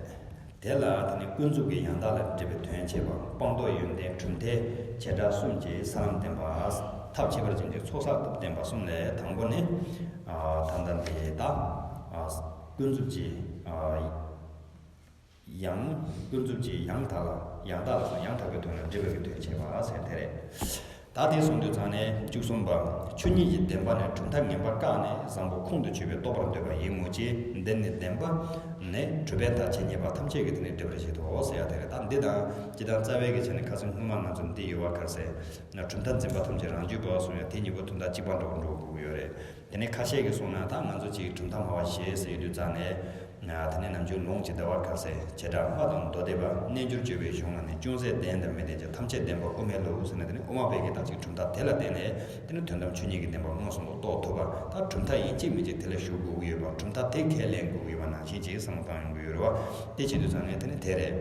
དེ་ལ་དེ་ནས་ཀུན་རྫོབ་ཀྱི་ཡང་དག་ལ་སྒྲིབ་པའི་དོན་བྱེད་པ། སྤངས་རྟོགས་ཡོན་ཏན་གྲུབ་མཐའི་བྱེ་བྲག་གསུམ་གྱི་ས་ལམ་བསྟན་པ། ཐབས་ཁྱད་པར་ཅན་གྱི་ཚོགས་བསགས་སྟོབས་བསྟན་པ་གསུམ་ལས། དང་པོ་ནི་ཨ་ད་ལྟ་འདི་ད། ཨ་ཀུན་རྫོབ་ཀྱི་ཨ། ཡང་ཀུན་རྫོབ་ཀྱི་ཡང་དག་ལ། ཡང་དག་ལ་སོགས་ཡང་དག་པའི་དོན་ལ་སྒྲིབ་པའི་གི་དོན་བྱེད་པ་ཟེར་དེ་རེད། ད་དེ་གསུངས་དུས་ཙང་ནས་བཅུ་གསུམ་པ། ཆོས་ཉིད་ཀྱི་བདེན་པ་ནི་གྲུབ་མཐའ་ངན་པ་བཀག་ནས་བཟང་པོ་ཁོང་དུ་ཆུད་པའི་རྟོགས་པར་འདོད་པ་ཡིན་མོད་ཀྱི། འདི་ནི་བདེན་པ་ནི་གྲུབ་པས་མཐའ་ཇི་སྙེད་པ་ཐམས་ཅད་ཀྱིས་དེ་ནི་སྒྲིབ་པར་བྱེད་དོ་ཟེར་ཡ་དེ་རེད། ད་འདི་དང་སྤྱིར་བཏང་རྩ་བའི་གི་ཆ་ནས་ཁ་སང་སྔོན་མ་ང་ཚོ་འདི་ཡོད་པ་ག་རེ་ཟེར་ན། གྲུབ་མཐའ་འཛིན་པ་ཐམས་ཅད་རང་རྒྱུད་པ་གསུངས་ཡ་དེ་གཉིས་པོ་དོན་དག་གཅིག་པ་འདྲ་བོ་འགྲོ་དགོས་ཀྱི་ཡོད་རེད། དེ་ནས་ཁ་ཤས་ཀྱིས་གསུངས་ན། ད་ང་ཚོ་གཅིག་གྲུབ་མཐའ་སྨྲ་བ་ཞེས་ཟེར་ཡོད་དུས་ཙང་ནས། དེ་ནས་ནམ་རྒྱུན་ལུང་གཅིག་ཟླ་བ་ག་ཟེར། བྱེ་བྲག་སྨྲ་དང་མདོ་སྡེ་པ། རྣལ་འབྱོར་སྤྱོད་པའི་གཞུང་ལ་ནི། ཅུང་ཟད་ལྡན་དང་མི་ལྡན་གྱི། ཐམས་ཅད་ལྡན་པ་དབུ་མའི་ལུགས་ཟེར་ནས། དེ་ནས་དབུ་མ་པའི་གི་ད་ཅིག་གྲུབ་མཐའ་དེ་ལ་བརྟེན་ནས་དེ་ནས་དོན་དམ་ཆོས་ཉིད་ཀྱི་བདེན་པ་མངོན་སུམ་དུ་རྟོགས་ཐུབ་པ། ད་གྲུབ་མཐའ་ཡིན་གཅིག་མིན་གཅིག་དེ་ལ་ཞུགས་དགོས་ཀྱི་ཡོད་པ། གྲུབ་མཐའ་དེ་ཁས་ལེན་དགོས་ཀྱི་ཡོད་པ་ནང་བཞིན་ཅིག་བསམ་བློ་བཏང་ཡོང་གི་ཡོད་རེད་བ། དེ་བྱེད་དུས་ཙང་ནས་དེ་ནས་དེ་རེད།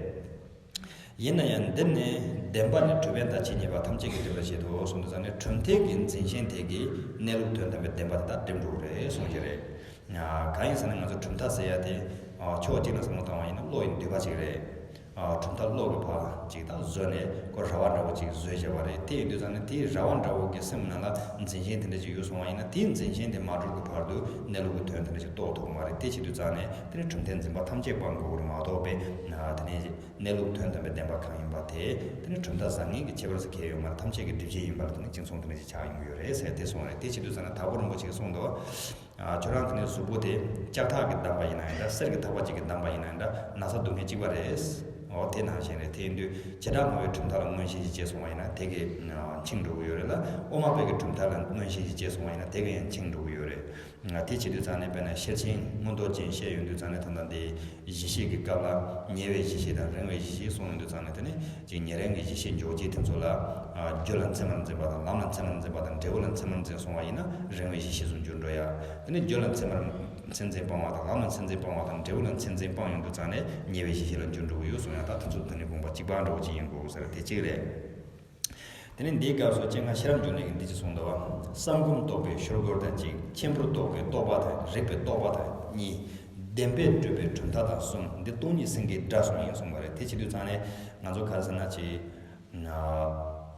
ཡིན་ན་ཡང་འདིར་ནི་བདེན་པ་ནི་གྲུབ་པས་མཐའ་ཇི་སྙེད་པ་ཐམས་ཅད་ཀྱིས་སྒྲིབ་པར་བྱེད་དོ་གསུངས་དུས་ཙང་ནས། གྲུབ་མཐའི་གི་འཛིན་ཞེན་དེ་གིས་གནས་ལུགས་དོན་དམ་པའི་བདེན་པ་དེ་དག་སྒྲིབ་འགྲོ་གི་རེད་གསུངས་ཀྱི་རེད། གང་ཡིན་ཟེར་ན། ང་ཚོ་གྲུབ་མཐའ་ཟེར་ཡ་དེ་ཕྱོགས་གཅིག་ནས་བསམ་བློ་བཏང་བ་ཡིན་ན་བློ་ཡི་འདུས་པ་ཅིག་རེད། གྲུབ་མཐའ་བློ་གི་ཕར་ཅིག་ད་བཟོས་ནས་ཁོ་ར་བ་འདྲ་བོ་ཅིག་བཟོས་བཞག་པ་རེད། དེ་ཡིན་དུས་ཙང་ནས་དེའི་ར་བ་འདྲ་བོ་གི་སེམས་ནང་ལ་འཛིན་ཞེན་དེ་འདྲ་ཅིག་ཡོད་སོང་བ་ཡིན་ན། དེའི་འཛིན་ཞེན་དེ་མ་གྲོལ་གི་བར་དུ་གནས་ལུགས་ཀྱི་དོན་དེ་འདྲ་ཅིག་རྟོགས་ཐུབ་ཀྱི་མ་རེད། དེ་བྱེད་དུས་ཙང་ནས་དེ་ནི་གྲུབ་མཐའི་འཛིན་པ་ཐམས་ཅད་སྤང་དགོས་ཀྱི་རེད་མ་གཏོགས་པས། དེ་ནས་གནས་ལུགས་དོན་དམ་པའི་བདེན་པ་གང་ཡིན་པ་དེ། དེ་ནི་གྲུབ་མཐའ་བཟང་ངན་གྱི་ཁྱད་པར་ཟེར་གང་ཡང་ཡོད་མ་རེད། ཐམས་ཅད་ཀྱི་སྒྲིབ་བྱེད་ཡིན་པ་ལ་དེ་ནི་གཅིག་མཚུངས་དེ་འདྲ་ཞིག་ཆགས་ཡོང་གི་ཡོད་རེད་ཟེར་དེ་གསུངས་རེད། དེ་བྱེད་དུས་ཙང་ནས་དྭགས་པོ་རིན་པོ་ཆེས་གསུངས་འདུག། ཁྱོད་རང་དེ་ནི་གཟུགས་པོ་དེ་ལྕགས་ཐག་གིས་བསྡམས་པ་ཡིན་ན་ཡང་འདྲ། གསེར་གྱི་ཐག་པ་གཅིག་གིས་བསྡམས་པ་ཡིན་ན་ཡང་འདྲ། ན་ཚ་སྡུག་བསྔལ་གཅིག་པ་རེད། འོ་དེ་ནང་བཞིན་རེད། དེ་ཡིན་དུས་བྱེ་བྲག་སྨྲ་བའི་གྲུབ་མཐའ་ལ་མངོན་ཞེན་ཞིག་བྱས་སོང་བ་ཡིན་ན་དེ་གིས་འཆིང་འགྲོ་གི་ཡོད་རེད་ལ། དབུ་མ་པའི་གི་གྲུབ་མཐའ་ལ་མངོན་ཞེན་ཞིག་བྱས་སོང་བ་ཡིན་ན་དེ་གིས་ཡང་འཆིང་འགྲོ་གི་ཡོད་རེད། དེ་བྱེད་དུས་ཙང་ནས་དཔེར་ན་ཤེར་ཕྱིན་མངོན་རྟོགས་རྒྱན་བཤད་ཡོང་དུས་ཙང་ནས། ད་ལྟ་འདི་གཞི་ཤེས་ཀྱི་སྐབས་ལ་ཉེ་བའི་གཞི་ཤེས་དང་རིང་བའི་གཞི་ཤེས་གསུངས་ཡོང་དུས་ཙང་ནས། དེ་ནས་ཅིག་ཉེ་རིང་གི་གཞི་ཤེས་འཇོག་བྱེད་དེ་ཚོ་ལ། རྒྱུ་ལ་མཚན་མར་འཛིན་པ་དང་། ལམ་ལ་མཚན་མར་འཛིན་པ་དང་། འབྲས་བུ་ལ་མཚན་མར་འཛིན་སོང་བ་ཡིན་ན་རིང་བའི་གཞི་ཤེས་སུ་འགྱུར་འགྲོ་ཡ། དེ་ནས་རྒྱུ་ལ་མཚན་མར་མཚན་འཛིན་སྤང་བ་དང་། ལམ་ལ་མཚན་འཛིན་སྤང་བ་དང་། འབྲས་བུ་ལ་མཚན་འཛིན་སྤང་ཡོང་དུས་ཙང་ནས་ཉེ་བའི་གཞི་ཤེས་ལ་འགྱུར་འགྲོ་གི་ཡོད་གསུངས་ཡ། ད་དེ་ཚོ་དེ་ནས་དགོངས་པ་གཅིག་པ་འདྲ་བོ་ཅིག་ཡིན་དགོས་ཟེར་དེ་གཅིག་རེད། དེ་ནས་འདིའི་སྐབས་སུ་སྤྱན་སྔ་ཤེས་རབ་འབྱུང་གནས་ཀྱིས་འདི་ཅི་གསུངས་འདུག་བ། བསམ་སྒོམ་རྟོག་པའི་ཤུལ་འཁོར་དང་གཅིག། ཆེན་པོར་རྟོགས་པའི་རྟོག་པ་དང་། རིགས་པའི་རྟོག་པ་དང་གཉིས། བདེན་པས་གྲུབ་པའི་གྲུབ་མཐའ་དང་གསུམ། འདི་སྟོང་ཉིད་སེང་གེའི་སྒྲ་གསུམ་ཡིན་གསུངས་པ་རེད། དེ་བྱེད་དུས་ཙང་ནས་ང་ཚོ་ག་རེ་ཟེར་ན་ཅིག།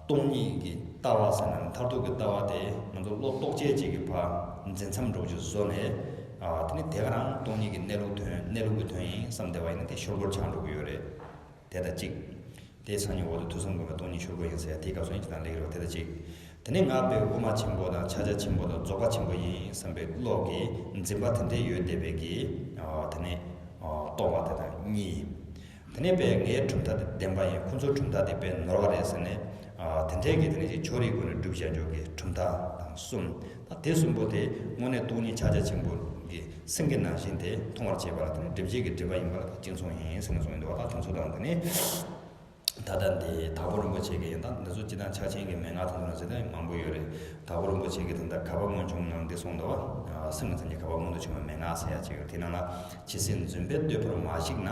སྟོང་ཉིད་ཀྱི་ལྟ་བ་ཟེར་ན། མཐར་ཐུག་གི་ལྟ་བ་དེ་ང་ཚོ་བློ་རྟོག་བཅས་ཅིག་གི་ཕར་འཛིན་མཚམས་འདྲ་བོ་ཅིག་བཟོ་ནས། དེ་ནས་དེ་ག་རང་སྟོང་ཉིད་ཀྱི་གནས་ལུགས་དོན། གནས་ལུགས་ཀྱི་དོན་ཡིན་བསམ་བསྡད་པ་ཡིན་ན་དེ་ཤུལ་འཁོར་ཆགས་འགྲོ་གི་ཡོད་རེད། དེ་ལྟ་གཅིག། དེ་སང་ཉིན་འོག་ཏུ་ཐོས་བསམ་སྒོམ་པའི་སྟོང་ཉིད་ཤུལ་འཁོར་ཡིན་ཟེར་ཡ་དེའི་སྐབས་སུ་ཡིན་གཅིག་དང་ལེགས་རེད་བ། དེ་ལྟ་གཅིག། དེ་ནས་ང་དཔེ་དབུ་མ་ཆེན་པོ་དང་ཕྱག་རྒྱ་ཆེན་པོ་དང་རྫོགས་པ་ཆེན་པོ་ཡིན་བསམ་པའི་བློ་གི་འཛིན་པ་དེ་འདྲས་ཡོད་བསྡད་པའི་གི། དེ་ནས་རྟོག་པ་དེ་དང་གཉིས། དེ་ནས་དཔེ་ངའི་གྲུབ་མཐའ་དེ་བདེན་པ་ཡིན། ཁོ་ཚོའི་གྲུབ་མཐའ་དེ་དཔེ་ནོར་བ་རེད་ཟེར་ནས། དེ་འདྲས་ཀྱི་དེ་ནས་ཅིག་ཕྱོགས་རིས་སྒོ་ནས་སྒྲུབ་བྱ་འཇོག་གི་གྲུབ་མཐའ་དང་གསུམ། ད་དེ་གསུམ་པོ་དེ་དངོས་གནས་སྟོང་ཉིད་ཕྱག་རྒྱ་ཆེན་པོ་གི་སེང་གེ་ནང་བཞིན་དེ་མཐོང་བར་བྱེད་པ་ལ་དེ་ནི་སྒྲིབ་བྱེད་ཀྱི་སྒྲིབ་པ་ཡིན་པ་ལ་ད་གཅིག་མཚུངས་ཡིན་ཟེར་ནས་གསུངས་ཡོང་འདུག་བ། ད་དེ་ཚོ་དང་དེ་ནི་ད་ལྟ་འདི་དྭགས་པོ་རིན་པོ་ཆེ་གིས་ཡིན། ད་འདི་ཚོ་སྤྱིར་བཏང་ཕྱག་ཆེན་གྱི་མན་ངག་དེ་ཚོ་ནང་ཟེར་ད་མང་པོ་ཡོད་རེད། དྭགས་པོ་རིན་པོ་ཆེ་གིས་ད་ལྟ་ག་པ་མངོན་འབྱུང་ནང་འདི་གསུངས་འདུག་བ། སེམས་ཀྱི་མཚན་ཉིད་ག་པ་མངོན་དུ་བྱུང་བའི་མན་ངག་ཟེར་ཡ་ཅིག་ཡོད། དེ་ནང་ལ། ཇི་སྲིད་འཛིན་པས་གཏོད་པར་མ་བཤིག་ན།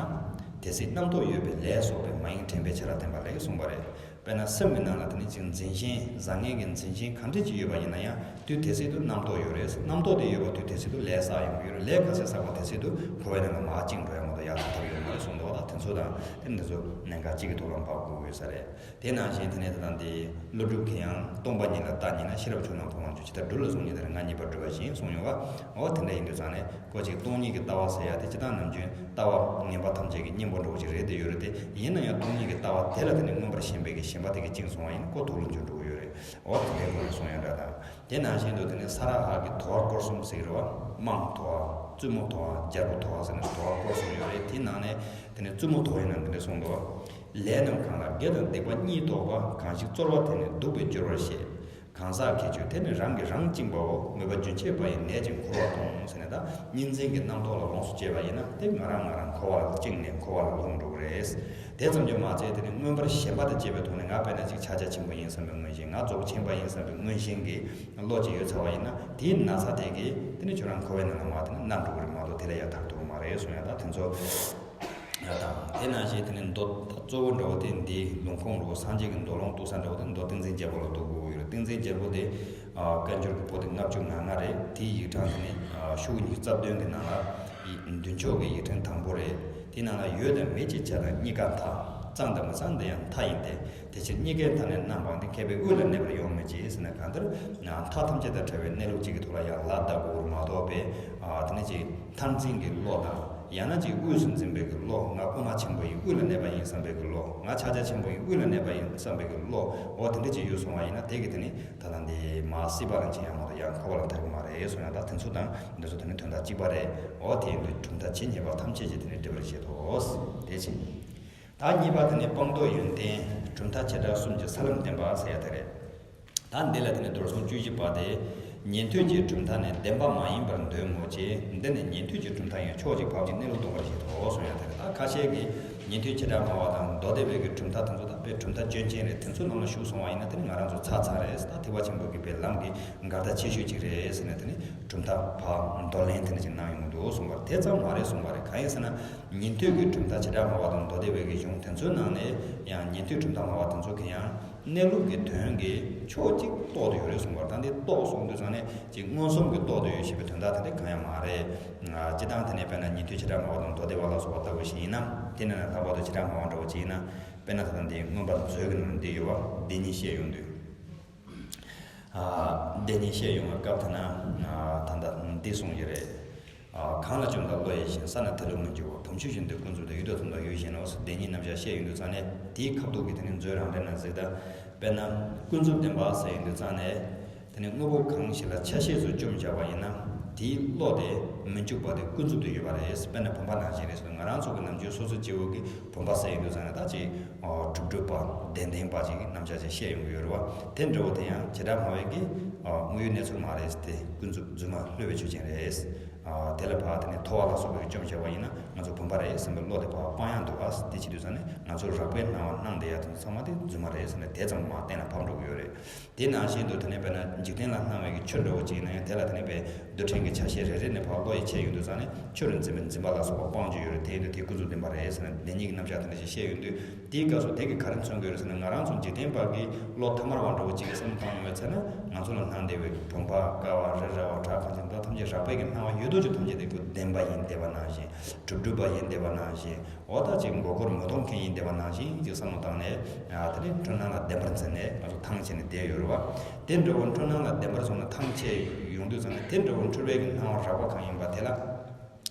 དེ་སྲིད་རྣམ་རྟོག་ཡོད་པའི་ལས་སོགས་པས། མ་ཡེངས་དྲན་པས་ཆ་ལག་བསྟན་པ་ལེགས་གསུངས་པ་རེད། དཔེར་ན་སེམས་ཀྱི་ནང་ལ་དེ་ནི་ཅིག་འཛིན་ཞེན། བཟང་ངན་གྱི་འཛིན་ཞེན་གང་འདྲ་ཅིག་ཡོད་པ་ཡིན་ན་ཡང་དུས་དེ་སྲིད་དུ་རྣམ་རྟོག་ཡོད་རེད། རྣམ་རྟོག་དེ་ཡོད་པ་དུས་དེ་སྲིད་དུ་ལས་བསགས་ཡོང་གི་ཡོད་རེད། ལས་ག་ཚད་བསགས་པ་དེ་སྲིད་དུ་འཁོར་བའི་ནང་ལ་མར་བཅིངས་འགྲོ་ཡ་མ་གཏོགས་ཡར་ཐར་ཐབས་ཡོད་མ་རེད་གསུངས་འདུག་བ། ད་དེ་ཚོ་དང་དེ་འདི་ཚོ་གནད་འགག་གཅིག་གི་ཐོག་ལ་འབབ་དགོས་ཀྱི་ཡོད་ས་རེད། དེ་ནང་བཞིན་དེ་ནས་ད་ལྟ་འདི་ཀླུ་སྒྲུབ་ཀྱིས་ཡང་སྟོང་པ་ཉིད་ལ་བརྟག་གཉིས་ན། ཤེས་རབ་ཕྱོགས་རྣམས་མཐོང་བར་འགྱུར། ཇི་ལྟར་སྦྲུལ་ལ་གཟུགས་བརྙན་དེ་ལ་ང་རྙེད་པར་འགྲུབ་པ་བཞིན་གསུངས་ཡོང་བ། འོ་དེ་འདྲ་ཡིན་དུས་ཙང་ནས་ཁོ་ཅིག་སྟོང་ཉིད་ཀྱི་ལྟ་བ་ཟེར་ཡ་དེ་སྤྱིར་བཏང་ནམ་རྒྱུན་ལྟ་བ་ངན་པ་ཐམས་ཅད་ཀྱི་གཉེན་པོ་འདྲ་བོ་ཅིག་རེད་དེ་ཡོད་རེད་དེ། ཡིན་ན་ཡང་སྟོང་ཉིད་ཀྱི་ལྟ་བ་དེ་ལ་དེ་ནི་མངོན་པར་ཞེན་པའི་གི་ཞེན་པ་དེ་གིས་བཅིངས་སོང་བ་ཡིན་ན་ཁོ་དུག་ལ་འགྱུར་འགྲོ་གི་ཡོད་རེད། འོ་དེ་འདྲའི་སྐོར་ལ་གསུང་ཡ་འདྲ་དང་། དེ་ནང་བཞིན་དུ་དེ་ནི་ས་ར་ཧ་གི་དོ་བ་སྐོར་གསུམ་ཟེར་གི་རེད་བ། དམངས་དོ་བ། བཙུན་མོ་དོ་བ། རྒྱལ་པོ་དོ་བ་ཟེར་ནས་དོ་བ་སྐོར་གསུམ་ཡོད་རེད། དེ་ནང་ནས་དེ་ནི་བཙུན་མོ་དོ་བའི་ནང་དེ་འདྲ་གསུངས་འདུག་བ། ལས་རྣམས་གང་ལ་དགེ་དང་སྡིག་པ་གཉིས་རྟོགས་པ། གང་ཞིག་རྩོལ་བ་དེ་ནི་སྡུག་པའི་སྦྱོར་བར་ཤེས། གང་ཟག་གི་ཆོས་དེ་ནི་རང་གིས་རང་བཅིངས་པའོ། མོས་པ་རྒྱུན་ཆད་པ་ཡིས་ནད་ཀྱིས་འཁོར་བ་སྟོངས་ཟེར་ནས། ད་གཉིས་འཛིན་གྱི་རྣམ་རྟོག་ལ་ལོངས་སུ་སྤྱད་པ་ཡིན་ན་དེ་ང་རང་ང་རང་འཁོར་བ་ལ་བཅིངས་ནས་འཁོར་བ་ལ་ལྷུང་འགྲོ་གི་རེད། དེ་ཙམ་གྱིས་མ་ཚད་དེ་ནི་མངོན་པར་ཞེན་པ་དང་བཅས་པའི་ཐོག་ནས་ང་དཔེར་ན་ཅིག་ཕྱག་རྒྱ་ཆེན་པོ་ཡིན་བསམ་པའི་མངོན་ཞེན། ང་རྫོགས་ཆེན་པ་ཡིན་བསམ་པའི་མངོན་ཞེན་གྱི་བློ་ཅིག་ཡོད་ཚར་བ་ཡིན་ན་དེའི་ན་ཚ་དེ་གིས་དེ་ནི་ཁྱོད་རང་འཁོར་བའི་ནང་ལ་མར་དེ་ནི་མནར་འགྲོ་གི་རེད་མ་གཏོགས་དེ་ལས་ཡར་ཐར་ཐུབ་ཀྱི་མ་རེད་གསུང་ཡ། ད་དེ་ཚོ། ཡ་དང་། དེ་ནང་བཞིན་དེ་ནི་མདོ་ད་གཙོ་བོ་འདྲ་བོ་དེ་འདིའི་ལུང་ཁུངས་འདྲ་བོ། སངས་རྒྱས་ཀྱི་མདོ་ལུང་གཏུག་ས་འདྲ་བོ་དེ་མདོ་ཏིང་འཛིན་རྒྱལ་པོ་ལ་གཏུག་དགོས་ཀྱི་ཡོད་རེད། ཏིང་འཛིན་རྒྱལ་པོ་དེ་ཨ་བཀའ་འགྱུར་གྱི་པོ་ཏི་ལྔ་བཅུ་ང་ལྔ་རེད། དེའི་ཡིག་གྲངས་དེ་ནི་ཨ་ཤོག་གུ་ཉི་ཤུ་རྩ་བདུན་གྱི་ནང་ལ་ཡི་མདུན་ཕྱོགས་ཀྱི་ཡིག་ཕྲེང་དང་པོ་རེད། དེའི་ནང་ལ་ཡོད་དང་མེད་ཀྱི་ཆ་དང་གཉིས་ཀ་མཐའ། གཙང་དང་མི་གཙང་དེ་ཡང་མཐའ་ཡིན་ཏེ། དེ་ཕྱིར་གཉིས་ཀའི་མཐའ་ནི་རྣམ་སྤངས་ཏེ། མཁས་པས་དབུས་ལ་གནས་པར་ཡོང་མི་བྱེད་ཟེར་ན། གང་ལྟར་མཐའ་ཐམས་ཅད་དང་བྲལ་བའི་གནས་ལུགས་གཅིག་གི་ཐོག་ལ་ཡང་ལ་བཟླ་དགོས་ཀྱི་རེད་མ་གཏོགས་པས། ཨ་དེ་ནི་ཅིག་མཐར་འཛིན་གྱི་བློ་དང་། ཡང་ན་ཅིག་དབུས་སུ་འཛིན་པའི་གི་བློ། ང་དབུ་མ་ཆེན་པོ་ཡི་དབུས་ལ་གནས་པ་ཡིན་བསམ་པའི་གི་བློ། ང་ཕྱག་རྒྱ་ཆེན་པོ་ཡི་དབུས་ལ་གནས་པ་ཡིན་བསམ་པའི་གི་བློ། འོ་དེ་འདྲ་ཅིག་ཡོད་སོང་བ་ཡིན་ན། དེ་གི་དེ་ནི་ད་ལྟ་འདི་མ་སྲིད་པ་ལ་ཅི་ཡང་མ་གཏོགས་ཡང་འཁོར་བ་ལ་ཐེ་གི་མ་རེད་གསུངས་ཡ། ད་དེ་ཚོ་དང་འདི་ཚོ་དེ་ནི་དོན་དག་གཅིག་པ་རེད། འོ་དེ་ཡིན་དུས་གྲུབ་མཐའ་ཇི་སྙེད་པ་ཐམས་ཅད་ཀྱིས་དེ་ནི་སྒྲིབ་པར་བྱེད་དོ། དེ་བཞིན། ད་གཉིས་པ་དེ་ནི་སྤངས་རྟོགས་ཡོན་ཏན་གྲུབ་མཐའ་བྱེ་བྲག་གསུམ་གྱི་ས་ལམ་བསྟན་པ་ཟེར་ཡ་དེ་རེད། ད་འདི་ལ་དེ་ནི་རྡོར་སེམས་བཅུ་བཞི་པ་དེ། ཉན་ཐོས་ཀྱི་གྲུབ་མཐའ་ནི་བདེན་པ་མ་ཡིན་པར་འདོད་མོད་ཀྱི། འདི་ནི་ཉན་ཐོས་ཀྱི་གྲུབ་མཐའ་ཡང་ཕྱོགས་གཅིག་བབ་ཀྱི་གནས་ལུགས་རྟོགས་པར་བྱེད་དོ་གསུངས་ཡ་དེ་རེད། ད་ཁ་ཤས་ཀྱིས་ཉན་ཐོས་བྱེ་བྲག་སྨྲ་བ་དང་མདོ་སྡེ་པའི་གི་གྲུབ་མཐའ་དེ་ཚོ་ད་དཔེ་གྲུབ་མཐའ་སྐྱོན་ཅན་རེད། དེ་ཚོའི་ནང་ལ་ཞུགས་སོང་བ་ཡིན་ན་དེ་ནི་ང་རང་ཚོ་ཚར་ཚར་རེད། ད་ཐེག་པ་ཆེན་པོའི་གི་དཔེ་ལམ་གྱི་འགལ་ཟླ་ཆེ་ཤོས་གཅིག་རེད་ཟེར་ནས། དེ་ནི་གྲུབ་མཐའ་ཕར་འདོར་ལེན་དེ་འདྲ་ཅིག་གནང་ཡོང་གི་འདུག་གསུངས་པ་རེད། དེ་ཙམ་མ་རེད་གསུངས་པ་རེད། གང་ཡིན་ཟེར་ན། ཉན་ཐོས་ཀྱི་གྲུབ་མཐའ་བྱེ་བྲག་སྨྲ་བ་དང་མདོ་སྡེ་པའི་གི་གཞུང་དེ་ཚོའི་ནང་ནས་ཡང་ཉན་ཐོས་གྲུབ་མཐའ་སྨྲ་བ་དེ་ཚོ་གི་ཡང་གནས་ལུགས་ཀྱི་དོན་གྱི་ཕྱོགས་གཅིག་རྟོགས་བསྡད་ཡོད་རེད་གསུངས་པ་རེད། ད་འདི་རྟོགས་གསུངས་དུས་ཙང་ནས་ཅིག་མངོན་སུམ་གྱིས་རྟོགས་བསྡད་ཡོད་ཞེས་པའི་དོན་དག་དེ་འདྲ་གང་ཡང་མ་རེད། སྤྱིར་བཏང་དེ་ནས་དཔེར་ན་ཉན་ཐོས་བྱེ་བྲག་སྨྲ་བ་དང་མདོ་སྡེ་པ་ལ་སོགས་པ་ལྟ་བུ་ཞིག་ཡིན་ན། དེ་ནས་ལྷག་པར་དུ་བྱེ་བྲག་སྨྲ་བ་འདྲ་བོ་ཅིག་ཡིན་ན། དཔེར་ན་ད་ལྟ་འདི་མངོན་པ་མཛོད་ཀྱི་ནང་ནས་འདི་ཡོད་པ་འདི་གཉིས་བཤད་ཡོང་དུས། བདེན་གཉིས་བཤད་ཡོང་བའི་སྐབས་དེ་ན། ད་ལྟ་འདི་གསུངས་ཀྱི་རེད། གང་ལ་བཅོམ་ལྡན་བློ་ཡིས་ཞེན། ས་ན་དེ་ལུ་མི་འགྱུར་བ། བུམ་ཆུ་བཞིན་དུ་ཀུན་རྫོབ་ཏུ། ཡུལ་དང་དོན་དམ་ཡུལ་གཞན་ནོ། བདེན་གཉིས་རྣམ་གཞག་བཤད་ཡོང་དུས་ཙང་ནས་དེའི་ཁ་ཐུག་གི་དེ་ནི་མཛོད་རང་འགྲེལ་ན་གཟིགས་དང་། དཔེར་ན་ཀུན་རྫོབ་བདེན་པ་ཟེར་ཡོང་དུས་ཙང་ནས། དེ་ནི་དངོས་པོ་གང་ཞིག་ལ་ཆ་ཤས་སུ་བཅོམ་བཞག་པ་ཡིན་ན། དེའི་བློ་དེ་མི་འཇུག་པ་དེ་ཀུན་རྫོབ་ཏུ་ཡོད་པ་རེད། དཔེར་ན་བུམ་པ་ནང་བཞིན་རེད་ཟེར། ང་རང་ཚོ་གི་ནམ་རྒྱུན་སོ་སོ་སྐྱེ་བོ་གི་བུམ་པ་ཟེར་ཡོང་དུས་ཙང་ནས་ད་ཅིག་གྲུབ་གྲུབ་པ་བདེན་བདེན་པ་ཅིག་གི་རྣམ་གཞག་ཅིག་བཤད་ཡོང་གི་ཡོད་རེད་བ། དེ་འདྲ་བོ་དེ་ཡང་བྱེ་བྲག་སྨྲ་བའི་གི་དངོས་ཡུལ་གནས་ཚུལ་མ་རེད་དེ། ཀུན་རྫོབ་རྫུན་མ་ལྷོད་པའི་ཆོས་ཅན་རེད། དེ་ལ་ཕར་དེ་ནས་ཐོ་བ་ལ་སོགས་པའི་བཅོམ་བྱས་པ་ཡིན་ན་ང་ཚོ་བུམ་པ་རེད་བསམ་པའི་བློ་དེ་ཕར་སྤང་ཡག་འདུག་བ། དེ་བྱེད་དུས་ཙང་ནས་ང་ཚོར་རགས་པའི་སྣང་བ་སྣང་བསྡད་ཡག་དེ་ཚོ་ཚང་མ་དེ་རྫུན་མ་རེད་ཟེར་ནས་དེ་ཙམ་མར་གཏན་ལ་ཕབ་འགྲོ་གི་ཡོད་རེད། དེ་ནང་བཞིན་དུ་དེ་ནས་དཔེར་ན་འཇིག་རྟེན་ལ་སྣང་བའི་གི་ཆོས་འདྲ་བོ་ཅིག་ཡིན་ན་ཡང་། དེ་ལ་དེ་ནས་དཔེ་རྡུལ་ཕྲན་གྱི་ཆ་ཤས་རེ་རེ་ནས་ཕར་བློ་ཡིས་ཕྱེ་ཡོང་དུས་ཙང་ནས་ཆོས་རུ་འཛིན་པའི་འཛིན་པ་ལ་སོགས་པ་སྤང་རྒྱུ་ཡོད་རེད། དེ་ཡིན་དུས་དེ་ཀུན་རྫོབ་བདེན་པ་རེད་ཟེར་ནས་བདེན་གཉིས་ཀྱི་རྣམ་གཞག་དེ་འདྲ་ཞིག་བཤད་ཡོང་དུས། དེའི་སྐབས་སུ་དེ་གིས་ག་རེ་མཚོན་གྱི་ཡོད་རེད་ཟེར་ན། ང་རང་ཚོ་འཇིག་རྟེན་པ་གི་བློ་ཐ་མལ་བ་འདྲ་བོ་ཅིག་གིས་བསམ་བློ་བཏང་ཡོང་བའི་ཚེ་ན། ང་ཚོ་ལ་སྣང་བསྡད་པའི་གི་བུམ་པ་ཀ་བ་རི་ར་བ་བྲག་གང་ཅི་འདི་དག་ཐམས་ཅད་རགས་པའི་གི་སྣང་བ་ཡོད་དོ་ཅོག་ཐམས་ཅད་དེ་ཁོ་བདེན་པ་ཡིན་བསྡད་པ་ནང་བཞིན། གྲུབ་གྲུབ་པ་ཡིན་བསྡད་པ་ནང་བཞིན། འོ་ད་ཅིག་མགོ་སྐོར་མི་གཏོང་མཁན་ཡིན་བསྡད་པ་ནང་བཞིན་གྱི་བསམ་བློ་བཏང་ནས། ཨ་དེ་ནས་འཁྲུལ་སྣང་ལ་བདེན་པར་འཛིན་ནས་ང་ཚོ་ཐང་ཆད་ནས་བསྡད་ཡོད་རེད་བ། དེ་འདྲ་བོ་འཁྲུལ་སྣང་ལ་བདེན་པར་སོང་ནས་ཐང་ཆད་ཡོང་དུས་ཙང་ནས། དེ་འདྲ་བོ་འཁྲུལ་པའི་གི་སྣང་བ་རགས་པ་གང་ཡིན་པ་དེ་ལ།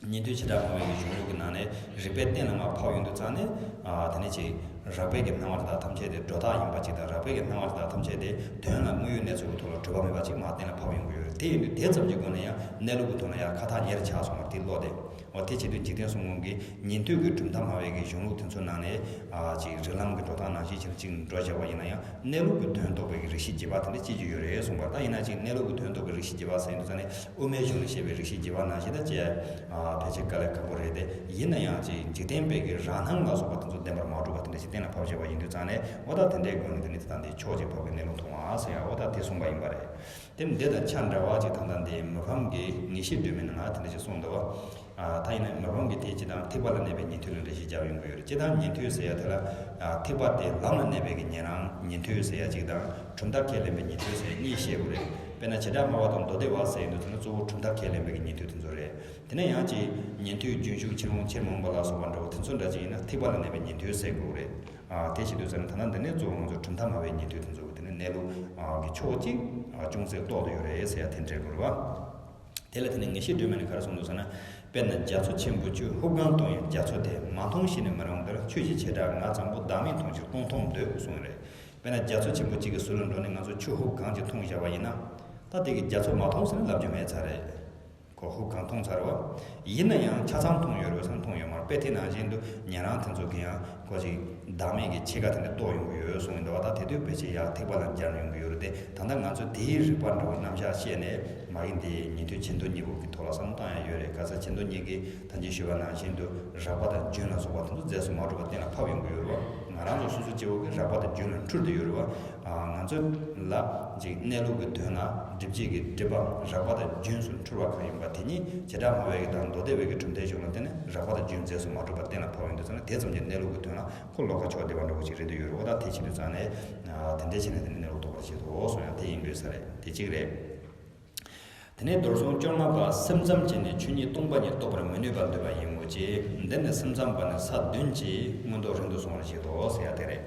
ཉན་ཐོས་བྱེ་བྲག་སྨྲ་བའི་གི་གཞུང་ལུགས་ཀྱི་ནང་ནས་རིགས་པས་གཏན་ལ་མར་ཕབ་ཡོང་དུས་ཙང་ནས། ཨ་དེ་ནས་ཅིག་རགས་པའི་གི་སྣང་བ་དེ་དག་ཐམས་ཅད་དེ་སྒྲོ་བཏགས་ཡིན་པ་ཅིག་དང་། རགས་པའི་གི་སྣང་བ་དེ་དག་ཐམས་ཅད་དེ་དོན་ལ་དངོས་ཡོད་གནས་ཚུལ་གྱི་ཐོག་ལ་གྲུབ་པ་མེད་པ་ཅིག་མར་གཏན་ལ་ཕབ་ཡོང་གི་ཡོད་རེད། དེ་ཡིན་དུས་དེ་ཙམ་གྱི་སྒོ་ནས་ཡང་གནས་ལུགས་ཀྱི་ཐོག་ལ་ཡང་ཁ་ཐག་ཉེ་རུ་ཆགས་སོང་བ་དེ་བློ་དེ། འོ་དེ་བྱེད་དུས་འཇིག་རྟེན་གསུམ་མགོན་གྱི་ཉན་ཐོས་ཀྱི་གྲུབ་མཐའ་སྨྲ་བའི་གི་གཞུང་ལུགས་དེ་ཚོའི་ནང་ནས། ཨ་ཅིག་རིགས་ལམ་གྱི་སྒྲོ་བཏགས་ནང་བཞིན་ཅིག་ཅིག་འགྲོ་བྱས་པ་ཡིན་ན་ཡང་། གནས་ལུགས་ཀྱི་དོན་རྟོགས་པའི་གི་རིགས་ཤེས་རྒྱས་པ་དེ་འདྲ་སྐྱེ་རྒྱུ་ཡོད་རེད་གསུངས་པ། ད་ཡིན་ན་ཅིག་གནས་ལུགས་ཀྱི་དོན་རྟོགས་པའི་རིགས་ཤེས་རྒྱས་པ་ཟེར་དུས་ཙང་ནས། དབུ་མའི་གཞུང་ལ་བཤད་པའི་རིགས་ཤེས་རྒྱས་པ་ནང་བཞིན་ད་ཅིག་ཨ་ཕལ་ཆེར་དཀའ་ལས་ཁག་པོ་རེད་དེ། ཡིན་ན་ཡང་ཅིག་འཇིག་རྟེན་པའི་གི་རང་སྣང་ལ་སོགས་པ་དེ་ཚོ་བདེན་པར་མ་གྲུབ་པ་དེ་འདྲ་ཞིག་གཏན་ལ་ཕབ་བྱས་པ་ཡིན་དུས་ཙང་ནས། འོ་ད་དེ་འདྲའི་སྒོ་ནས་དེ་ནི་དེ་དང་དེ་ཕྱོགས་གཅིག་བབ་པའི་གནས་ལུགས་མཐོང་བ་ཟེར་ཡ། འོ་ད་དེ་གསུངས་པ་ཡིན་པ་རེད། དེ་ནི་འདི་དང་ཆ་འདྲ་བ་ཅིག་ད་ལྟ་འདི་མི་ཕམ་གྱི་ངེས་ཤེས་སྒྲོན་མེའི་ནང་ལ་དེ་འདྲ་ཞིག་གསུངས་འདུག་བ། ཨ་ད་ཡིན་ན་མི་ཕམ་གྱིས་དེ་སྤྱིར་བཏང་ཐེག་པ་ལ་གནས་པའི་ཉན་ཐོས་ལ་འགྲེལ་བཤད་རྒྱག་ཡོང་གི་ཡོད་རེད། སྤྱིར་བཏང་ཉན་ཐོས་ཟེར་ཡ་དེ་ལ། ཨ་ཐེག་པ་དེ་ལམ་ལ་གནས་པའི་གི་ཉན་རང་ཉན་ཐོས་ཟེར་ཡ་གཅིག་དང་། གྲུབ་མཐའ་ཁས་ལེན་པའི་ཉན་ཐོས་ཟེར་ཡ་གཉིས་བཤད་དགོས་རེད། དཔེར་ན་བྱེ་བྲག་སྨྲ་བ་དང་མདོ་སྡེ་པ་ཟེར་ཡོང་དུས་ཙམ་ན་གཙོ་བོ་གྲུབ་མཐའ་ཁས་ལེན་པའི་གི་ཉན་ཐོས་དེ་ཚོ་རེད། དེ་ནས་ཡང་ཅིག་ཉན་ཐོས་རྒྱུན་ཞུགས་ཕྱིར་འོང་ཕྱིར་མི་འོང་པ་ལ་སོགས་པ་འདྲ་བོ་དེ་ཚོ་འདྲ་ཅིག་ཡིན་ན་ཐེག་པ་ལ་གནས་པའི་ཉན་ཐོས་ཟེར་དགོས་རེད། ཨ་དེ་བྱེད་དུས་ཙམ་ན་ད་ལྟ་འདི་ནས་གཙོ་བོ་ང་ཚོ་གྲུབ་མཐའ་སྨྲ་བའི་ཉན་ཐོས་དེ་ཚོ་གི་དེ་ནས་གནས་ལུགས་ཨ་གི་ཕྱོགས་གཅིག་ཨ་ཅུང་ཟད་རྟོགས་བསྡད་ཡོད་རེད་ཟེར་ཡ་དེ་འདྲའི་དགོས་རེད་བ། དེ་ལ་དེ་ནས་ངེས་ཤེས་སྒྲོན་མེ་ནས་ག་རེ་གསུངས་འདུག་ཟེར་ན། དཔེར་ན་རྒྱ་མཚོ་ཆེན་པོ་ཆུ་ཧུབ་གང་མཐོང་ཡང་རྒྱ་མཚོ་དེ། མ་མཐོང་ཞིག་ནི་མི་རུང་དེར། ཆོས་ཀྱི་བྱེ་བྲག་ང་ཙམ་པོ། བདག་མེད་མཐོང་ཕྱིར་སྟོང་མཐོང་འདོད་གསུངས་རེད། དཔེར་ན་རྒྱ་མཚོ་ཆེན་པོ་གཅིག་གི་ཟུར་ལ་འགྲོ་ནས་ང་ཚོ་ཆུ་ཧུབ་གང་ཅིག་མཐོང་བཞག་པ་ཡིན་ན། ད་དེ་གི་རྒྱ་མཚོ་མ་མཐོང་ཟེར་ན་ལབ་རྒྱུ་མེད་ཚར་རེད། ཁོ་ཧུབ་གང་མཐོང་ཚར་བ། ཡིན་ན་ཡང་ཆ་ཚང་མཐོང་ཡོད་རེད་བསམ་མཐོང་ཡོད་མ་རེད། དཔེ་དེ་ནང་བཞིན་དུ་ཉན་རང་དེ་ཚོ་གི་ཡང་ཁོ་ཅིག་བདག་མེད་ཀྱི་ཕྱེད་ཀ་དེ་འདྲ་རྟོགས་ཡོང་གི་ཡོད་གསུངས་ཡིན་འདུག་བ། ད་དེ་དུས་ཕལ་ཆེར་ཡང་ཐེག་པ་ལ་སྦྱར་ཡོང་གི་ཡོད་རེད་དེ། ད་ལྟ་ང་ཚོས་དེའི་རིགས་པ་འདྲ་བོ་རྣམ་གཞག་བཤད་ནས་མ་གི་འདི་ཉན་ཐོས་ཆེ་མདོ་གཉིས་པོ་གི་ཐོག་ལ་བསམ་བློ་བཏང་ཡ་ཡོད་རེད། ག་ས་ཆེ་མདོ་གཉིས་ཀྱིས་ད་གིན་ཞུས་པ་ནང་བཞིན་དུ་རགས་པ་དང་རྒྱུན་ལ་སོགས་པ་དེ་ཚོ་རྫས་སུ་མ་གྲུབ་པ་གཏན་ལ་ཕབ་ཡོང་གི་ཡོད་རེད་བ། ང་རང་ཚོ་སོ་སོ་སྐྱེ་བོ་གི་རགས་པ་དང་རྒྱུན་ལ་འཁྲུལ་བསྡད་ཡོད་རེད་བ། ང་ཚོ་ལ་ཅིག་གནས་ལུགས་ཀྱི་དོན་ལ་སྒྲིབ་བྱེད་ཀྱི་སྒྲིབ་པ་རགས་པ་དང་རྒྱུན་སུ་འཁྲུལ་བ་གང་ཡིན་པ་དེ་ཉིད་བྱེ་བྲག་སྨྲ་བའི་གི་དང་མདོ་སྡེ་པའི་གི་གྲུབ་མཐའི་གཞུང་ལ་བརྟེན་ནས་རགས་པ་དང་རྒྱུན་རྫས་སུ་མ་གྲུབ་པ་གཏན་ལ་ཕབ་ཡོང་དུས་ཙམ་ནས། དེ་ཙམ་གྱིས་གནས་ལུགས་ཀྱི་དོན་ལ་ཁོ་ལོགས་ཀ་ཕྱོགས་བདེ་བ་འདྲ་བོ་ཅིག་རེད་འདོད་ཡོད་རེད་བ། ད་དེ་བྱེད་དུས་ཙང་ནས་དེ་འདྲའི་བྱས་ནས་དེ་ནི་གནས་ལུགས་རྟོགས་པར་བྱེད་དོ་གསུང་ཡང་དེ་ཡིན་དགོས་ས་རེད། དེ་གཅིག་རེད། དེ་ནས་རྡོར་སེམས་བཅོ་ལྔ་པ། སེམས་ཙམ་གྱིས་ནི་ཆོས་ཉིད་སྟོང་པ་ཉིད་རྟོགས་པར་མི་ནུས་པར་འདོད་པ་ཡིན་མོད་ཀྱི། འདི་ནི་སེམས་ཙམ་པ་ནི་ས་བདུན་གྱི་མངོན་རྟོགས་རིང་དུ་སོང་བར་བྱེད་དོ་ཟེར་ཡ་དེ་རེད།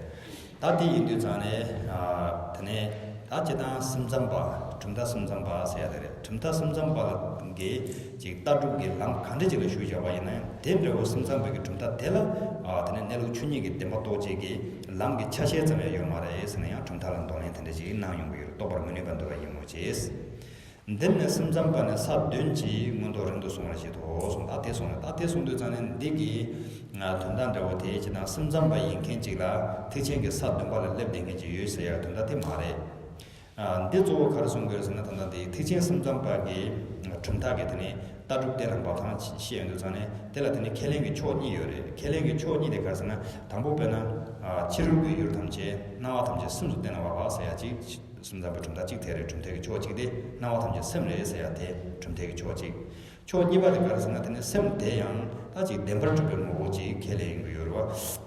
ད་དེ་ཡིན་དུས་ཙང་ནས་ཨ་དེ་ནས་ད་སྤྱིར་བཏང་སེམས་ཙམ་པ་ གྲུབ་མཐའ་སེམས་ཙམ་པ་ཟེར་ཡ་དེ་རེད། གྲུབ་མཐའ་སེམས་ཙམ་པ་གི་ཅིག་ལྟ་གྲུབ་ཀྱི་ལམ་ག་འདྲ་ཅིག་ལ་ཞུགས་བཞག་པ་ཡིན་ན་ཡང་། དེ་འདྲ་བོ་སེམས་ཙམ་པའི་གི་གྲུབ་མཐའ་དེ་ལ། ཨ། དེ་ནས་གནས་ལུགས་ཆོས་ཉིད་ཀྱི་བདེན་པ་རྟོགས་བྱེད་ཀྱི་ལམ་གྱི་ཆ་ཤས་ཙམ་ཡང་ཡོད་མ་རེད་ཟེར་ན་ཡང་། གྲུབ་མཐའ་ལ་འདོར་ལེན་དེ་འདྲ་ཅིག་གནང་ཡོང་གི་ཡོད་རེད། རྟོགས་པར་མི་ནུས་པར་འདོར་བ་ཡིན་ནོ་ཞེས། འདིར་ནི་སེམས་ཙམ་པ་ནི་ས་བདུན་གྱིས་མངོན་རྟོགས་རིང་དུ་སོང་བར་བཞེད་དོ་གསུངས། ད་དེ་གསུངས་ནས། ད་དེ་གསུངས་དུས་ཙང་ནས་འདི་གི་དོན་དག་འདྲ་བོ་དེ་ཅི་ན། སེམས་ཙམ་པ་ཡིན་མཁན་ཅིག་ལ་ཐེག་ཆེན་གྱི་ས་བདུན་པ་ལ་སླེབས་བསྡད་མཁན་ཅིག་ཡོད་ཟེར་ཡ་དོན་དག་དེ་མ་རེད། ཨ། འདི་གཙོ་བོ་ག་རེ་གསུང་གི་རེད་ཟེར་ན། ད་ལྟ་འདི་ཐེག་ཆེན་སེམས་ཙམ་པ་གི་གྲུབ་མཐའ་གི་དེ་ནས་ལྟ་གྲུབ་གཏན་ལ་འབེབས་སྟངས་བཤད་ཡོང་དུས་ཙང་ནས། དེ་ལ་དེ་ནས་ཁས་ལེན་གྱི་ཕྱོགས་གཉིས་ཡོད་རེད། ཁས་ལེན་གྱི་ཕྱོགས་གཉིས་དེ་ག་རེ་ཟེར་ན། དང་པོ་དཔེར་ན། ཨ། ཕྱི་རོལ་གྱི་ཡུལ་ཐམས་ཅད་སྣང་བ་ཐམས་ཅད་སེམས་སུ་བལྟས་ན་བ་བ་ཟེར་ཡ་གཅིག་སེམས་ཙམ་པའི་གྲུབ་མཐའ་གཅིག་དེ་རེད། གྲུབ་མཐའི་གི་ཕྱོགས་གཅིག་དེ། སྣང་བ་ཐམས་ཅད་སེམས་རེད་ཟེར་ཡ་དེ་གྲུབ་མཐའི་གི་ཕྱོགས་གཅིག་ཕྱོགས་གཉིས་པ་དེ་ག་རེ་ཟེར་ན། དེ་ནས་སེམས་དེ་ཡང་ད་ཅིག་བདེན་པར་གྲུབ་པའི་ངོ་བོ་ཅིག་ཁས་ལེན་ཡོང་གི་ཡོད་རེད་བ།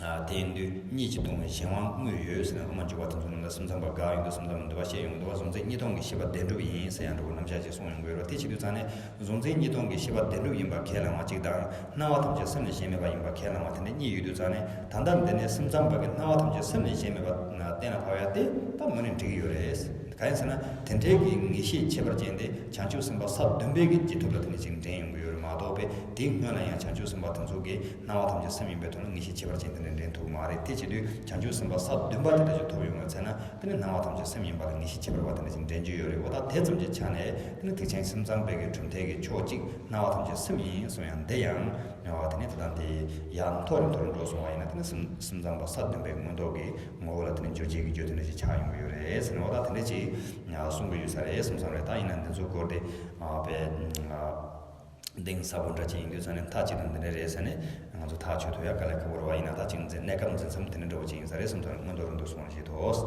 ཨ། དེ་ཡིན་དུས་གཉིད་ཀྱིས་གདུང་བའི་གཞན་དབང་དངོས་ཡོད་ཟེར་ན། སློབ་མ་འཇུག་པ་དེ་ཚོ་ནང་ལ་སེམས་ཙམ་པ་འགའ་ཡོང་དུས་སེམས་ཙམ་པ་འདུལ་བ་བཤད་ཡོང་དུས་བ། གཟུང་འཛིན་གཉིས་སྟོང་གི་ཤེས་པ་བདེན་གྲུབ་ཡིན་ཟེར་ཡང་འགྲོ་བའི་རྣམ་གཞག་ཅིག་གསུངས་ཡོང་གི་ཡོད་རེད་བ། དེ་བྱེད་དུས་ཙང་ནས་གཟུང་འཛིན་གཉིས་སྟོང་གི་ཤེས་པ་བདེན་གྲུབ་ཡིན་པ་ཁས་བླངས་པ་གཅིག་དང་། སྣང་བ་ཐམས་ཅད་སེམས་ལས་གཞན་མེད་པ་ཡིན་པ་ཁས་བླངས་པ་དེ་འདྲ་གཉིས་ཡོད་དུས་ཙང་ནས། ད་ལྟ་འདི་ནས་སེམས་ཙམ་པ་གིས་སྣང་བ་ཐམས་ཅད་སེམས་ལས་གཞན་མེད་པ་གཏན་ལ་ཕབ་ཡ་དེ་ད་དངོས་གནས་འགྲིག་གི་ཡོད་རེད། གང་ཡིན་ཟེར་ན། དེ་འདྲའི་གི་ངེས་ཤེས་ཁྱད་པར་ཅན་དེ་བྱང་ཆུབ་སེམས་དཔའ་ས་བདུན་པའི་གི་རྗེས་ཐོབ་ལ་དེ་ནས་ཅིག་འདྲེན་ཡོང་གི་ཡོད་རེད་མ་གཏོགས་པའི། དེའི་སྔོན་ལ་ཡང་བྱང་ཆུབ་སེམས་དཔའ་དེ་ཚོ་གིས་སྣང་བ་ཐམས་ཅད་སེམས་ཡིན་པའི་ཐོག་ལ་ངེས་ཤེས་ཁྱད་པར་ཅན་དེ་འདྲ་འདྲེན་ཐུབ་མ་རེད། དེ་བྱེད་དུས་བྱང་ཆུབ་སེམས་དཔའ་ས་བདུན་པ་དེ་འདྲ་ཅིག་ཐོབ་ཡོང་བ་ཚེ་ན། དེ་ནས་སྣང་བ་ཐམས་ཅད་སེམས་ཡིན་པ་ལ་ངེས་ཤེས་ཁྱད་པར་བ་དེ་འདྲ་ཅིག་འདྲེན་རྒྱུ་ཡོད་རེད། འོ། ད་དེ་ཙམ་གྱི་ཆ་ནས་དེ་ནི་ཐེག་ཆེན་སེམས་ཙམ་པའི་གི་གྲུབ་མཐའི་གི་ཕྱོགས་གཅིག་སྣང་བ་ཐམས་ཅད་སེམས་ཡིན་གསུང་ཡ་འདི་ཡང་། འོ། དེ་ནི་ད་ལྟ་འདི་ཡང་མཐོ་རུ་མཐོ་རུ་འགྲོ་སོང་བ་ཡིན་ན། དེ་ནི་སེམས་སེམས་ཙམ་པ་ས་བདུན་པའི་མངོན་རྟོགས་ཀྱི་ངོ་བོ་ལ་དེ་ནི་འགྱུར་བྱེད་ཀྱི་རྒྱུ་དེ་འདྲ་ཅིག་ཆགས་ཡོང་གི་ཡོད་རེད་ཟེར་ནས། འོ། ད་དེ་འདྲ་ཅིག་གསུང་གི་ཡོད་ས་རེད་བསམ་བསམ་རེད། ད་ཡིན་ན་འདི་ཚོ་སྐོར་དེ། ཨ། དཔེ་གཏིང་ཟབ་པོ་འདྲ་ཅིག་ཡིན་དུས་ཙང་ནས། མཐའ་གཅིག་ཏུ་འདི་འདྲ་རེད་ཟེར་ནས་ང་ཚོ་ཐག་ཆོད་ཐུབ་ཡ་དཀའ་ལས་ཁག་པོ་རེད་བ། ཡིན་ན་ད་ཅིག་འཛིན། གནས་སྐབས་འཛིན་མཚམས་དེ་འདྲ་འདྲ་བོ་ཅིག་ཡིན་ས་རེད་བསམ་ཚོར། མངོན་མཐོ་རིང་དུ་སོང་བ་ཞིག་ཐོག་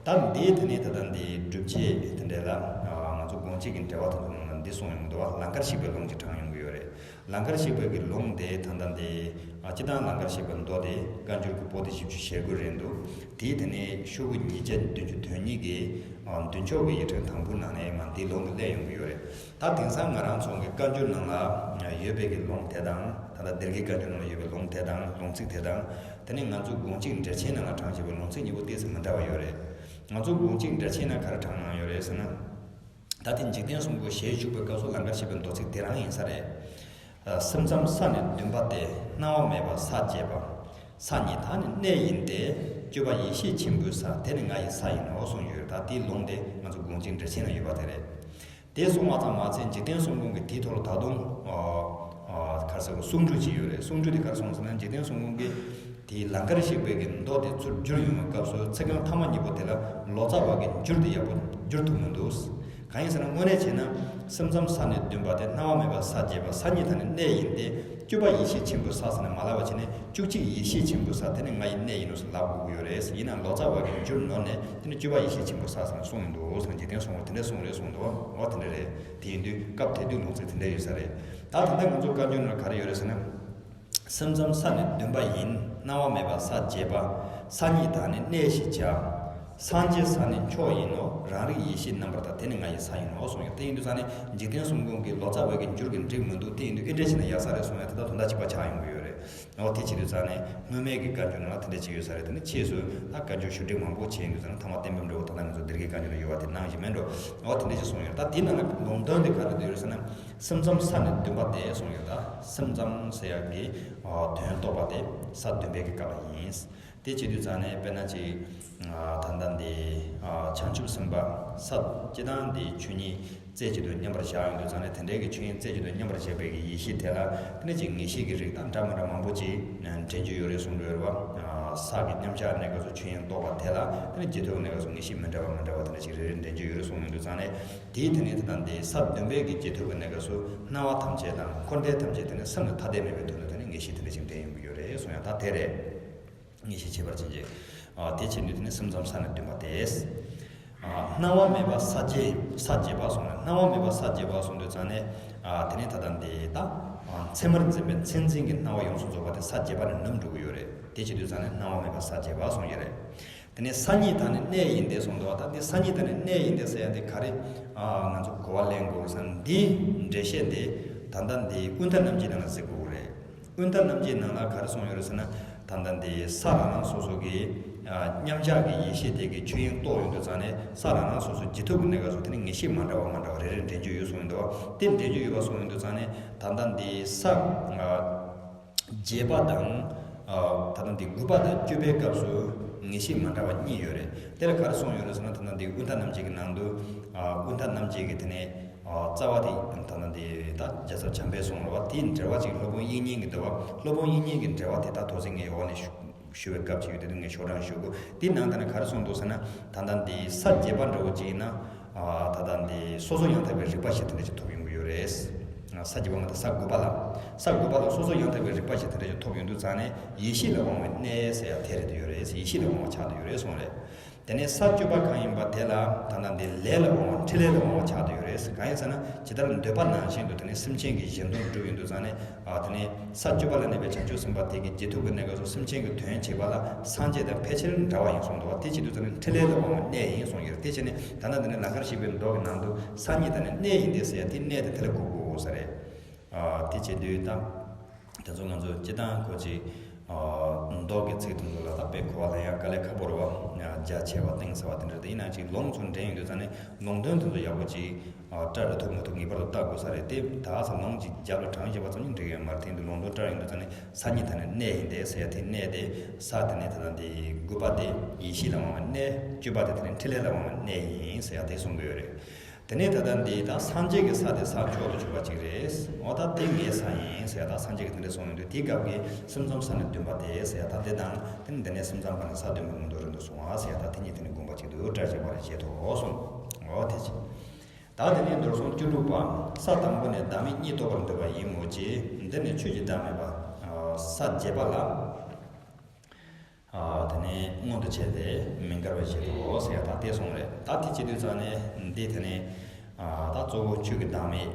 ད་འདིའི་དེ་ནས་ད་ལྟ་འདིའི་སྒྲུབ་བྱེད་དེ་འདྲ་ལ། ཨ། ང་ཚོ་དགོངས་གཅིག་གི་འགྲེལ་པ་དེ་ཚོ་ནང་ལ་འདི་གསུངས་ཡོང་གི་འདུག་བ། ལང་ཀར་གཤེགས་པའི་ལུང་ཅིག་དྲངས་ཡོང་གི་ཡོད་རེད། ལང་ཀར་གཤེགས་པའི་གི་ལུང་དེ་ད་ལྟ་འདི། ཨ། སྤྱིར་བཏང་ལང་ཀར་གཤེགས་པའི་མདོ་དེ་བཀའ་འགྱུར་གྱི་པོ་ཏི་བཞི་བཅུ་ཞེ་དགུ་རེད་འདུག་དེའི་དེ་ནས་ཤོག་གུ་ཉིས་བརྒྱ་བདུན་ཅུ་དོན་གཉིས་ཀྱི། ཨ། མདུན་ཕྱོགས་ཀྱི་ཡིག་ཕྲེང་དང་པོའི་ནང་ནས་མར་འདིའི་ལུང་དེ་གླེང་ཡོང་གི་ཡོད་རེད། ད་དེང་སང་ང་རང་ཚོ་གི་བཀའ་འགྱུར་ནང་ལ་ཡོད་པའི་གི་ལུང་དེ་དང་། ད་ལྟ་སྡེ་དགེ་བཀའ་འགྱུར་ནང་ལ་ཡོད་པའི་ལུང་དེ་དང་། ལུང་ཚིག་དེ་དང་། དེ་ནས་ང་ཚོ་དགོངས་གཅིག་འགྲེལ་ཆེན་ནང་ལ་དྲངས་བཞག་པའི་ལུང་ཚིག་གཉིས་པོ་ཏོག་ཙམ་མི་འདྲ་བ་ཡོད་རེད། ང་ཚོ་དགོངས་གཅིག་འགྲེལ་ཆེན་ནང་ག་རེ་དྲངས་གནང་ཡོད་རེད་ཟེར་ན། ད་དེ་འཇིག་རྟེན་གསུམ་མགོན་ཞལ་བཞུགས་པའི་སྐབས་སུ་ལང་ཀར་གཤེགས་པའི་མདོ་ཚིག་དེ་རང་ཡིན་ས་རེད། ཨ། སེམས་ཙམ་ས་ནི་བདུན་པ་སྟེ། སྣང་བ་མེད་པ་ས་བརྒྱད་པ། ས་གཉིས་དག་ནི་གནས་ཡིན་ཏེ། སྤྱོད་པ་ཡེ་ཤེས་ཆེན་པོའི་ས། དེ་ནི་ང་ཡི་ས་ཡིན་ནོ་གསུངས་ཡོད། ད་དེའི་ལུང་དེ་ང་ཚོ་དགོངས་གཅིག་འགྲེལ་ཆེན་ན་ཡོད་པ་དེ་རེད། དེ་གསུངས་པ་ཙམ་མ་ཟད། འཇིག་རྟེན་གསུམ་མགོན་གྱིས་དེའི་ཐོག་ལ་ད་དུང་། ཨ། ཨ། ག་རེ་ཟེར་དགོས། གསུང་སྒྲོས་ཅིག་ཡོད་རེད། གསུང་སྒྲོས་དེ་ག་རེ་གསུངས་ཟེར་ན། འཇིག་རྟེན་གསུམ་མགོན་གྱིས་དེའི་ལང་ཀར་གཤེགས་པའི་གི་མདོ་དེ་ཚུར་བསྒྱུར་ཡོང་བའི་སྐབས་སུ། ཚིག་རྐང་ཐ་མ་གཉིས་པོ་དེ་ལ་ལོ་ཙཱ་བ་གིས་འགྱུར་དེ་ཡག་པོ་བསྒྱུར་ཐུབ་མི་འདུག་གང་ཡིན་ཟེར་ན། དངོས་གནས་བྱས་ན། སེམས་ཙམ་ས་ནི་བདུན་པ་སྟེ། སྣང་བ་མེད་པ་ས་བརྒྱད་པ། ས་གཉིས་དག་ནི་གནས་ཡིན་ཏེ། སྤྱོད་པ་ཡེ་ཤེས་ཆེན་པོའི་ས་ཟེར་ནས་མ་ལབ་པ་བྱས་ནས། བཅུ་གཅིག་ཡེ་ཤེས་ཆེན་པོའི་ས། དེ་ནི་ང་ཡི་གནས་ཡིན་ནོ་ཟེར་ལབ་དགོས་ཀྱི་ཡོད་རེད། ཡིན་ནའང་ལོ་ཙཱ་བ་གིས་འགྱུར་ནོར་ནས། དེ་ནི་སྤྱོད་པ་ཡེ་ཤེས་ཆེན་པོའི་ས་ཟེར་ནས་གསུངས་ཡོང་འདུག་ཟེར་ན། འཇིག་རྟེན་གསུམ་མགོན་དེ་འདྲ་གསུངས་རེད་གསུངས་འདུག་འོ། དེ་འདྲ་རེད། དེ་ཡིན་དུས་སྐབས་དེ་དུས་ལུང་ཚིག་དེ་འདྲ་ཡོད་ས་རེད། ད་ད་ལྟ་ང་ཚོ་བཀའ་འགྱུར་ནང་ག་རེ་ཡོད་རེད་ཟེར་ན། སེམས་ཙམ་ས་ནི་བདུན་པ་ཡིན། སྣང་བ་མེད་པ་ས་བརྒྱད་པ། ས་གཉིས་དག་ནི་གནས་ཞེས་བྱ། སངས་རྒྱས་ས་ནི་མཆོག་ཡིན་ནོ། རང་རིག་ཡེ་ཤེས་རྣམ་པར་དག། དེ་ནི་ང་ཡི་ས་ཡིན་ནོ་གསུངས་ཡོད། དེ་ཡིན་དུས་ཙང་ནས་འཇིག་རྟེན་གསུམ་མགོན་གྱིས་ལོ་ཙཱ་བ་གི་འགྱུར་གྱིས་འགྲིག་མི་འདུག་དེ་ཡིན་དུས་ཨེ་འདྲ་བྱས་ན་ཡག་ས་རེད་གསུངས་ཡ་དེ་ད་དོན་དག་གཅིག་པ་ཆགས་ཡོང་གི་ཡོད་རེད། འོ། དེ་བྱེད་དུས་ཙང་ནས་སྔོན་མའི་གི་བཀའ་འགྱུར་ནང་ལ་དེ་འདྲ་ཅིག་ཡོད་ས་རེད། དེ་ནི་ཕྱིས་སུ་ད་བཀའ་འགྱུར་ཞུ་སྒྲིག་མང་པོ་བྱས་ཡོང་དུས་ཙང་ནས། ཐ་མ་གཏན་འབེབས་འདྲ་བོ་ད་ལྟ་ང་ཚོ་སྡེ་དགེ་བཀའ་འགྱུར་ནང་ཡོད་པ་དེ་གནང་བཞིན་མེད་འགྲོ། འོ། དེ་འདྲ་ཅིག་གསུངས་ཡོད། ད་དེའི་ནང་ལ་ལུང་དོན་དེ་ག་རེ་འདུག་ཡོད་ཟེར་ན། སེམས་ཙམ་ས་ནི་བདུན་པ་སྟེ་གསུངས་ཡོད། ད་སེམས་ཙམ་ཟེར་ཡག་གི། ཨ། དོན་རྟོགས་པ་དེ་ས་བདུན་པའི་གི་སྐབས་ལ་ཡིན། དེ་བྱེད་དུས་ཙང་ནས་དཔེར་ན་ཅིག། ཨ། ད་ལྟ་འདི། ཨ། བྱང་ཆུབ་སེམས་དཔའ་ས། སྤྱིར་བཏང་འདི་ཆོས་ཉིད་རྩད་གཅིག་ཏུ་མཉམ་པར་བཞག་ཡོང་དུས་ཙང་ནས། དེ་འདྲའི་གི་ཆོས་ཉིད་རྩད་གཅིག་ཏུ་མཉམ་པར་བཞག་པའི་གི་ཡེ་ཤེས་དེ་ལ། དེ་ནས་ཅིག་ངེས་ཤེས་ཀྱི་རིགས་དང་འདྲ་མི་འདྲ་མང་པོ་ཅིག་འདྲེན་རྒྱུ་ཡོད་རེད་གསུངས་འདུག་ཡོད་རེད་བ། ཨ། ས་གི་མཉམ་གཞག་གནས་སྐབས་སུ་ཆོས་དབྱིངས་རྟོགས་པ་དེ་ལ། དེ་ནས་རྗེས་ཐོབ་གནས་སྐབས་སུ་ངེས་ཤེས་མི་འདྲ་བ་མི་འདྲ་བ་དེ་འདྲ་ཅིག་རེ་རེ་འདྲེན་རྒྱུ་ཡོད་རེད་གསུངས་ཡོང་དུས་ཙང་ནས། དེའི་དེ་ནས་དེ་དང་དེའི་ས་བདུན་པའི་གི་རྗེས་ཐོབ་ཀྱི་གནས་སྐབས་སུ་སྣང་བ་ཐམས་ཅད་དང་འཁོར་འདས་ཐམས་ཅད་དེ་ནི་སེམས་ལ་ཐ་དད་མེད་པའི་དོན་ལ། དེ་ནི་ངེས་ཤེས་དེ་འདྲ་ཅིག་འདྲེན་ཡོང་གི་ཡོད་རེད་གསུངས་ཡ་ད་དེ་རེད། ངེས་ཤེས་ཁྱད་པར་ཅན་གྱི། ཨ། དེ་བྱེད་དུས་དེ་ནི་སེམས་ཙམ་ས་ནི་བདུན་པ་སྟེ། ཨ། སྣང་བ་མེད་པ་ས་བརྒྱད། ས་བརྒྱད་པ་གསུངས་ནས། སྣང་བ་མེད་པ་ས་བརྒྱད་པ་གསུངས་དུས་ཙང་ནས། ཨ། དེ་ནི་ད་ལྟ་འདི་ད། ཨ། མཚན་མར་འཛིན་པའི་མཚན་འཛིན་གྱི་སྣང་བ་ཡོངས་སུ་རྫོགས་པ་དེ་ས་བརྒྱད་པ་ནས་ནུབ་འགྲོ་གི་ཡོད་རེད། དེ་བྱེད་དུས་ཙང་ནས་སྣང་བ་མེད་པ་ས་བརྒྱད་པ་གསུངས་ཡོད་རེད། དེ་ནས་ས་གཉིས་དག་ནི་གནས་ཡིན་ཏེ་གསུངས་འདུག་བ། ད་འདི་ས་གཉིས་དག་ནི་གནས་ཡིན་ཏེ་ཟེར་ཡ་དེ་ག་རེ། ཨ། ང་ཚོ་གོ་བ་ལེན་དགོས་ཟེར་ན། འདིའི་འགྲེལ་བཤད་འདི་ད་ལྟ་འདི་ཀུན་བཏགས་རྣམ་འབྱེད་ནང་ལ་གཟིགས་དགོས་རེད། ཀུན་བཏགས་རྣམ་འབྱེད་ནང་ལ་ག་རེ་གསུངས་ཡོད་རེད་ཟེར་ན། ད་ལྟ་འདི་ས་རང་རང་སོ་སོ་གི། མཉམ་གཞག་གི་ཡེ་ཤེས་དེ་གི་ཆོས་དབྱིངས་རྟོགས་ཡོང་དུས་ཙང་ནས་ས་ལ་རང་སོ་སོའི་རྗེས་ཐོབ་ཀྱི་གནས་སྐབས་སུ་དེ་ནི་ངེས་ཤེས་མ་འདྲ་བ་མ་འདྲ་བ་རེ་རེ་འདྲེན་རྒྱུ་ཡོད་གསུངས་ཡོད་འདུག་བ། དེ་འདྲེན་རྒྱུ་ཡོད་པ་གསུངས་ཡོང་དུས་ཙང་ནས་ད་ལྟ་འདི་ས་རྗེས་དཔག་དང་། ད་ལྟ་འདི་དགུ་པ་དང་བཅུ་པའི་སྐབས་སུ་ངེས་ཤེས་མ་འདྲ་བ་གཉིས་ཡོད་རེད། དེ་ལ་ག་རེ་གསུངས་ཡོད་རེད་ཟེར་ན། ད་ལྟ་འདི་དབུས་མཐའ་རྣམ་འབྱེད་ཀྱི་ནང་དུ། དབུས་མཐའ་རྣམ་འབྱེད་ཀྱི་དེ་ནས་རྩ་བ་དེ་ད་ལྟ་འདི་ད་རྒྱལ་ཚབ་བྱམས་པས་གསུངས་རེད་བ། དེའི་འགྲེལ་བ་ཅིག་སློབ་དཔོན་དབྱིག་གཉེན་གྱི་འདུག་བ། སློབ་དཔོན་དབྱིག་གཉེན་གྱི་འགྲེལ་བ་དེ་ད་ཐོག་ཚད་ངས་འོག་ནས་ཞུ་ཞུ་བའི་སྐབས་ཅིག་ཡོད། དེ་དུས་ངས་ཤོག་གྲངས་ཞུ་དགོས། དེའི་ནང་དེ་ནས་ག་རེ་གསུངས་འདུག་ཟེར་ན། ད་ལྟ་འདི་ས་བརྒྱད་པ་འདྲ་བོ་ཅིག་ཡིན་ན། ད་ལྟ་འདི་སོ་སོ་ཡང་དག་པའི་རིག་པ་ཞིག་དེ་འདྲ་ཅིག་ཐོབ་ཡོང་གི་ཡོད་རེད། ས་བརྒྱད་པ་མ་གཏོགས་ས་དགུ་པ་ལ། ས་དགུ་པ་ལ་སོ་སོ་ཡང་དག་པའི་རིག་པ་ཞིག་དེ་འདྲ་ཅིག་ཐོབ་ཡོང་དུས་ཙང་ནས་ཡེ་ཤེས་ལ་དབང་བའི་གནས་ཟེར་ཡ་དེ་རེད་དུ་ཡོད་རེད། ཡེ་ཤེས་ལ་དབང་བ་ཆགས་དུ་ཡོད་རེད་གསུངས་རེད། དེ་ནས་ས་བཅུ་པ་གང་ཡིན་པ་དེ་ལ་ད་ལྟ་འདི་ལས་ལ་དབང་བ་འཕྲིན་ལས་ལ་དབང་བ་ཆགས་དུ་ཡོད་རེད། གང་ཡིན་ཟེར་ན་ཇི་ལྟར་འདོད་པ་ནང་བཞིན་དུ་དེ་ནས་སེམས་ཅན་གྱི་གཞན་དོན་སྒྲུབ་ཡོང་དུས་ཙང་ནས། ཨ་དེ་ནས་ས་བཅུ་པ་ལ་གནས་པའི་བྱང་ཆུབ་སེམས་དཔའ་དེ་གི་རྗེས་ཐོབ་ཀྱི་གནས་སྐབས་སུ་སེམས་ཅན་གྱི་དོན་བྱེད་པ་ལ་སངས་རྒྱས་དང་ཕལ་ཆེར་འདྲ་བ་ཡིན་གསུངས་འདུག་བ། དེ་བྱེད་དུས་ཙང་ནས་འཕྲིན་ལས་ལ་དབང་བའི་གནས་ཡིན་གསུངས་ཡོད་རེད། དེ་བྱས་ནས་ད་ལྟ་འདི་ནས་ལང་ཀར་གཤེགས་པའི་མདོ་གི་ནང་དུ་ས་གཉིས་དང་ནི་གནས་ཡིན་ཏེ་ཟེར་ཡ་དེ་གནས་དེ་དེ་ལ་གོ་དགོས་ས་རེད། ཨ་དེ་བྱེད་དུས་ད། དེ་ཚོ་ང་ཚོ་སྤྱི་བཏང་ཁོ་ཅིག་ཨ་མདོ་གི་ཚིག་དེ་ཚོ་ལ་ད་དཔེ་གོ་བ་ལེན་ཡ་དཀའ་ལས་ཁག་པོ་རེད་བ། རྒྱ་ཆེ་བ་གཏིང་ཟབ་པ་དེ་འདྲ་དེ་ཡིན་ན་ཅིག་ལུང་ཚོ་འདྲེན་ཡོང་དུས་ཙང་ནས་ལུང་དོན་དེ་ཚོ་ཡག་པོ་ཅིག་ཨ་བཀྲལ་ཐུབ་མི་ཐུབ་ངེས་པར་དུ་བལྟ་དགོས་ས་རེད། དེ་ད་ས་ལུང་ཅིག་རྒྱབ་ལ་དྲངས་བཞག་པ་ཙམ་གྱིས་འགྲིག་གི་ཡོད་མ་རེད། དེ་འདི་ལུང་དོན་བཀྲལ་ཡོང་དུས་ཙང་ནས་ས་གཉིས་དང་ནི་གནས་ཡིན་ཏེ་ཟེར་ཡ་དེ་གནས་དེ་ས་དེ་ནས་ད་ལྟ་འདི་དགུ་པ་དེ་ཡེ་ཤེས་ལ་དབང་བའི་གནས། བཅུ་པ་དེ་དེ་ནས་འཕྲིན་ལས་ལ་དབང་བའི་གནས་ཡིན་ཟེར་ཡ་དེ་གསུང་གི་ཡོད་རེད། དེ་ནས་ད་ལྟ་འདི་ད་སངས་རྒྱས་ཀྱི་ས་དེ་ས་མཆོག་ཏུ་གྱུར་པ་ཅིག་རེད། འོ་ད་དེ་ངའི་ས་ཡིན་ཟེར་ཡ་ད་སངས་རྒྱས་ཀྱིས་དེ་འདྲ་གསུངས་ཡོང་དུས་དེའི་སྐབས་ཀྱི་སེམས་ཙམ་ས་ནི་བདུན་པ་དེ་ཟེར་ཡ་ད་དེ་དང་དེ་ནས་འདི་ནས་སེམས་ཙམ་པ་ནི་ས་བདུན་པ་མངོན་མཐོ་རིང་དུ་སོང་བ་ཟེར་ཡ་ད་དེ་གཉིས་དེ་ནས་དགོངས་པ་གཅིག་ཏུ་བཀྲལ་བཞག་པ་རེད་ཞེས་ཐོག་གསུངས། འོ་དེ་ཅི། ད་དེ་ནས་མདོར་སོང་བཅུ་དྲུག་པ། ས་དང་པོ་ནས་བདག་མེད་གཉིས་རྟོགས་པར་འདོད་པ་ཡིན་མོད་ཀྱི། འདི་ནི་ཆོས་ཀྱི་བདག་མེད་པ། ས་བརྒྱད་པ་ལ། དེ་ནས་མངོན་དུ་བྱས་ཏེ་མི་འགལ་བར་བཞེད་དོ་ཟེར་ཡ་ད་དེ་གསུངས་རེད། ད་དེ་བྱེད་དུས་ཙང་ནས་འདི་དེ་ནས་ད་གཙོ་བོ་ཆོས་ཀྱི་བདག་མེད་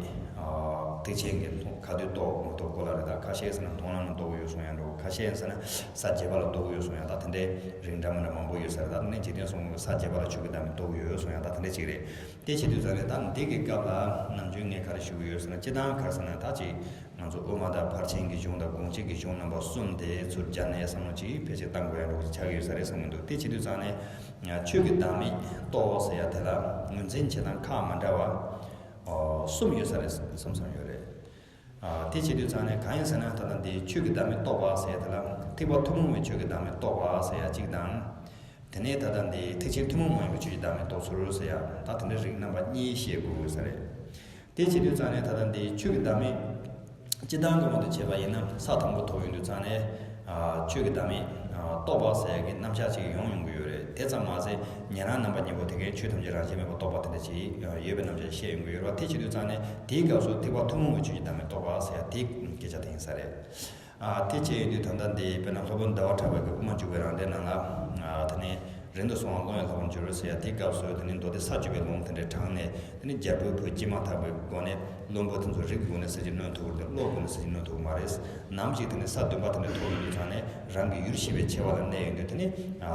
ཐེག་ཆེན་གྱི་ག་དུས་རྟོགས་མི་རྟོགས་སྐོར་ལ་རེད། ད་ཁ་ཤས་ཟེར་ན་མཐོང་ལམ་ལ་རྟོགས་ཡོད་གསུང་ཡ་འགྲོ། ཁ་ཤས་ཟེར་ན་ས་བརྒྱད་པ་ལ་རྟོགས་ཡོད་གསུང་ཡ་ད་དེ་འདྲའི་རིགས་འདྲ་མི་འདྲ་མང་པོ་ཡོད་ས་རེད། ད་དེ་ནས་འཇིག་རྟེན་གསུམ་གྱི་ས་བརྒྱད་པ་ལ་ཆོས་ཀྱི་བདག་མེད་རྟོགས་ཡོད་གསུང་ཡ་ད་དེ་འདྲ་ཅིག་རེད། དེ་བྱེད་དུས་ཙང་ནས་ད་འདི་གི་སྐབས་ལ་ནམ་རྒྱུན་ངས་ག་རེ་ཞུ་གི་ཡོད་ཟེར་ན། སྤྱི་བཏང་ག་རེ་ཟེར་ན་ད་ཅིག་ང་ཚོ་དབུ་མ་དང་ཕར་ཕྱིན་གྱི་གཞུང་དང་དགོངས་གཅིག་གི་གཞུང་རྣམ་པ་གསུམ་དེ་ཚུར་སྦྱར་ནས་བསམ་བློ་ཅིག་ཕལ་ཆེར་བཏང་དགོས་ཡ་འདྲ་བོ་ཅིག་ཆགས་ཀྱི་ཡོད་ས་རེད་བསམ་གྱི་འདུག་དེ་བྱེད་དུས་ཙང་ནས་ཆོས་ཀྱི་བདག་མེད་རྟོགས་ཟེར་ཡ་དེ་ལ་ངོས་འཛིན་བྱེད་སྟངས་ཁག་མ་འདྲ་བ་གསུམ་ཡོད་ས་རེད་བསམ་བསམ་ཡོད་རེད། དེ་བྱེད་དུས་ཙང་ནས་གང་ཡིན་ཟེར་ན། ད་ལྟ་འདི་ཆོས་ཀྱི་བདག་མེད་རྟོགས་པ་ཟེར་ཡ་དེ་ལ་ཐེག་པ་ཐུན་མོང་བའི་ཆོས་ཀྱི་བདག་མེད་རྟོགས་པ་ཟེར་ཡ་གཅིག་དང་། དེ་ནས་ད་ལྟ་འདི་ཐེག་ཆེན་ཐུན་མོང་མ་ཡིན་པའི་ཆོས་ཀྱི་བདག་མེད་རྟོགས་ཚུལ་ཟེར་ཡ་ད་དེ་འདྲའི་རིགས་རྣམ་པ་གཉིས་བཤད་དགོས་ས་རེད། དེ་བྱེད་དུས་ཙང་ནས་ད་ལྟ་འདི་ཆོས་ཀྱི་བདག་མེད་སྤྱི་བཏང་གི་དབང་དུ་བྱས་པ་ཡིན་ན་ས་དང་པོ་ཐོབ་ཡོང་དུས་ཙང་ནས་ཆོས་ཀྱི་བདག་མེད་རྟོགས་པ་ཟེར་ཡ་གི་རྣམ་གཞག་ཅིག་ཡོང་ཡོང་གི་ཡོད་རེད། དེ་ཙམ་མ་ཟད་ཉན་རང་རྣམ་པ་གཉིས་པོ་དེ་གའི་ཆོས་ཐམས་ཅད་རང་བཞིན་མེད་པར་རྟོགས་པ་དེ་འདྲ་ཅིག་ཡོད་པའི་རྣམ་གཞག་བཤད་ཡོང་གི་ཡོད་རེད་བ། དེ་བྱེད་དུས་ཙང་ནས་དེའི་སྐབས་སུ་ཐེག་པ་ཐུན་མོང་གི་ཆོས་ཀྱི་བདག་མེད་རྟོགས་པ་ཟེར་ཡ་དེ་སྐད་ཆ་དེ་ཡིན་ས་རེད། ཨ་དེ་བྱས་ཡོང་དུས་ད་ལྟ་འདི་དཔེར་ན་སློབ་དཔོན་ཟླ་བ་གྲགས་པའི་གི་དབུ་མ་འཇུག་པའི་རང་འགྲེལ་ནང་ལ། ཨ་དེ་ནས་རིང་དུ་སོང་བ་ཀློང་ཡངས་ལྷ་བར་འགྱུར་ཟེར་ཡ་དེའི་སྐབས་སུ་དེ་ནས་མདོ་སྡེ་ས་བཅུ་པའི་ལུང་དེ་འདྲའི་དྲངས་ནས་དེ་ནས་རྒྱལ་པོའི་བུ་སྐྱེས་མ་ཐག་པའི་སྒོ་ནས་བློན་པོ་དེ་ཚོ་རིགས་ཀྱི་སྒོ་ནས་གསེར་གྱིས་གནོན་ཐུབ་ཀྱི་རེད། བློའི་སྒོ་ནས་གསེར་གྱིས་གནོན་ཐུབ་ཀྱི་མ་རེད། ནམ་ཞིག་དེ་ནས་ས་བདུན་པ་དེ་འདྲ་ཐོབ་ཡོང་དུས་ཙང་ནས་རང་གི་ཡུལ་ཤེས་པའི་ཆེ་བ་ལ་གནས་ཡོང་དུས་དེ་ནས་ཨ་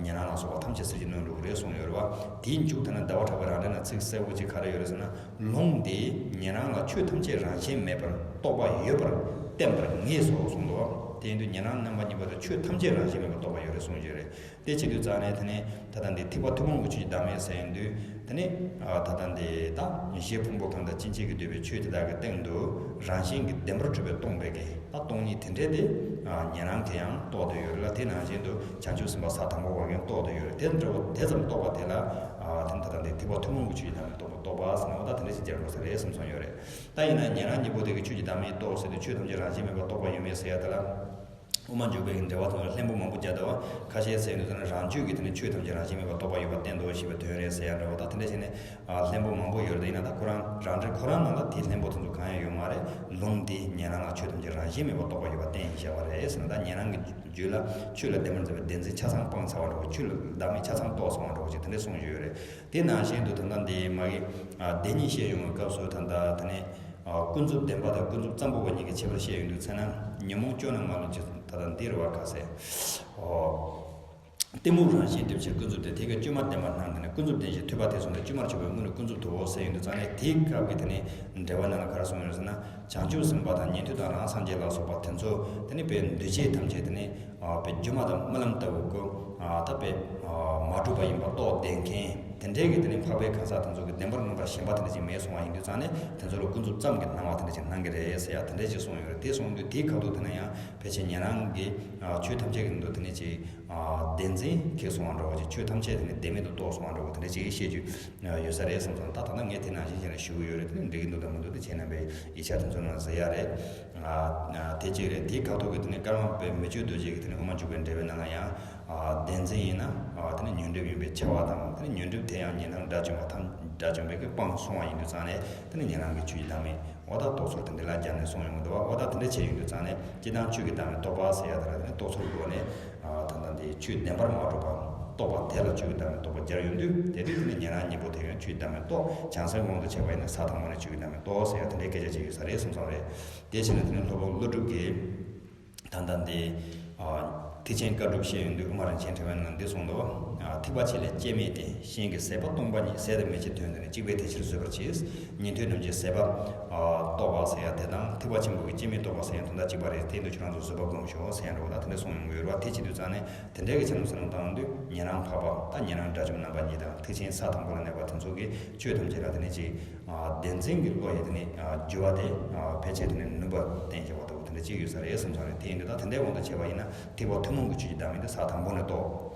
ཉན་རང་ལ་སོགས་པ་ཐམས་ཅད་གསེར་གྱིས་གནོན་འགྲོ་གི་རེད་གསུངས་ཡོད་རེད་བ། དེའི་མཇུག་དེ་ན་ཟླ་བ་གྲགས་པའི་རང་འགྲེལ་ན་ཚིག་གསལ་པོ་ཅིག་ག་རེ་ཡོད་རེད་ཟེར་ན། ལུང་འདིས་ཉན་རང་ལ་ཆོས་ཐམས་ཅད་རང་བཞིན་མེད་པར་རྟོགས་པ་ཡོད་པར་བསྟན་པར་ངེས་སོ་གསུངས་འདུག་དེ་ཡིན་དུས་ཉན་རང་རྣམ་པ་གཉིས་པོ་དེ་ཆོས་ཐམས་ཅད་རང་བཞིན་མེད་པར་རྟོགས་པ་ཡོད་རེད་གསུངས་ཀྱི་རེད། དེ་བྱེད་དུས་ཙང་ནས་དེ་ནས་ད་ལྟ་འདི་ཐེག་པ་ཐུན་མོང་གི་ཆོས་ཀྱི་བདག་མེད་ཟེར་ཡོང་དུས་དེ་ནས་ཨ་ད་ལྟ་འདི་ད་གཞི་ཕུང་པོ་གང་དང་ཕྱིན་ཆད་ཀྱིས་བསྡུས་པའི་ཆོས་དེ་དག་གི་སྟེང་དུ་རང་བཞིན་གྱིས་བདེན་པར་གྲུབ་པས་སྟོང་པའི་གི་ད་སྟོང་ཉིད་དེ་འདྲས་དེ་ཨ་ཉན་རང་གིས་ཡང་རྟོགས་བསྡད་ཡོད་རེད་ལ། དེ་ནང་བཞིན་དུ་བྱང་ཆུབ་སེམས་དཔའ་ས་དང་པོ་བ་གིས་རྟོགས་བསྡད་ཡོད་རེད། དེ་འདྲ་བོ་དེ་ཙམ་རྟོགས་པ་དེ་ལ་ཨ་དེ་ནས་ད་ལྟ་འདི་ཐེག་པ་ཐུན་མོང་གི་ཆོས་ཀྱི་བདག་མེད་རྟོགས་པ་རྟོགས་པ་ཟེར་ན་འོ་ད་དེ་འདྲ་ཞིག་སྦྱར་དགོས་ས་རེད་བསམ་སོང་ཡོད་རེད། ད་ཡིན་ན་ཉན་རང་གཉིས་པོ་དེ་གིས་ཆོས་ཀྱི་བདག་མེད་རྟོགས་ཟེར་དུས་ཆོས་ཐམས་ཅད་རང་བཞིན་མེད་པར་རྟོགས་པ་ཡོད་མེད་ཟེར་ཡ་དེ་ལ། དབུ་མ་འཇུག་པའི་འགྲེལ་པ་དང་ལྷན་པོ་མང་པོ་བརྒྱབ་འདུག་ཁ་ཤས་ཟེར་ཡོང་དུས་ན་རང་རྒྱུད་ཀྱི་དེ་ནི་ཆོས་ཐམས་ཅད་རང་བཞིན་མེད་པར་རྟོགས་པ་ཡོད་པར་བསྟན་ཏོ་ཞེས་པའི་དོན་རེད་ཟེར་ཡ་འདྲ་བོ་ད་དེ་འདྲ་བྱས་ནས་ལྷན་པོ་མང་པོ་ཡོད་རེད། ཡིན་ན་ད་ཁོ་རང་རང་འགྲེལ་ཁོ་རང་ནང་ལ་དེ་ལྷན་པོ་དེ་ཚོ་གང་ཡང་ཡོད་མ་རེད། ལུང་འདིས་ཉན་རང་ལ་ཆོས་ཐམས་ཅད་རང་བཞིན་མེད་པར་རྟོགས་པ་ཡོད་པར་བསྟན་ཡིན་བཞག་པ་རེད་ཟེར་ན། ད་ཉན་རང་གི་རྒྱུད་ལ་ཆོས་ལ་བདེན་པར་འཛིན་པའི་བདེན་འཛིན་ཆ་ཚང་སྤངས་ཚར་བ་འདྲ་བོ་ཅིག་ཆོས་ལ་བདག་མེད་ཆ་ཚང་རྟོགས་སོང་བ་འདྲ་བོ་ཅིག་དེ་འདྲ་གསུངས་ཡོད་རེད། དེ་ནང་བཞིན་དུ་ད་ལྟ་འདི་མ་གི་བདེན་གཉིས་བཤད་ཡོང་བའི་སྐབས་སུ་ད་ལྟ་དེ་ནས་ཀུན་རྫོབ་བདེན་པ་དང་ཀུན་རྫོབ་ཙམ་པོ་བ་གཉིས་ཀྱི་ཁྱད་པར་བཤད་ཡོང་དུས་ཚེ་ན་ཉོན་མོངས་སྐྱོན་རྣམས་མ་ལུས་ཀྱི་ད་ལྟ་འདིར་བ་ཁ་ཟེར། གཏི་མུག་རང་བཞིན་སྒྲིབ་བྱེད་ཀུན་རྫོབ་སྟེ། དེ་ཀའི་སྐྱོན་མ་བསྟན་པར་སྣང་། དེ་ནི་ཀུན་རྫོབ་བདེན་ཞེས་ཐོས་པ་དེ་གསུངས་ཏེ། སྐྱོན་མར་གྱུར་པའི་དངོས་ནི་ཀུན་རྫོབ་ཏུའོ་ཟེར་ཡོང་དུས་ཙང་ནས་དེའི་སྐབས་ཀྱི་དེ་ནི་འགྲེལ་པ་ནང་ལ་ག་རེ་གསུངས་ཡོད་ཟེར་ན། བྱང་ཆུབ་སེམས་དཔའ་དང་ཉན་ཐོས་དང་རང་སངས་རྒྱས་ལ་སོགས་པ་དེ་ཚོ་དེ་ནི་དཔེ་འདུས་བྱས་ཐམས་ཅད་དེ་ནི་དཔེ་སྒྱུ་མ་དང་རྨི་ལམ་ལྟ་བུ་ཀོ་ ཨ་ད་དཔེ་ཨ་མ་གྲུབ་པ་ཡིན་པ་རྟོགས་ལྡན་མཁན་དེ་འདྲའི་གི་དེ་ནི་འཕགས་པའི་གང་ཟག་དེ་ཚོ་གི་བདེན་པར་ངོས་པ་གཞན་པ་དེ་འདྲ་ཅིག་མེད་སོང་བ་ཡིན་དུས་ཙང་ནས། དེ་ཚོ་ལ་ཀུན་རྫོབ་ཙམ་གྱི་སྣང་བ་དེ་འདྲ་ཅིག་སྣང་གི་རེད་ཟེར་ཡ་དེ་འདྲ་ཅིག་གསུངས་ཡོད་རེད། དེ་གསུངས་དུས་དེའི་ཁ་ཐུག་དེ་ན་ཡང་ཕལ་ཆེར་ཉན་རང་གི་ཨ་ཆོས་ཐམས་ཅད་ཀྱི་ནང་དུ་དེ་ནི་ཅིག་ཨ་བདེན་འཛིན་ཁེགས་སོང་བ་འདྲ་བོ་ཅིག་ཆོས་ཐམས་ཅད་དེ་ནི་བདེན་མེད་དུ་རྟོགས་སོང་བ་འདྲ་བོ་དེ་འདྲ་ཅིག་བཤད་རྒྱུ་ཡོད་ས་རེད་བསམ་སོང་། ད་ད་ལྟ་ངས་དེ་ནང་བཞིན་བྱས་ནས་ཞུ་གི་ཡོད་རེད། དེ་ནི་འགྲིག་གི་འདུག་དང་མི་འདུག་དེ་བྱས་ན་པའི་ཡིག་ཆ་དེ་ཚོ་ནང་ཟེར་ཡ་རེད། ཨ་དེ་གཅིག་རེད། དེའི་ཁ་ཐུག་གི་དེ་ནི་ཀརྨ་པའི་མི་བསྐྱོད་རྡོ་རྗེ་གི་དེ་ནི་དབུ་མ་འཇུག་པའི་འགྲེལ་པའི་ནང་ལ་ཡང་། ཨ་བདེན་འཛིན་ཡིན་ན་ཨ་དེ་ནི་ཉོན་སྒྲིབ་ཡིན་པའི་ཆེ་བ་དང་། དེ་ནི་ཉོན་སྒྲིབ་དེ་ཡང་ཉན་རང་དགྲ་བཅོམ་པ་ཐམས་དགྲ་བཅོམ་པས་ཀྱི་སྤངས་སོང་བ་ཡིན་དུས་ཙང་ནས། དེ་ནི་ཉན་རང་གི་ཆོས་ཀྱི་བདག་མེད། འོ་ད་རྟོགས་ཚུལ་དེ་འདི་ལ་སྦྱར་ནས་གསུངས་ཡོང་གི་འདུག་བ། འོ་ད་དེ་འདྲ་བྱས་ཡོང་དུས་ཙང་ནས་སྤྱིར་བཏང་ཆོས་ཀྱི་བདག་མེད་རྟོགས་པ་ཟེར་ཡ་དེ་ལ་དེ་ནི་རྟོགས་ཚུལ་སྒོ་ནས། ཨ་ད་ལྟ་འདི་ཆོས་བདེན་པར་མ་གྲུབ་པ་རྟོགས་པ་དེ་ལ་ཆོས་ཀྱི་བདག་མེད་རྟོགས་པ་སྦྱར་ཡོང་དུས། དེ་དུས་དེ་ནི་ཉན་རང་གཉིས་པོ་དེ་ཡང་ཆོས་ཀྱི་བདག་མེད་རྟོགས། བྱང་སེམས་དབང་དུ་བྱས་པ་ཡིན་ན་ས་དང་པོ་ནས་ཆོས་ཀྱི་བདག་མེད་རྟོགས་ཟེར་ཡ་དེ་འདྲའི་སྐད་ཆ་ཅིག་ཡོད་ས་རེད་བསམ་བསམ་རེད། དེ་བྱས་ན་དེ་ནི་སློབ་དཔོན་ཀླུ་སྒྲུབ་ཀྱིས། ད་ལྟ་འདི་ཨ་ཐེག་ཆེན་བཀའ་སྒྲུབ་བཤད་ཡོང་དུས། དབུ་མ་རིན་ཆེན་ཕྲེང་བའི་ནང་འདི་གསུངས་འདུག་ཨ་ཐེག་པ་ཆེ་ལས་སྐྱེ་མེད་དེ། གཞན་གྱི་ཟད་པ་སྟོང་པ་ཉིད། ཟད་དང་མི་ཕྱེད་དོན་དེ་ནི། གཅིག་པའི་དེ་ཕྱིར་བཟོད་པར་བྱེད། ཉན་ཐོས་རྣམས་ཀྱིས་ཟད་པ་ཨ་རྟོགས་པ་ཟེར་ཡ་དེ་དང་། ཐེག་པ་ཆེན་པོ་གིས་སྐྱེ་མེད་རྟོགས་པ་ཟེར་ཡ་དོན་དག་གཅིག་པ་རེད། དེ་ཡིན་དུས་ཁྱོད་རང་ཚོ་བཟོད་པ་སྒོམ་ཤོག་ཟེར་ཡ་འདྲ་བོ་དང་དེ་འདྲ་གསུངས་ཡོང་གི་ཡོད་རེད་བ། དེ་བྱེད་དུས་ཙང་ནས་དེ་འདྲའི་གི་ཆ་ནས་བསམ་བློ་བཏང་དུས། ཉན་རང་འཕགས་པ་དང་ཉན་རང་དགྲ་བཅོམ་རྣམ་པ་གཉིས་དང་། ཐེག་ཆེན་ས་དང་པོ་ལ་གནས་པ་དེ་ཚོ་གིས་ཆོས་ཐམས་ཅད་ལ་དེ་ནི་ཅིག་ཨ་བདེན་འཛིན་གྱི་བློ་ཡིས་དེ་ནི་ཨ་བསྒྱུར་བ་དེ་ཨ་ཕལ་ཆེར་དེ་ནི་ནུས་པ་བསྟན་བཞག་པ་ལྟ་བུ་དེ་འདྲ་ཅིག་ཡོད་ས་རེད་བསམ་བསམ་རེད། དེ་ཡིན་དུས་ད་དེ་འདྲའི་དབང་དུ་བྱས་པ་ཡིན་ན། ཐེག་པ་ཐུན་མོང་གི་ཆོས་ཀྱི་བདག་མེད་དེ་ས་དང་པོ་ནས་རྟོགས།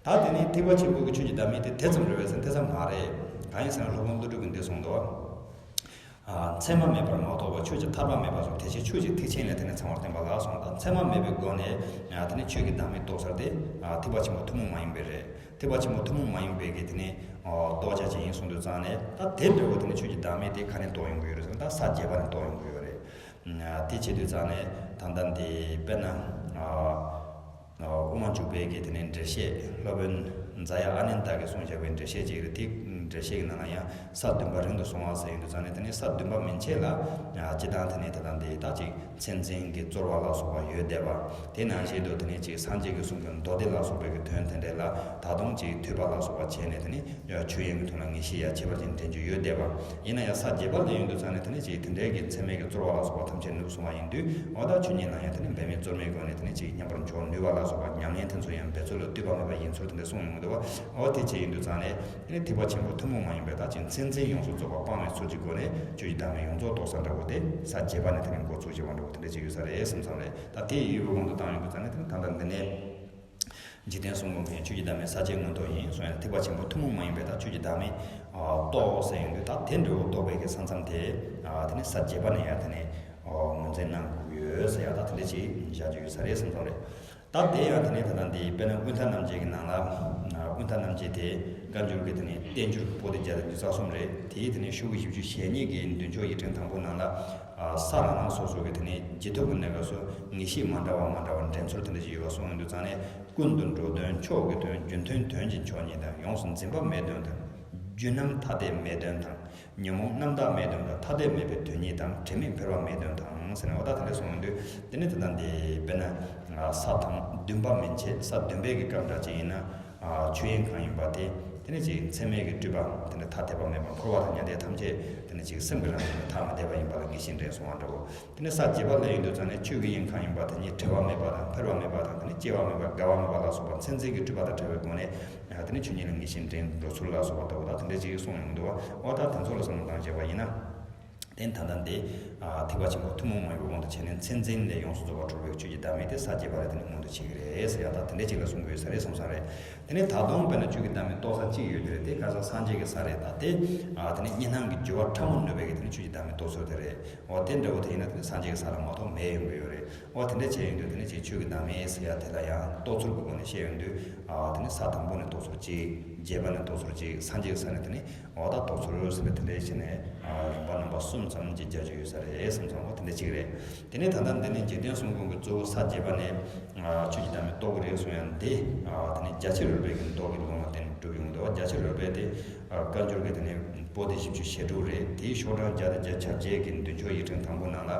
ད་དེ་ནི་ཐེག་པ་ཆེན་པོ་གི་ཆོས་ཀྱི་བདག་མེད་དེ་དེ་ཙམ་རེད་པས་ཟེར་ན་དེ་ཙམ་མ་རེད། གང་ཡིན་ཟེར་ན་སློབ་དཔོན་ཀླུ་སྒྲུབ་ཀྱིས་འདི་གསུངས་འདུག་ཨ་མཚན་མ་མེད་པར་མ་རྟོགས་པ། ཆོས་ཀྱི་ཐར་པ་མེད་པ་སོགས། དེ་ཕྱིར་ཆོས་ཀྱི་ཐེག་ཆེན་ལས་དེ་ནི་ཚང་བར་བསྟན་པ་ལགས་གསུངས། ད་མཚན་མ་མེད་པའི་སྒོ་ནས་ཨ་དེ་ནི་ཆོས་ཀྱི་བདག་མེད་རྟོགས་ཚུལ་དེ་ཨ་ཐེག་པ་ཆེན་པོ་ཐུན་མོང་མ་ཡིན་པའི་རེད། ཐེག་པ་ཆེན་པོ་ཐུན་མོང་མ་ཡིན་པའི་གི་དེ་ནི་ཨོ་རྟོགས་བྱ་ཅིག་ཡིན་གསུངས་དུས་ཙང་ནས། ད་དེ་འདྲ་བོ་དེ་ནི་ཆོས་ཀྱི་བདག་མེད་དེ་ག་ནས་རྟོགས་ཡོང་གི་ཡོད་རེད་ཟེར་ན། ད་ས་བརྒྱད་པ་ནས་རྟོགས་ཡོང་གི་ཡོད་རེད། ཨ་དེ་བྱེད་དུས་ཙང་ནས་ད་ལྟ་འདི་དཔེར་ན་ཨ་ཨ་དབུ་མ་འཇུག་པའི་གི་དེ་ནི་འགྲེལ་བཤད། སློབ་དཔོན་རྫ་ཡ་ཨ་ནནྡ་གིས་གསུངས་བཞག་པའི་འགྲེལ་བཤད་ཅིག་རེད། དེ་འགྲེལ་བཤད་ཀྱི་ནང་ལ་ཡང་ས་བདུན་པ་རིང་དུ་སོང་བ་ཟེར་ཡོང་དུས་ཙང་ནས། དེ་ནི་ས་བདུན་པ་མན་ཆད་ལ་ཨ་སྤྱིར་བཏང་དེ་ནི་ད་ལྟ་འདི་ད་ཅིག་མཚན་འཛིན་གྱི་རྩོལ་བ་ལ་སོགས་པ་ཡོད་བསྡད་པ། དེ་ནང་བཞིན་དུ་དེ་ནི་ཅིག་སངས་རྒྱས་ཀྱིས་གསུངས་པའི་མདོ་སྡེ་ལ་སོགས་པའི་གི་དོན་དེ་འདྲ་ལ་ད་དུང་ཅིག་ཐོས་པ་ལ་སོགས་པ་བྱས་ནས། དེ་ནི་ཆོས་དབྱིངས་ཀྱི་དོན་ལ་ངེས་ཤེས་ཡ་ཁྱད་པར་ཅན་འདྲེན་རྒྱུ་ཡོད་བསྡད་པ། ཡིན་ན་ཡང་ས་བརྒྱད་པ་ལ་ཡོང་དུས་ཙང་ནས་དེ་ནི་ཅིག་དེ་འདྲའི་གི་མཚན་མེད་ཀྱི་རྩོལ་བ་ལ་སོགས་པ་ཐམས་ཅད་ནུབ་སོང་བ་ཡིན་དུས། འོ་ད་ཆོས་ཉིད་ལ་ཡང་དེ་ནི་འབད་མེད་རྩོལ་མེད་སྒོ་ནས་དེ་ནི་ཅིག་མཉམ་པར་འཇོག་ནུས་པ་ལ་སོགས་པ། ཉམས་ལེན་དེ་ཚོ་ཡང་འབད་རྩོལ་ལ་ལྟོས་པ་མེད་པ་ཡིན་ཚུལ་དེ་འདྲ་གསུངས་ཡོང་གི་འདུག་བ། འོ་དེ་བྱས་ཡིན་དུས་ཙང་ནས། དེ་ནི་ཐེག་པ་ཆེན་པོ་ཐུན་མོང་མ་ཡིན་པའི་ད་ཅིག་མཚན་འཛིན་ཡོངས་སུ་རྫོགས་པ་སྤངས་པའི་ཚུལ་གྱི་སྒོ་ནས་ཆོས་ཀྱི་བདག་མེད་ཡོངས་རྫོགས་རྟོགས་ས་འདྲ་བོ་དེ་ས་བརྒྱད་པ་ནས་དེ་ནི་འགོ་ཚུགས་བྱས་པ་འདྲ་བོ་དེ་འདྲ་ཅིག་ཡོད་ས་རེད་བསམ་བསམ་རེད། ད་དེ་ཡོད་པའི་དབང་དུ་བཏང་ཡོང་དུས་ཙང་ནས། དེ་ནི་ད་ལྟ་འདི་ནས་འཇིག་རྟེན་གསུམ་མགོན་མཁན་ཆོས་ཀྱི་བདག་མེད་ས་བཅད་མངོན་རྟོགས་ཡིན་གསུངས་ཡ་ལ། ཐེག་པ་ཆེན་པོ་ཐུན་མོང་མ་ཡིན་པའི་ད་ཆོས་ཀྱི་བདག་མེད་ཨ་རྟོགས་ཟེར་ཡོང་དུས། ད་དེ་འདྲ་བོ་རྟོགས་པའི་གི་ས་མཚམས་དེ་ཨ་དེ་ནི་ས་བརྒྱད་པ་ནས་ཡ་དེ་ནི་ཨ་ངོས་འཛིན་གནང་དགོས་ཀྱི་ཡོད་ཟེར་ཡ། ད་དེ་འདྲ་ཅིག་བཞག་རྒྱུ་ཡོད་ས་རེད་བསམ་བསམ་རེད། ད་དེ་ཡང་དེ་ནས་ད་ལྟ་འདི་དཔེར་ན་ཀུན་ཐར་རྣམ་འབྱེད་ཀྱི་ནང་ལ། ཀུན་ཐར་རྣམ་འབྱེད་དེ་བཀའ་འགྱུར་གྱི་དེ་ནས་བསྟན་འགྱུར་གྱི་པོ་ཏི་བརྒྱ་དང་ཉི་ཤུ་རྩ་གསུམ་རེད། དེའི་དེ་ནས་ཤོག་གུ་བཞི་བཅུ་ཞེ་གཉིས་ཀྱི་མདུན་ཅོག་ཡིག་ཕྲེང་དང་པོ་ནང་ལ། ས་རང་རང་སོ་སོ་གི་དེ་ནས་རྗེས་ཐོབ་ཀྱི་གནས་སྐབས་སུ་ངེས་ཤེས་མ་འདྲ་བ་མ་འདྲ་བ་འདྲེན་ཚུལ་དེ་འདྲ་ཞིག་ཡོད་པ་གསུངས་ཡོང་དུས་ཙང་ནས། ཀུན་ཏུ་འགྲོ་དོན་མཆོག་གི་དོན། རྒྱུ་མཐུན་དོན་གྱི་མཆོག་ཉིད་དང་། ཡོངས་སུ་འཛིན་པ་མེད་དོན་དང་། རྒྱུ་རྣམ་ཐ་དད་མེད་དོན་དང་། ཉོན་མོངས་རྣམ་དག་མེད་དོན་དང་། ཐ་དད་མེད་པའི་དོན་གཉིས་དང་། དྲི་མེད་ཕལ་པ་མེད་དོན་དང་ཟེར་ནས། འོ་ད་དེ་འདྲ་གསུངས་ཡོང་དུས། དེ་ནི་ད་ལྟ་འདི་དཔེར་ན་ས་དང་བདུན་པ་མན་ཆད། ས་བདུན་པའི་གི་སྐབས་འདྲ་ཅིག་ཡིན་ན། ཆོས་དབྱིངས་གང་ཡིན་པ་དེ། དེ་ནི་ཅིག་མཚན་མེད་ཀྱི་སྤྲོས་པ་དེ་ནི་ཐ་དད་པ་མེད་པ། འཁོར་བ་དང་མྱང་འདས་ཐམས་ཅད་དེ་ནི་ཅིག་སེམས་ཀྱི་རང་བཞིན་ལ་ཐ་མི་དད་པ་ཡིན་པ་ལ་ངེས་ཤེས་འདྲེན་སོང་བ་འདྲ་བོ། དེ་ནི་ས་བརྒྱད་པ་ལ་ཡོང་དུས་ཙང་ནས། ཆོས་ཀྱི་དབྱིངས་གང་ཡིན་པ་དེ་ཉིད་བྲལ་བ་མེད་པ་དང་། འཕེལ་བ་མེད་པ་དང་། དེ་ནི་སྐྱེ་བ་མེད་པ། འགག་པ་མེད་པ་ལ་སོགས་པ་མཚན་འཛིན་གྱི་སྤྲོས་པ་དང་བྲལ་བའི་སྒོ་ནས། དེ་ནི་ཆོས་ཉིད་ལ་ངེས་ཤེས་འདྲེན་འགྲོ་ཚུལ་ལ་སོགས་པ་ལྟ་བུ་དང་དེ་འདྲ་ཅིག་གསུངས་ཡོང་འདུག་བ། འོ་ད་དེ་ཚོ་ལ་བསམ་བློ་བཏང་བྱས་པ་ཡིན་ན། དེ་ད་ལྟ་འདི་ཨ་ཐེག་པ་ཆེན་པོ་ཐུན་མོང་མ་ཡིན་པའི་དབང་དུ་བྱས་ནས། མཚན་འཛིན་ལས་ཡོངས་སུ་རྫོགས་པ་གྲུབ་པའི་ཆོས་ཀྱི་བདག་མེད་དེ་ས་བརྒྱད་པ་ལ་དེ་ནི་མངོན་དུ་བྱེད་ཀྱི་རེད་ཟེར་ཡ། ད་དེ་འདྲ་ཅིག་ལ་གསུང་གི་ཡོད་ས་རེད་བསམ་བསམ་རེད། དེ་ནས་ད་དུང་དཔེར་ན་ཆོས་ཀྱི་བདག་མེད་རྟོགས་ས་གཅིག་ཡོད་དེ་རེད། དེ་ག་ས་སངས་རྒྱས་ཀྱི་ས་རེད། ད་དེ་ཨ་དེ་ནི་གཉིས་སྣང་གི་སྦྱོར་བ་ཕྲ་མོ་ནུས་པའི་གི་དེ་ནི་ཆོས་ཀྱི་བདག་མེད་རྟོགས་ཚུལ་དེ་རེད། འོ་དེ་འདྲ་བོ་དེ་ཡིན་ན་དེ་ནི་སངས་རྒྱས་ཀྱི་ས་ལ་མ་གཏོགས་མེད་ཡོང་གི་ཡོད་རེད། འོ་དེ་འདྲ་བྱས་ཡོང་དུས་དེ་ནི་ཅིག་ཆོས་ཀྱི་བདག་མེད་ཟེར་ཡ་དེ་ལ་ཡང་རྟོགས་ཚུལ་གྱི་སྒོ་ནས་བཤད་ཡོང་དུས། ཨ་དེ་ནི་ས་དང་པོ་ནས་རྟོགས་ཚུལ་གཅིག་བརྒྱད་པ་ནས་རྟོགས་ཚུལ་གཅིག་སངས་རྒྱས་ཀྱི་ས་ནས་དེ་ནི། འོ་ད་རྟོགས་ཚུལ་ཟེར་ནས་དེ་འདྲ་བྱས་ནས། ཨ་རིམ་པ་རྣམ་པ་གསུམ་ཙམ་གྱི་སྦྱར་རྒྱུ་ཡོད་ས་རེད་བསམ་སོང་། འོ་དེ་འདྲ་གཅིག་རེད། དེ་ནས་ད་ལྟ་འདི་ནི་འཇིག་རྟེན་གསུམ་མགོན་གྱི་གཙོ་བོ་ས་བརྒྱད་པ་ནས། ཨ་ཆོས་ཀྱི་བདག་མེད་རྟོགས་ཀྱི་རེད་གསུང་ཡ་འདི། ཨ་དེ་ནི་རྒྱ་ཆེར་རོལ་པའི་གི་མདོ་གི་ལུང་ལ་བརྟེན་ནས་གྲུབ་ཡོང་འདུག་རྒྱ་ཆེར་རོལ་པའི་དེ། བཀའ་འགྱུར་གྱི་དེ་ནས་པོ་ཏི་བཞི་བཅུ་ཞེ་དྲུག་རེད། དེའི་ཤོག་གྲངས་བརྒྱ་དང་བརྒྱད་ཅུ་གྱ་བརྒྱད་ཀྱི་མདུན་ཅོག་ཡིག་ཕྲེང་དང་པོ་ནང་ལ།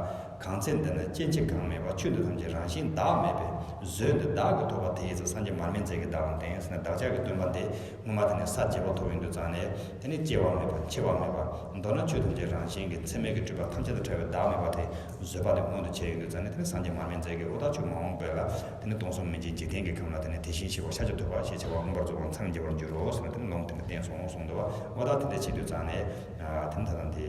གང་ཚེ་འདི་ན་སྐྱེ་འཆི་གང་མེད་པ། ཆོས་འདི་ཐམས་ཅད་རང་བཞིན་བདག་མེད་པས། བཟོད་འདི་བདག་གིས་ཐོབ་པ། དེ་ཡི་ཚེ་སངས་རྒྱས་མར་མེ་མཛད་ཀྱིས་བདག་ལ་བསྟན་ཟེར་ནས། བདག་ཅག་གི་སྟོན་པ་འདི་སྔོན་མ་དེ་ནས་ས་བརྒྱད་པ་ཐོབ་ཡོང་དུས་ཙང་ནས་དེ་ནས་སྐྱེ་བ་མེད་པ། འཆི་བ་མེད་པ། མདོར་ན་ཆོས་ཐམས་ཅད་རང་བཞིན་གྱི་ཚད་མེད་ཀྱི་སྤྲོས་པ་ཐམས་ཅད་དང་བྲལ་བའི་བདག་མེད་པ་དེ། བཟོད་པ་དེ་མངོན་དུ་བྱས་ཡོང་དུས་ཙང་ནས། དེ་ནས་སངས་རྒྱས་མར་མེ་མཛད་ཀྱིས། འོ་ད་ཁྱོད་མ་འོངས་པ་ལ་དེ་ནས་སྟོང་གསུམ་མི་མཇེད་འཇིག་རྟེན་གྱི་ཁམས་ལ་དེ་ནས་དེ་བཞིན་གཤེགས་པ་ཤཱཀྱ་ཐུབ་པ་ཞེས་བྱ་བ་མངོན་པར་རྫོགས་པར་མཚན་བརྗོད་པར་འགྱུར་རོ་ཟེར་ནས། དེ་ནས་ལུང་དེ་འདྲ་བསྟན་སོང་གསུངས་འདུག་བ། འོ་ད་དེ་འདྲ་བྱེད་དུས་ཙང་ནས། ཨ། དེ་ནས་ད་ལྟ་འདི་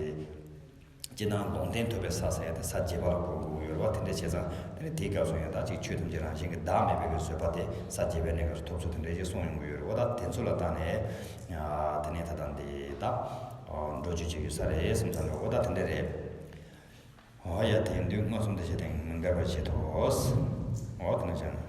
སྤྱིར་བཏང་ལུང་བསྟན་ཐོབ་པའི་ས་ཟེར་ཡ་དེ་ས་བརྒྱད་པ་ལ་གོ་དགོས་ཡོད་རེད་བ། དེ་འདྲ་བྱས་ཙང་དེ་ནས་དེའི་སྐབས་སུ་ཡང་ད་ཅིག་ཆོས་ཐམས་ཅད་རང་བཞིན་གྱི་བདག་མེད་པའི་གི་བཟོད་པ་དེ་ས་བརྒྱད་པའི་གནས་སྐབས་སུ་ཐོབ་ཚུལ་དེ་འདྲ་ཞིག་གསུངས་ཡོང་གི་ཡོད་རེད། འོ་ད་དེ་ཚོ་ལ་བརྟེན་ནས། ཨ། དེ་ནས་ད་ལྟ་འདི་ད་འགྲོ་རྒྱུ་ཅིག་ཡོད་ས་རེད་བསམ་ཙང་ནས། འོ་ད་དེ་འདྲ་རེད། འོ་ཡ། དེ་དུས་མངོན་སུམ་དུ་བྱས་ཏེ་མི་འགལ་བར་བྱེད་དོ། འོ་དེ་ནས་ཀྱང་